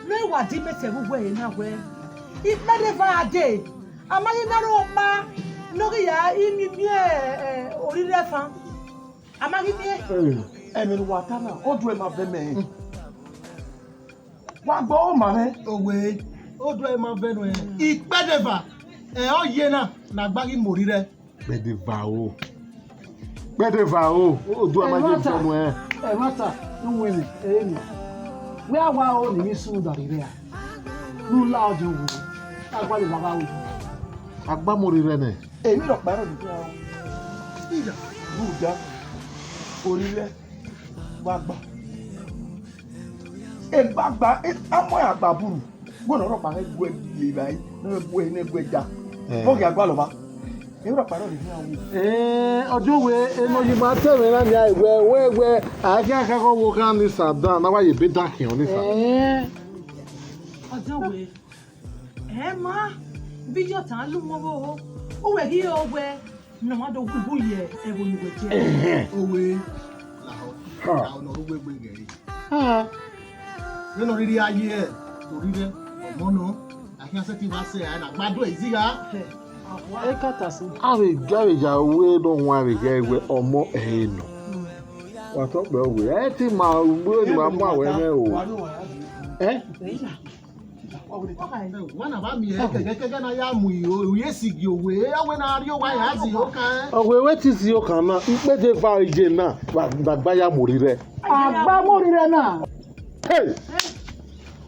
vbe wa di mẹ sẹ vbe uwẹ na wẹ, ikpẹdẹ eva a dee, a ma ghi na rre ọkpa ne ọ ghi ya imiẹnmiẹn, ẹ, ẹ, orrirẹfan, a ma ghi miẹn. Ẹmwẹ ne uwa ta na, oduẹ ma vẹ mẹ. Wa gbe ọmwa mwẹ. Owe, oduẹ ma vẹ nuẹn. Ikpẹdẹ eva, ẹ, ọ ye na, ne a gba ghi mu orrirẹ. Kpẹdẹ eva o. Kpẹdẹ eva o. Oduẹ ma ye vẹ nuẹn. Ẹmwata, ne u winna, ẹre nọ. Wẹ a wa ro ne emwi sunu da rhirhi ra? Ne u la ọdiọn vbe uwu, a gualọ evba vbe aro. A gba mu orrirẹ nẹ. Emwi rhọkpa rrọọ dede ra. Iya, rhunmwuda, orrirẹ, wa gba. Egbagba, e, a mu ẹre agba buru. Wẹ ne ọ rhọkpa ghẹ gu ẹre ye evbare, ne ọ gu ẹre ne gu ẹre ja. Eh. Vbọ ghi a gualọ vba? Erha ọkpa rẹ ọrọre khian wu. Eh, ọdiọnwẹ, enọ yi ma te mwẹ na nia, wẹ, wẹ, wẹ, a khian kha ghe ọvbokhan ni sa dan, na wa ye ebe dan khian ni sa. Eh. Ọdiọnwẹ, ẹ ma, vbe iyọta lu wọn vbe oho, uwẹ ghi re owẹ ne ọ ma do gu ye ẹvbo ne uwẹ ye. Ẹhẹn. Owe, lahọ, ha, lahọ ne ọ rre uwegbe ghe ẹre. Ha. Vbene ọ rhirhi a ye orrirẹ, ọmọ nọ, a khian sẹtin vbe sẹ ẹre na gba do ẹre izigha. Ekata sẹ. Avbe, avbe ya ru ẹre ne ọ wan vbe ghẹ wẹ ọmọ ẹre nọ. Wa tọ kpẹ wẹ, ẹ te ma gbe ne ma mu awẹ nẹ o. Ẹ? Wa na ba miẹn kẹkẹ kẹkẹ na ya mu iro, iro esi gie owe, a wẹ na rrie owa ya zẹ okan. Ọghe wẹ te zẹ okan na, ikpẹdẹ eva ye na, wa da gba ya mu orrirẹ. A gba mu orrirẹ na. Hey!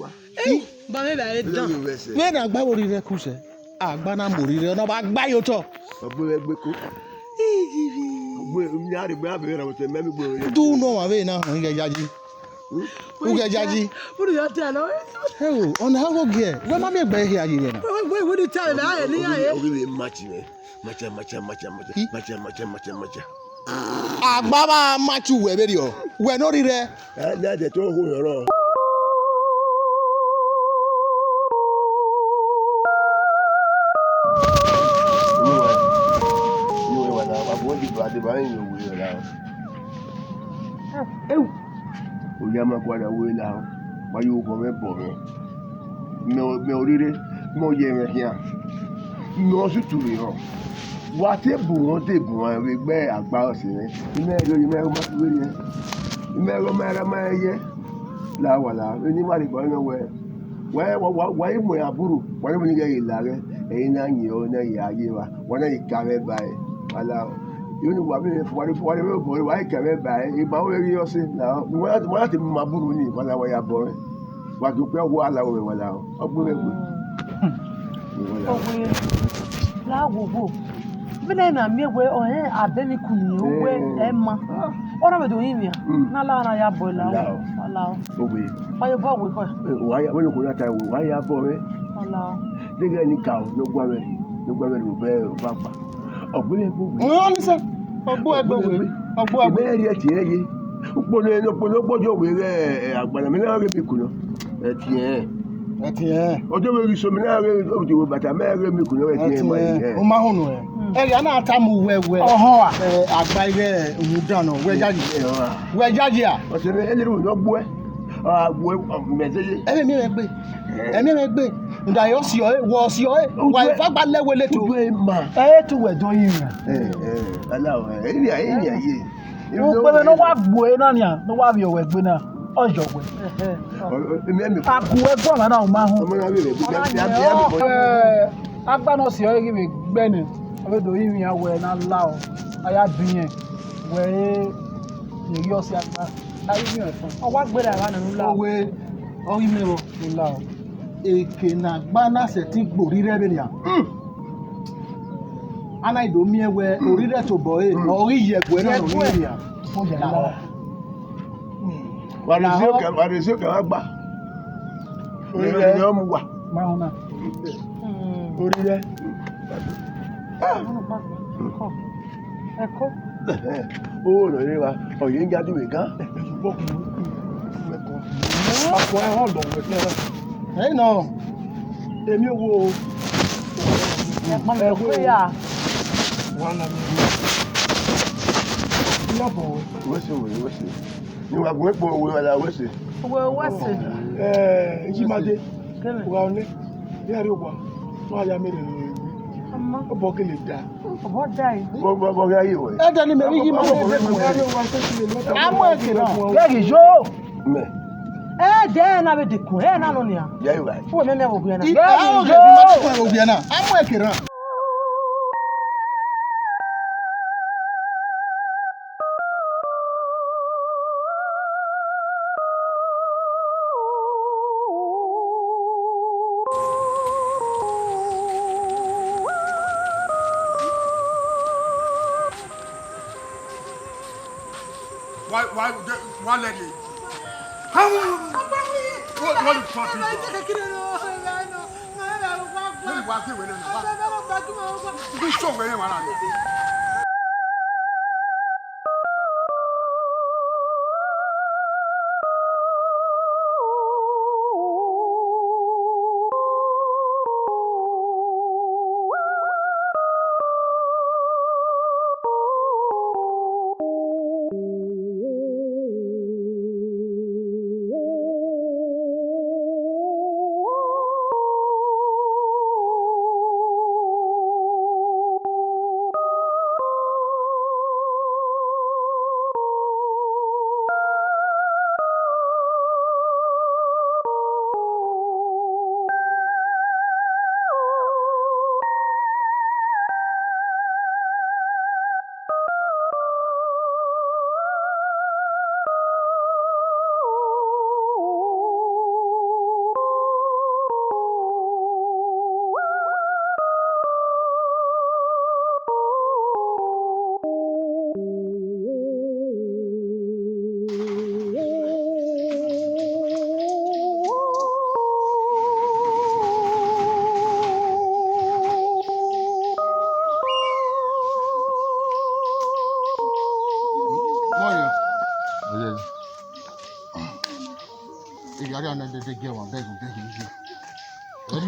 wa. Ba vbe vbe dán. Vbe na gba vbe orrirẹ ku sẹ, a gba na mu orrirẹ, ọ na ba gba ye otọ. Ọ gbe vbe gbe ko. Iyiyi. Gbe mi a re gbe a be ra wete mẹ mi gbe orrirẹ. Du nọ wa vbe na họn ighe yayi. Ughe yayi. Unu ya ta nọ. Heo, ọna ha wo giẹ, wẹ ma miẹn egbe hia ye na. Wẹ wẹ wẹ ni ta vbe a ni ya ye. Ogi vbe match mẹ. Match, match, match, match. Match, match, match, match. Agbavba match uwẹ vberriọ, wẹ ne orrirẹ. Ẹ, ne ẹdẹ to hu yọrọ. Uwẹ, uwẹ wa na, wa bu deba, deba, yin uwẹ ra. Ewu. Oya ma gualọ wẹ la, wa yo gọ mwẹ bọ mwẹ. Mẹ, mẹ orrirẹ, mẹ ọ ye mwẹ khian. Mẹ ọ sutu vbe họn. Wa te bu wọn, te bu wọn vbe gbe agba ọse mwẹ. Imẹ rhie, imẹ ma tu vbe rhie. Imẹ gho ma ra ma ye. La wa la, eni wa le gba nọ wẹ. Wa, wa, wa, wa i mu aburu, wa ne mu ni ghe la ghe. Ẹ i na yin ọ, na ya ye wa. Wa na i ka vbe ba ẹ. Wa la. Yoni wa vbe, wa vbe, wa vbe obọ, wa ke vbe ba, e ba wẹ ghi ọse, na, wa, wa te ma buru ni, wa la wa ya bọ. Wa do kpẹ wa la wẹ, wa la, ọ gbe wẹ gbe. Owe, la wo wo. Vbene na miẹn wẹ, ọ hẹn abẹ ni kunu, owe, ẹ ma. Ọ na vbe do yin mia. Na la na ya bọ la, la. Owe. Wa ye bọ we kọ. Wa ya, wẹ ko ya ta we, wa ya bọ we. La. Deghẹ ne I ka o, ne ọ gua mwẹ, ne ọ gua mwẹ ne u vbe ọkpa. Ọ gbe mwẹ gbe. Ọ ni sẹ. Ọ gbe ẹgbe we. Ọ gbe ẹgbe. Mẹ rhie ẹtin ẹnrẹn ye. Ukpo ne, ukpo ne ọ gbọjọ we ghẹ, ẹ, agbada, mẹ na ghe mi kunu. Ẹtin ẹnrẹn. Ẹtin ẹnrẹn. Ọjọ vbe ghi so, mẹ na ghe, ọjọ vbe bata, mẹ ghe mi kunu, ẹtin ẹnrẹn. Ẹtin ẹnrẹn. Ọ ma họn nuẹn. Ẹ gha na tama uwẹ wẹ. Ọhọn a. Ẹ, agba ighẹ rhunmwuda nọ, wẹ yayi. Ẹ, ọhọn a. Wẹ yayi a. Ọsẹ mwẹ, ẹ lele unu ọ gbuẹ. Ọ gbuẹ, ọ, mẹ zẹdẹ. Ẹ miẹn mwẹ gbe. Ẹ miẹn mwẹ gbe. Nda yọ si ọre, wọ si ọre. Wa eva gba lẹ wele to. Ugbẹ ma. Ẹ tu wẹ do yin mẹ. Ẹ, ẹ, ala, ẹ, ẹ, ẹ, ẹ, ẹ, ẹ. Ukpẹvbe ne ọ wa gbe na nian, ne ọ wa vbiẹ wẹ gbe na, ọ yọ wẹ. Ọ, ọ, emi, emi. A gu wẹ guan na, u ma họn. Ọmọ na vbe rẹ, bi, bi, bi, bi, bi. Ẹ, agba ne ọ si ọre ghi vbe gbe nẹ, ọ vbe do rinmwian wẹ ne a la ọ, a ya biẹn wẹ, ẹ, ne I ghi ọ si agba. A ghi biẹn ẹfọn. Ọ wa gberra gha nẹ ne u la. Owe, ọ ghi mẹ vbọ. U la ọ. Eke ne agba na sẹtin gbe orrirẹ vbe nian. A na do miẹn wẹ orrirẹ tobọ ẹre, ọ ghi ye ẹguẹ na nọ. Ye ẹguẹ. Wa rhie ezi okẹ, wa rhie ezi okẹ vbe agba. Orrirẹ. Orrirẹ ọ mu wa. Ma họn na. Orrirẹ. Ẹko. O nọ rre wa, ọ ye nga du vbe gan. Akua ẹhọn lọ wẹ kẹrẹ. Ẹ nọ. Emi wo. Ẹkpọn lẹ kue ya. Wa na mi. Ina bọ wẹ. Wẹ se wẹ, wẹ se. Ni wa gun ekpo wẹ la wẹ se. Wẹ wẹ se. Eh, iji ma de. Kẹmẹ. Wa ne. Ya re wa. Wa ya mere ni. Ama. Obọ kele da. Obọ da yi. Obọ, obọ, obọ ya yi wẹ. Ẹ dẹ ni mẹ bi yi ma. Obọ, obọ, obọ, obọ. Amọ eke na. Gẹghi yo. Mẹ. Ẹ dẹ na vbe dekun, ẹ na nọ nia. Ya yi wa. Uwẹ mẹ mẹ vbe ogiẹ na. Ẹ o je bi ma dekun ogiẹ na. Amọ eke na. Why, why, why let me? How? What, what the fuck is that? Let me walk away now. What? You show me, man.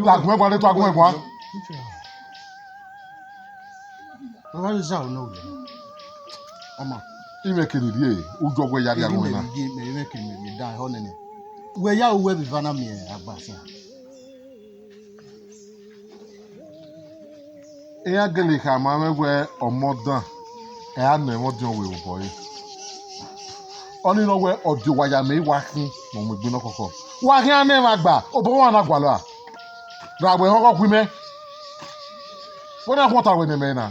Tuagun ẹguan, tuagun ẹguan. Ọ gha zẹ aro nọ wẹ. Ọma. Imẹ kere rrie, u jọ wẹ ya rrie aro na. Mẹ, mẹ, mẹ kere mẹ, mẹ da ẹhọ nene. Wẹ ya ru wẹ vbe eva na miẹn agba sẹ. Iran gele khama mwẹ wẹ ọmọ dan, ẹ a nọ ẹmwẹ ọdiọn wẹ vbe obọ ẹre. Ọnii nọ wẹ ọdiọn wa ya mẹ, I wa khin ne ọ mu egbe nọkhọkhọ. Wa khian nẹ ẹmwẹ agba, obọ wa na gualọ a? Ra wẹ họghọ khui mẹ. Wẹ na khuọnta wẹ ne mẹ na.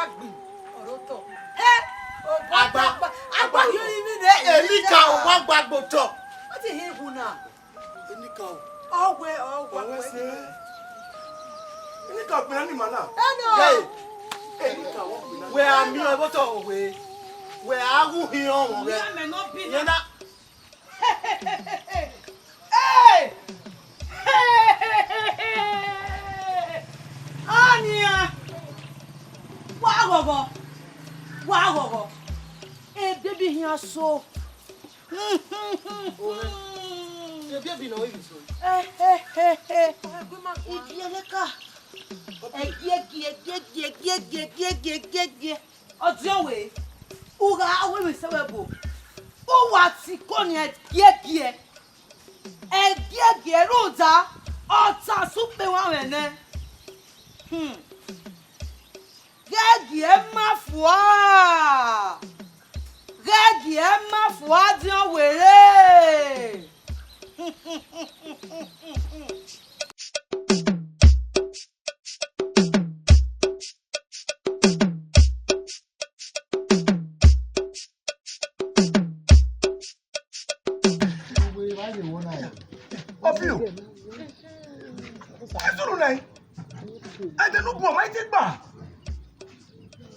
wa gbin ọrotọ. He, agba, agba yo ri mi de. Enika, wa gba gbe otọ. What is he who now? Enika o. Ọwẹ, ọwẹ, ọwẹ ọwẹ. Se. Enika gbinna ni ma na. Ẹ nọ. Hey. Enika wa gbinna. Wẹ a miẹn ọvbotọ owe. Wẹ a wu hin ọmọ rẹ. Miẹn amẹ nọ bi na. Yẹn na. Hey! Ọnian! Wa ghọghọ, wa ghọghọ. Ebiẹbi hian so. Ebiẹbi nọ iri so. Ibiẹleka. Ẹgiẹgiẹ, ẹgiẹgiẹ, ẹgiẹgiẹ, ẹgiẹgiẹ, ẹgiẹgiẹ. Ọdiọn wẹ, u gha wẹ mwẹ sẹ wẹ bo, u wa ti ko ni ẹgiẹgiẹ, ẹgiẹgiẹ rhunmwuda ọ ta sẹ ukpe mwẹ nẹ. Hmm. Ghẹ gie ma fua, ghẹ gie ma fua diọn were. Ọfio, ẹsùn nẹ, ẹdẹ ne u bu ọmọ ẹdẹ gba.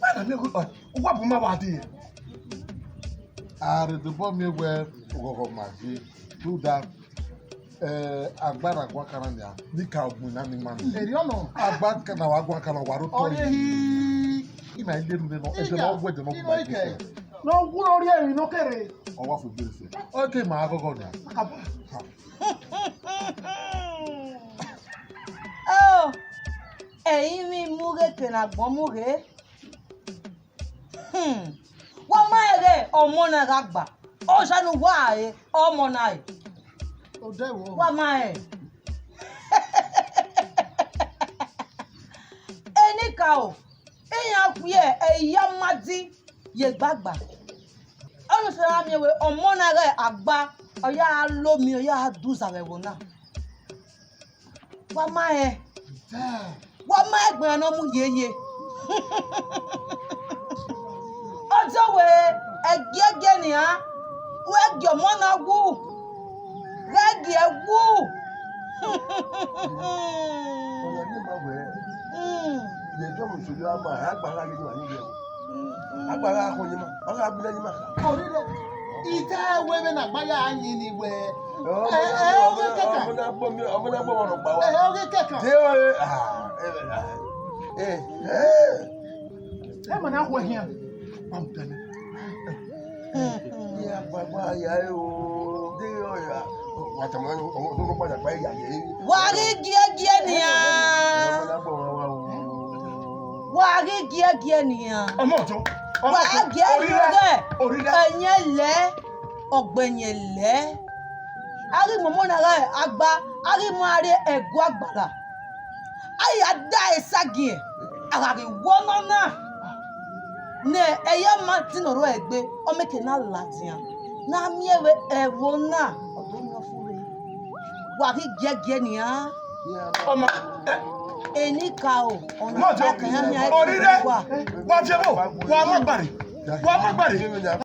Bẹ́ẹ̀ ni, uwa bu ma wa di. A rhe dobọ miẹn wẹ oghọghọ ma ye, rhunmwuda, eh, agbara guan kan na nia, ni ka ọgbun na ni ma ni. Eri ọnọ. Agba kan na wa guan kan na wa ro tọ. Ọye yi. Ima ile nu nọ, ẹdẹ na wẹ ẹdẹ na ọgbun ma ye. Ne ọ wu ne ọ rhie emwi ne ọ kere. Ọ wa fo egbe ẹsẹ. Ọ ke ma aghọghọ nia. Oh, ẹrinmwi mu ghe ke ne agbọn mu ghe. Hmm. Wa ma rẹn ghe ọmọ na gha gba. Oja ne uwa re, ọmọ na re. Odẹ wo. Wa ma rẹn. Enikaro, iran khuẹ ẹre a ma di ye gbagba. Ọnii sẹ ra miẹn wẹẹ ọmọ na ghe agba, ọ ya lo miẹn, ọ ya du zẹ vbe ẹvbo na. Wa ma rẹn. Wa ma rẹn ẹgbẹn ne ọ mu yeye. Ọ zẹ wẹẹ, ẹgiẹgiẹ nian, wẹ gie ọmọ na wu. Ghẹ gie wu. Ọna ne ima wẹẹ, Hmm. Ye Jọn solo ama, a gba gha ye ma ni yẹ o. Hmm. A gba gha khọn ye ma, a gha gbe ye ma kha. Orire, ita wẹẹ vbene a gba ya yin ni wẹẹ. Ọmọ na, ọmọ na, ọmọ na gbọ mi, ọmọ na gbọ ọmọ nọ gba wa. Ẹ, ọ ghi kẹkan. De o, ah, ẹ, ẹ, ẹ. Ẹ ma na khuẹ hian. Pam tẹnẹ. Iran gbagba ya o, de ọ ya. Wa tama ọmọ, ọmọ, ọmọ, ọmọ, ọmọ, ọmọ, ọmọ, Wa ghi giegie nian. Wa ghi giegie nian. Ọmọ ọjọ. Wa gie yughe. Ẹyẹn lẹ, ọgbẹyẹn lẹ. A ghi mu ọmọ na gha agba, a ghi mu a rrie ẹgu agbala. A ya da esagiẹn, a gha ghi wọ nọ na. Ne ẹyẹ ma tin nọ rrọọ egbe, ọ mẹ ke na ladian. Ne a miẹn vbe ẹvbo na, ọ do yan fure. Wa ghi giegie nian. Ọmọ, eh, Enikaro, ọna Mọjọ, ta kan ya miẹn orire, wa. Wa fiẹmọ, wa ma gbare, wa ma gbare.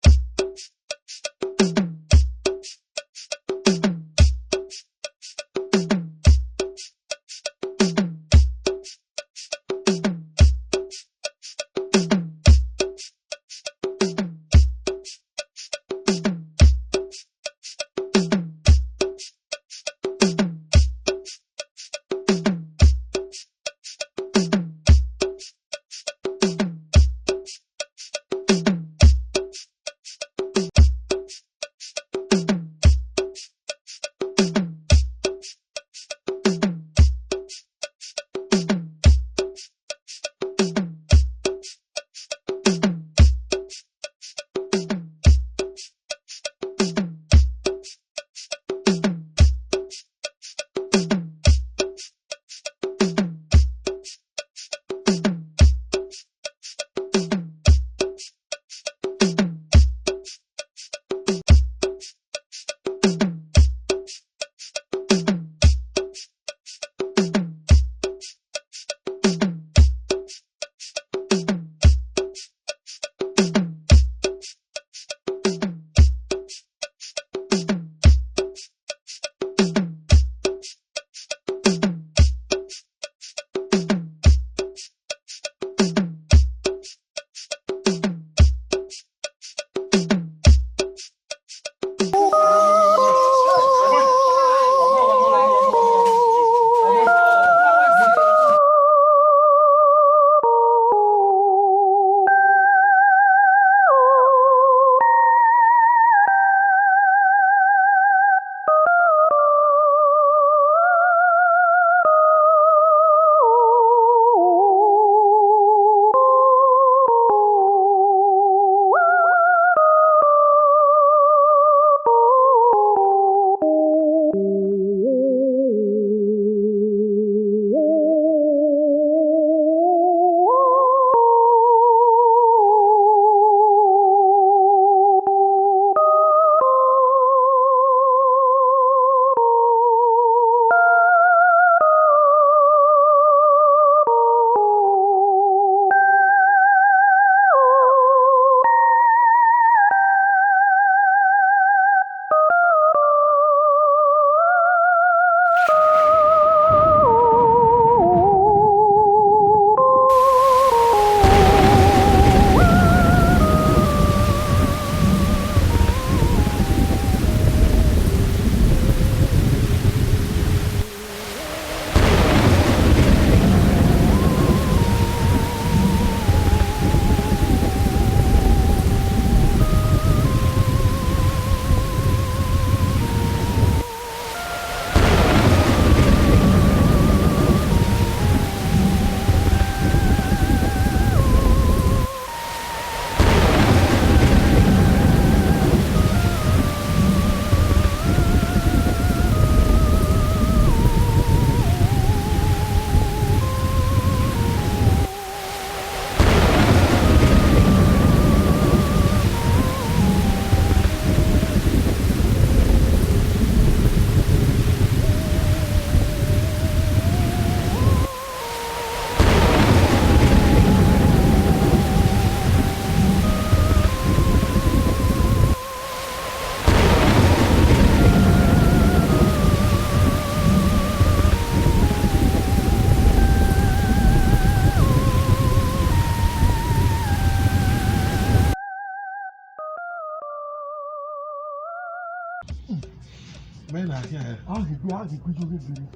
Mẹ na khian hẹ. A ghi gbe, a ghi gbe ijo ghe gere.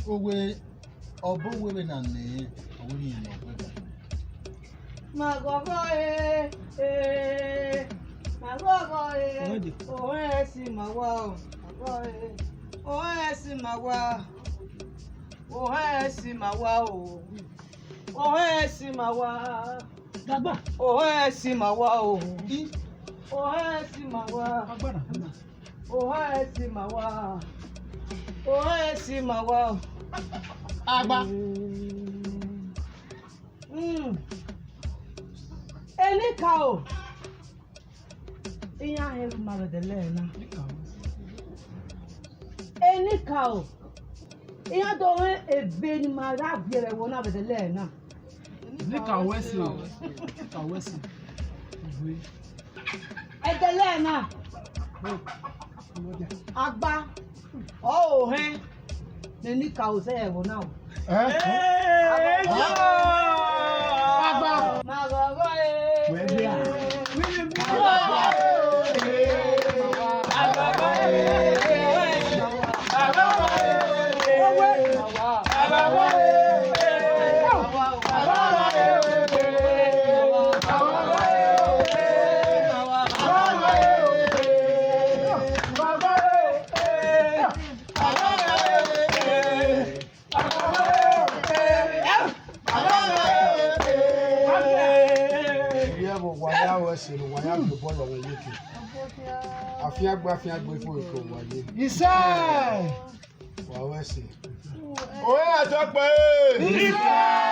Owe, ọbo wẹ vbe na nẹ, ọ wẹ ne irẹn nọ ọkpẹn. Ma ghọghọ e, e, ma ghọghọ e, ohẹn ẹsi ma wa o, ma ghọghọ e, ohẹn ẹsi ma wa, ohẹn ẹsi ma wa o, ohẹn ẹsi ma wa, dagba, ohẹn ẹsi ma wa o, ohẹn ẹsi ma wa, agbara, ohẹn ẹsi ma wa, ohẹn ẹsi ma wa o, agba. Mm. Enikaro, iran hẹ ma vbe ẹdẹlẹ na. Enikaro, iran do mwẹ ebe ne ima gha viọ vbe ẹvbo na vbe ẹdẹlẹ na. Enikaro wẹ si o, Enikaro wẹ si. Ẹdẹlẹ na. Agba, ọ ohẹn ne Enikaro zẹ ẹvbo na o. Ẹ? Agba. Ma ghọghọ e. Wẹ gbe a. Iye vbe owa ya ru ẹse ne owa ya viọ obọ lọghọ ye ke. Afiangbe, afiangbe fo ke owa ye. Isẹ! Wa ru ẹse. Ore a tọ kpẹ e! Isẹ!